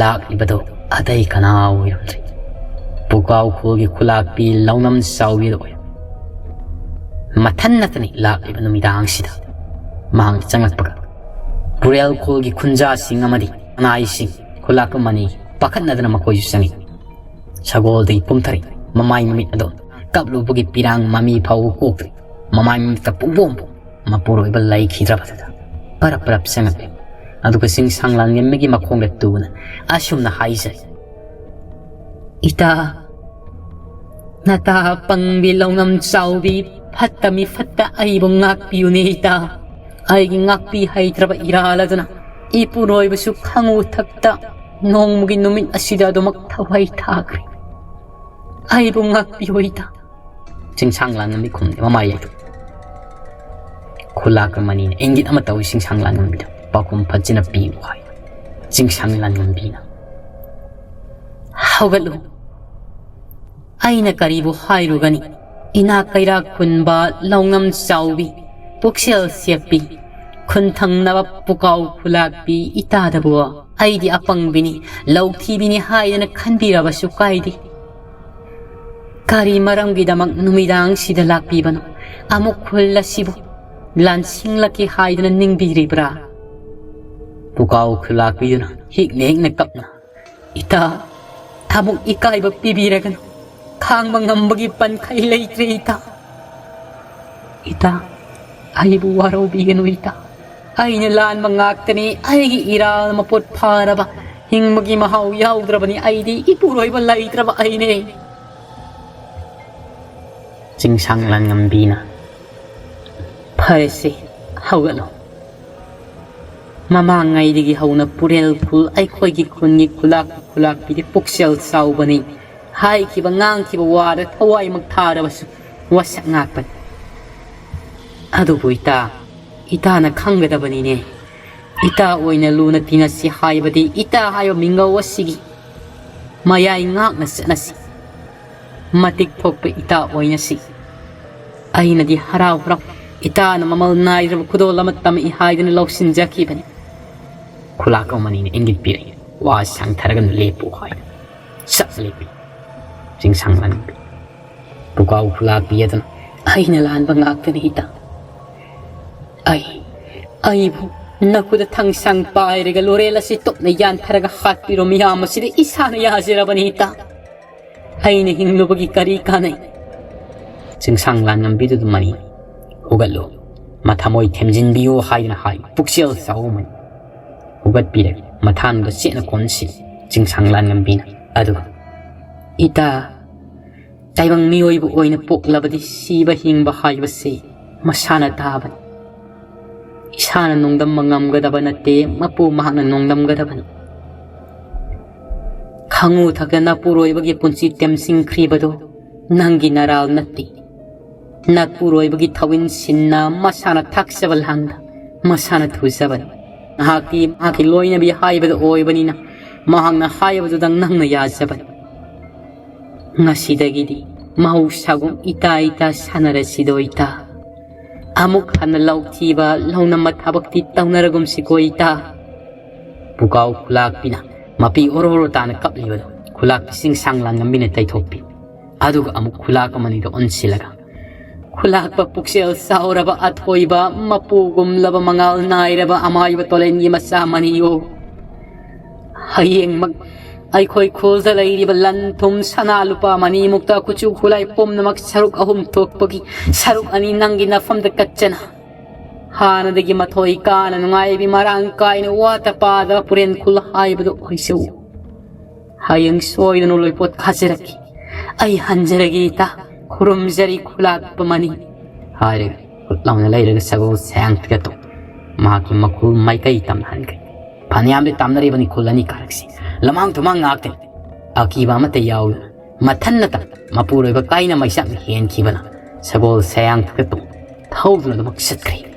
ꯂꯥꯛꯂꯤꯕꯗꯨ ꯑꯇꯩ ꯀꯅꯥ ꯑꯣꯏꯔꯝꯗ꯭ꯔꯦ, ꯄꯨꯀꯥꯎ ꯈꯨꯜꯒꯤ ꯈꯨꯂꯥꯛꯄꯤ ꯂꯧꯅꯝ ꯆꯥꯎꯕꯤꯗꯨ ꯑꯣꯏꯔꯝꯃꯤ꯫ ꯃꯊꯟ ꯅꯠꯇꯅꯤ ꯂꯥꯛꯂꯤꯕ ꯅꯨꯃꯤꯗꯥꯡꯁꯤꯗ꯫ ꯃꯍꯥꯛ ꯆꯪꯂꯛꯄꯒ ꯄꯨꯔꯦꯜ ꯈꯨꯜꯒꯤ ꯈꯨꯟꯖꯥꯁꯤꯡ ꯑꯃꯗꯤ ꯃꯅꯥꯏꯁꯤꯡ, ꯈꯨꯂꯥꯛꯄ ꯃꯅꯤ ꯄꯥꯈꯠꯅꯗꯅ ꯃꯈꯣꯏꯁꯨ ꯆꯪꯉꯤ꯫ ꯁꯒꯣꯜꯗꯒꯤ ꯀꯨꯝꯊꯔꯛꯏ꯫ ꯃꯃꯥꯏ ꯃꯃꯤꯠ ꯑꯗꯨ ꯀꯞꯂꯨꯕꯒꯤ ꯄꯤꯔꯥꯡ ꯃꯃꯤ ꯐꯥꯎꯕ ꯀꯣꯛꯇ꯭ꯔꯤ꯫ ꯃꯃꯥꯏ ꯃꯃꯤꯠꯇ ꯄꯨꯡꯕꯣꯝ ꯄꯣꯝ꯫ ꯃꯄꯨꯔꯣꯏꯕ ꯂꯩꯈꯤꯗ꯭ꯔꯕꯗꯨꯗ ꯄꯔꯞ ꯄꯔꯞ ꯆꯪꯉꯛꯂꯦ꯫ ꯑꯗꯨꯒ ꯆꯤꯡꯁꯥꯡ ꯂꯥꯟꯉꯝꯕꯤꯒꯤ ꯃꯈꯣꯡꯗ ꯇꯨꯅ ꯑꯁꯨꯝꯅ ꯍꯥꯏꯖꯩ, "ꯏꯇꯥ, ꯅꯇꯥ ꯄꯪꯕꯤ ꯂꯧꯅꯝ ꯆꯥꯎꯕꯤ, ꯐꯠꯇ ꯃꯤ ꯐꯠꯇ ꯑꯩꯕꯨ ꯉꯥꯛꯄꯤꯌꯨꯅꯦ ꯏꯇꯥ꯫ ꯑꯩꯒꯤ ꯉꯥꯛꯄꯤ ꯍꯩꯇ꯭ꯔꯕ ꯏꯔꯥꯜ ꯑꯗꯨꯅ ꯏꯄꯨꯔꯣꯏꯕꯁꯨ ꯈꯪꯉꯨ ꯊꯛꯇ ꯅꯣꯡꯃꯒꯤ ꯅꯨꯃꯤꯠ ꯑꯁꯤꯗ ꯑꯗꯨꯃꯛ ꯊꯋꯥꯏ ꯊꯥꯈ꯭ꯔꯦ꯫ ꯑꯩꯕꯨ ꯉꯥꯛꯄꯤꯌꯨ ꯏꯇꯥ"꯫ ꯆꯤꯡꯁꯥꯡ ꯂꯥꯟꯉꯝꯕꯤ ꯈꯨꯝꯗꯦ, ꯃꯃꯥꯏ ꯂꯩꯇꯦ꯫ ꯈꯨꯂꯥꯛꯄ ꯃꯅꯤꯅ ꯏꯪꯒꯤꯠ ꯑꯃ ꯇꯧꯏ ꯆꯤꯡꯁꯥꯡ ꯂꯥꯟꯉꯝꯕꯤꯗ, "ꯄꯥꯎꯈꯨꯝ ꯐꯖꯅ ꯄꯤꯌꯨ" ꯍꯥꯏ꯫ ꯆꯤꯡꯁꯥꯡ ꯂꯥꯟꯉꯝꯕꯤꯅ, "ꯍꯧꯒꯠꯂꯨ꯫ ꯑꯩꯅ ꯀꯔꯤꯕꯨ ꯍꯥꯏꯔꯨꯒꯅꯤ? ꯏꯅꯥꯛ ꯀꯩꯔꯥꯛ ꯈꯨꯟꯕ ꯂꯧꯅꯝ ꯆꯥꯎꯕꯤ, ꯄꯨꯛꯆꯦꯜ ꯁꯦꯞꯄꯤ, ꯈꯨꯟ ꯊꯪꯅꯕ ꯄꯨꯀꯥꯎ ꯈꯨꯂꯥꯛꯄꯤ ꯏꯇꯥꯗꯕꯨ ꯑꯩꯗꯤ ꯑꯄꯪꯕꯤꯅꯤ, ꯂꯧꯊꯤꯕꯤꯅꯤ ꯍꯥꯏꯗꯅ ꯈꯟꯕꯤꯔꯕꯁꯨ ꯀꯥꯏꯗꯦ꯫ ꯀꯔꯤ ꯃꯔꯝꯒꯤꯗꯃꯛ ꯅꯨꯃꯤꯗꯥꯡꯁꯤꯗ ꯂꯥꯛꯄꯤꯕꯅꯣ? ꯑꯃꯨꯛ ꯈꯨꯜ ꯑꯁꯤꯕꯨ ꯂꯥꯟꯁꯤꯡꯂꯛꯀꯦ ꯍꯥꯏꯗꯅ ꯅꯤꯡꯕꯤꯔꯤꯕ꯭ꯔꯥ?" ꯄꯨꯀꯥꯎ ꯈꯨꯂꯥꯛꯄꯤꯗꯨꯅ ꯍꯤꯛꯅ ꯍꯤꯛꯅ ꯀꯞꯅ, "ꯏꯇꯥ, ꯑꯃꯨꯛ ꯏꯀꯥꯏꯕ ꯄꯤꯕꯤꯔꯒꯅꯨ꯫ ꯈꯥꯡꯕ ꯉꯝꯕꯒꯤ ꯄꯟꯈꯩ ꯂꯩꯇ꯭ꯔꯦ ꯏꯇꯥ꯫ ꯏꯇꯥ, ꯑꯩꯕꯨ ꯋꯥꯔꯧꯕꯤꯒꯅꯨ ꯏꯇꯥ꯫ ꯑꯩꯅ ꯂꯥꯟꯕ ꯉꯥꯛꯇꯅꯤ, ꯑꯩꯒꯤ ꯏꯔꯥꯜ ꯃꯄꯣꯠ ꯐꯥꯔꯕ, ꯍꯤꯡꯕꯒꯤ ꯃꯍꯥꯎ ꯌꯥꯎꯗ꯭ꯔꯕꯅꯤ, ꯑꯩꯗꯤ ꯏꯄꯨꯔꯣꯏꯕ ꯂꯩꯇ꯭ꯔꯕ ꯑꯩꯅꯦ"꯫ ꯆꯤꯡꯁꯥꯡ ꯂꯥꯟꯉꯝꯕꯤꯅ, "ꯐꯔꯦꯁꯦ, ꯍꯧꯒꯠꯂꯣ꯫ ꯃꯃꯥꯡꯉꯩꯗꯒꯤ ꯍꯧꯅ ꯄꯨꯔꯦꯜ ꯈꯨꯜ ꯑꯩꯈꯣꯏꯒꯤ ꯈꯨꯟꯒꯤ ꯈꯨꯂꯥꯛ ꯈꯨꯂꯥꯛꯄꯤꯗꯤ ꯄꯨꯛꯆꯦꯜ ꯆꯥꯎꯕꯅꯤ꯫ ꯍꯥꯏꯈꯤꯕ ꯉꯥꯡꯈꯤꯕ ꯋꯥꯗ ꯊꯋꯥꯏꯃꯛ ꯊꯥꯔꯕꯁꯨ ꯋꯥꯁꯛ ꯉꯥꯛꯄꯅꯤ꯫ ꯑꯗꯨꯕꯨ ꯏꯇꯥ, ꯏꯇꯥꯅ ꯈꯪꯒꯗꯕꯅꯤꯅꯦ꯫ ꯏꯇꯥ ꯑꯣꯏꯅ ꯂꯨꯅ ꯇꯤꯟꯅꯁꯤ ꯍꯥꯏꯕꯗꯤ ꯏꯇꯥ ꯍꯥꯏꯕ ꯃꯤꯡꯒꯧ ꯑꯁꯤꯒꯤ ꯃꯌꯥꯏ ꯉꯥꯛꯅ ꯆꯠꯅꯁꯤ꯫ ꯃꯇꯤꯛ ꯊꯣꯛꯄ ꯏꯇꯥ ꯑꯣꯏꯅꯁꯤ"꯫ ꯑꯩꯅꯗꯤ ꯍꯔꯥꯎ ꯍꯔꯥꯎ ꯏꯇꯥꯅ ꯃꯃꯜ ꯅꯥꯏꯗ꯭ꯔꯕ ꯈꯨꯗꯣꯜ ꯑꯃ ꯇꯝꯃꯛꯏ ꯍꯥꯏꯗꯨꯅ ꯂꯧꯁꯤꯟꯖꯈꯤꯕꯅꯤ꯫ ꯈꯨꯂꯥꯛꯄ ꯃꯅꯤꯅ ꯏꯪꯒꯤꯠ ꯄꯤꯔꯛꯏ, ꯋꯥ ꯁꯥꯡꯊꯔꯒꯅ ꯂꯦꯞꯄꯨ ꯍꯥꯏꯗꯅ ꯁꯠ ꯂꯦꯞꯄꯤ꯫ ꯆꯤꯡꯁꯥꯡ ꯂꯥꯟꯕꯤ ꯄꯨꯀꯥꯎ ꯈꯨꯂꯥꯛꯄꯤ ꯑꯗꯨꯅ, "ꯑꯩꯅ ꯂꯥꯟꯕ ꯉꯥꯛꯇꯅꯤ ꯏꯇꯥ꯫ ꯑꯩ ꯑꯩꯕꯨ ꯅꯈꯨꯗ ꯊꯥꯡꯁꯥꯡ ꯄꯥꯏꯔꯒ ꯂꯣꯔꯦꯜ ꯑꯁꯤ ꯇꯨꯞꯅ ꯌꯥꯟꯊꯔꯒ ꯍꯥꯠꯄꯤꯔꯣ ꯃꯤꯌꯥꯝ ꯑꯁꯤꯗ ꯏꯁꯥꯅ ꯌꯥꯖꯔꯕꯅꯤ ꯏꯇꯥ꯫ ꯑꯩꯅ ꯍꯤꯡꯂꯨꯕꯒꯤ ꯀꯔꯤ ꯀꯥꯟꯅꯩ?" ꯆꯤꯡꯁꯥꯡ ꯂꯥꯟꯉꯝꯕꯤꯗꯨꯗ ꯃꯅꯤ, "ꯍꯧꯒꯠꯂꯨ, ꯃꯊꯃꯣꯏ ꯊꯦꯝꯖꯤꯟꯕꯤꯌꯨ" ꯍꯥꯏꯗꯨꯅ ꯍꯥꯏ꯫ ꯄꯨꯛꯆꯦꯜ ꯆꯥꯎꯕ ꯃꯅꯤ ꯍꯧꯒꯠꯄꯤꯔꯦ꯫ ꯃꯊꯥꯅꯨꯗ ꯆꯦꯠꯅ ꯀꯣꯟꯁꯤ ꯆꯤꯡꯁꯥꯡ ꯂꯥꯟꯉꯝꯕꯤꯅ꯫ ꯑꯗꯨꯒ, "ꯏꯇꯥ, ꯇꯥꯏꯕꯪ ꯃꯤꯑꯣꯏꯕ ꯑꯣꯏꯅ ꯄꯣꯛꯂꯕꯗꯤ ꯁꯤꯕ ꯍꯤꯡꯕ ꯍꯥꯏꯕꯁꯤ ꯃꯁꯥꯅ ꯇꯥꯕꯅꯤ꯫ ꯏꯁꯥꯅ ꯅꯣꯡꯗꯝꯕ ꯉꯝꯒꯗꯕ ꯅꯠꯇꯦ, ꯃꯄꯨ ꯃꯍꯥꯛꯅ ꯅꯣꯡꯗꯝꯒꯗꯕꯅꯤ꯫ ꯈꯪꯉꯨ ꯊꯛꯇ ꯅꯄꯨꯔꯣꯏꯕꯒꯤ ꯄꯨꯟꯁꯤ ꯇꯦꯝꯁꯤꯡꯈ꯭ꯔꯤꯕꯗꯨ ꯅꯪꯒꯤ ꯅꯔꯥꯜ ꯅꯠꯇꯦ꯫ ꯅꯄꯨꯔꯣꯏꯕꯒꯤ ꯊꯧꯏꯟ ꯁꯤꯟꯅ ꯃꯁꯥꯅ ꯊꯥꯛꯆꯕ ꯂꯥꯡꯗ ꯃꯁꯥꯅ ꯊꯨꯖꯕꯅꯤ꯫ ꯃꯍꯥꯛꯇꯤ ꯃꯍꯥꯛꯀꯤ ꯂꯣꯏꯅꯕꯤ ꯍꯥꯏꯕꯗꯨ ꯑꯣꯏꯕꯅꯤꯅ ꯃꯍꯥꯛꯅ ꯍꯥꯏꯕꯗꯨꯗꯪ ꯅꯪꯅ ꯌꯥꯖꯕꯅꯤ꯫ ꯉꯁꯤꯗꯒꯤꯗꯤ ꯃꯍꯧꯁꯥꯒꯨꯝ ꯏꯇꯥ ꯏꯇꯥ ꯁꯥꯟꯅꯔꯁꯤꯗꯣ ꯏꯇꯥ꯫ ꯑꯃꯨꯛ ꯍꯟꯅ ꯂꯧ ꯊꯤꯕ, ꯂꯧꯅꯝꯕ ꯊꯕꯛꯇꯤ ꯇꯧꯅꯔꯒꯨꯝꯁꯤꯀꯣ ꯏꯇꯥ꯫" ꯄꯨꯀꯥꯎ ꯈꯨꯂꯥꯛꯄꯤꯅ ꯃꯄꯤ ꯑꯣꯔꯣ ꯑꯣꯔꯣ ꯇꯥꯅ ꯀꯞꯂꯤꯕꯗꯨ ꯈꯨꯂꯥꯛꯄꯤ ꯆꯤꯡꯁꯥꯡ ꯂꯥꯟꯉꯝꯕꯤꯅ ꯇꯩꯊꯣꯛꯄꯤ꯫ ꯑꯗꯨꯒ ꯑꯃꯨꯛ ꯈꯨꯂꯥꯛꯄ ꯃꯅꯤꯗ ꯑꯣꯟꯁꯤꯜꯂꯒ, "ꯈꯨꯂꯥꯛꯄ ꯄꯨꯛꯆꯦꯜ ꯆꯥꯎꯔꯕ ꯑꯊꯣꯏꯕ, ꯃꯄꯨꯒꯨꯝꯂꯕ ꯃꯉꯥꯜ ꯅꯥꯏꯔꯕ ꯑꯃꯥꯏꯕ ꯇꯣꯂꯦꯟꯒꯤ ꯃꯆꯥ ꯃꯅꯤꯌꯣ, ꯍꯌꯦꯡꯃꯛ ꯑꯩꯈꯣꯏ ꯈꯨꯜꯗ ꯂꯩꯔꯤꯕ ꯂꯟ ꯊꯨꯝ ꯁꯅꯥ ꯂꯨꯄꯥ ꯃꯅꯤꯃꯨꯛꯇ ꯀꯨꯆꯨ ꯈꯨꯠꯂꯥꯏ ꯄꯨꯝꯅꯃꯛ ꯁꯔꯨꯛ ꯑꯍꯨꯝ ꯊꯣꯛꯄꯒꯤ ꯁꯔꯨꯛ ꯑꯅꯤ ꯅꯪꯒꯤ ꯅꯐꯝꯗ ꯀꯠꯆꯅ ꯍꯥꯟꯅꯗꯒꯤ ꯃꯊꯣꯏ ꯀꯥꯅ ꯅꯨꯡꯉꯥꯏꯕꯤ ꯃꯔꯥꯡ ꯀꯥꯏꯅ ꯋꯥꯠꯇ ꯄꯥꯗꯕ ꯄꯨꯔꯦꯟ ꯈꯨꯜ ꯍꯥꯏꯕꯗꯨ ꯑꯣꯏꯖꯧ꯫ ꯍꯌꯦꯡ ꯁꯣꯏꯗꯅ ꯂꯣꯏꯄꯣꯠ ꯈꯥꯖꯔꯛꯈꯤ꯫ ꯑꯩ ꯍꯟꯖꯔꯒꯦ ꯏꯇꯥ, ꯈꯨꯔꯨꯝꯖꯔꯤ ꯈꯨꯂꯥꯛꯄ ꯃꯅꯤ" ꯍꯥꯏꯔꯒ ꯈꯨꯠ ꯂꯥꯎꯅ ꯂꯩꯔꯒ ꯁꯒꯣꯜ ꯁꯌꯥꯡ ꯊꯤꯒꯠꯇꯨ ꯃꯍꯥꯛꯀꯤ ꯃꯈꯨꯜ ꯃꯥꯏꯀꯩ ꯇꯝꯅꯍꯟꯈ꯭ꯔꯦ꯫ ꯐꯅꯌꯥꯝꯗꯤ ꯇꯝꯅꯔꯤꯕꯅꯤ ꯈꯨꯜ ꯑꯅꯤ ꯀꯥꯔꯛꯁꯤ꯫ ꯂꯃꯥꯡ ꯇꯨꯃꯥꯡ ꯉꯥꯛꯇꯅꯤ꯫ ꯑꯀꯤꯕ ꯑꯃꯠꯇ ꯌꯥꯎꯗꯅ ꯃꯊꯟꯅꯇ ꯃꯄꯨꯔꯣꯏꯕ ꯀꯥꯏꯅ ꯃꯩꯆꯥꯛꯅ ꯍꯦꯟꯈꯤꯕꯅ ꯁꯒꯣꯜ ꯁꯌꯥꯡ ꯊꯤꯒꯠꯇꯨ ꯊꯧꯗꯨꯅ ꯑꯗꯨꯃꯛ ꯆꯠꯈ꯭ꯔꯦ꯫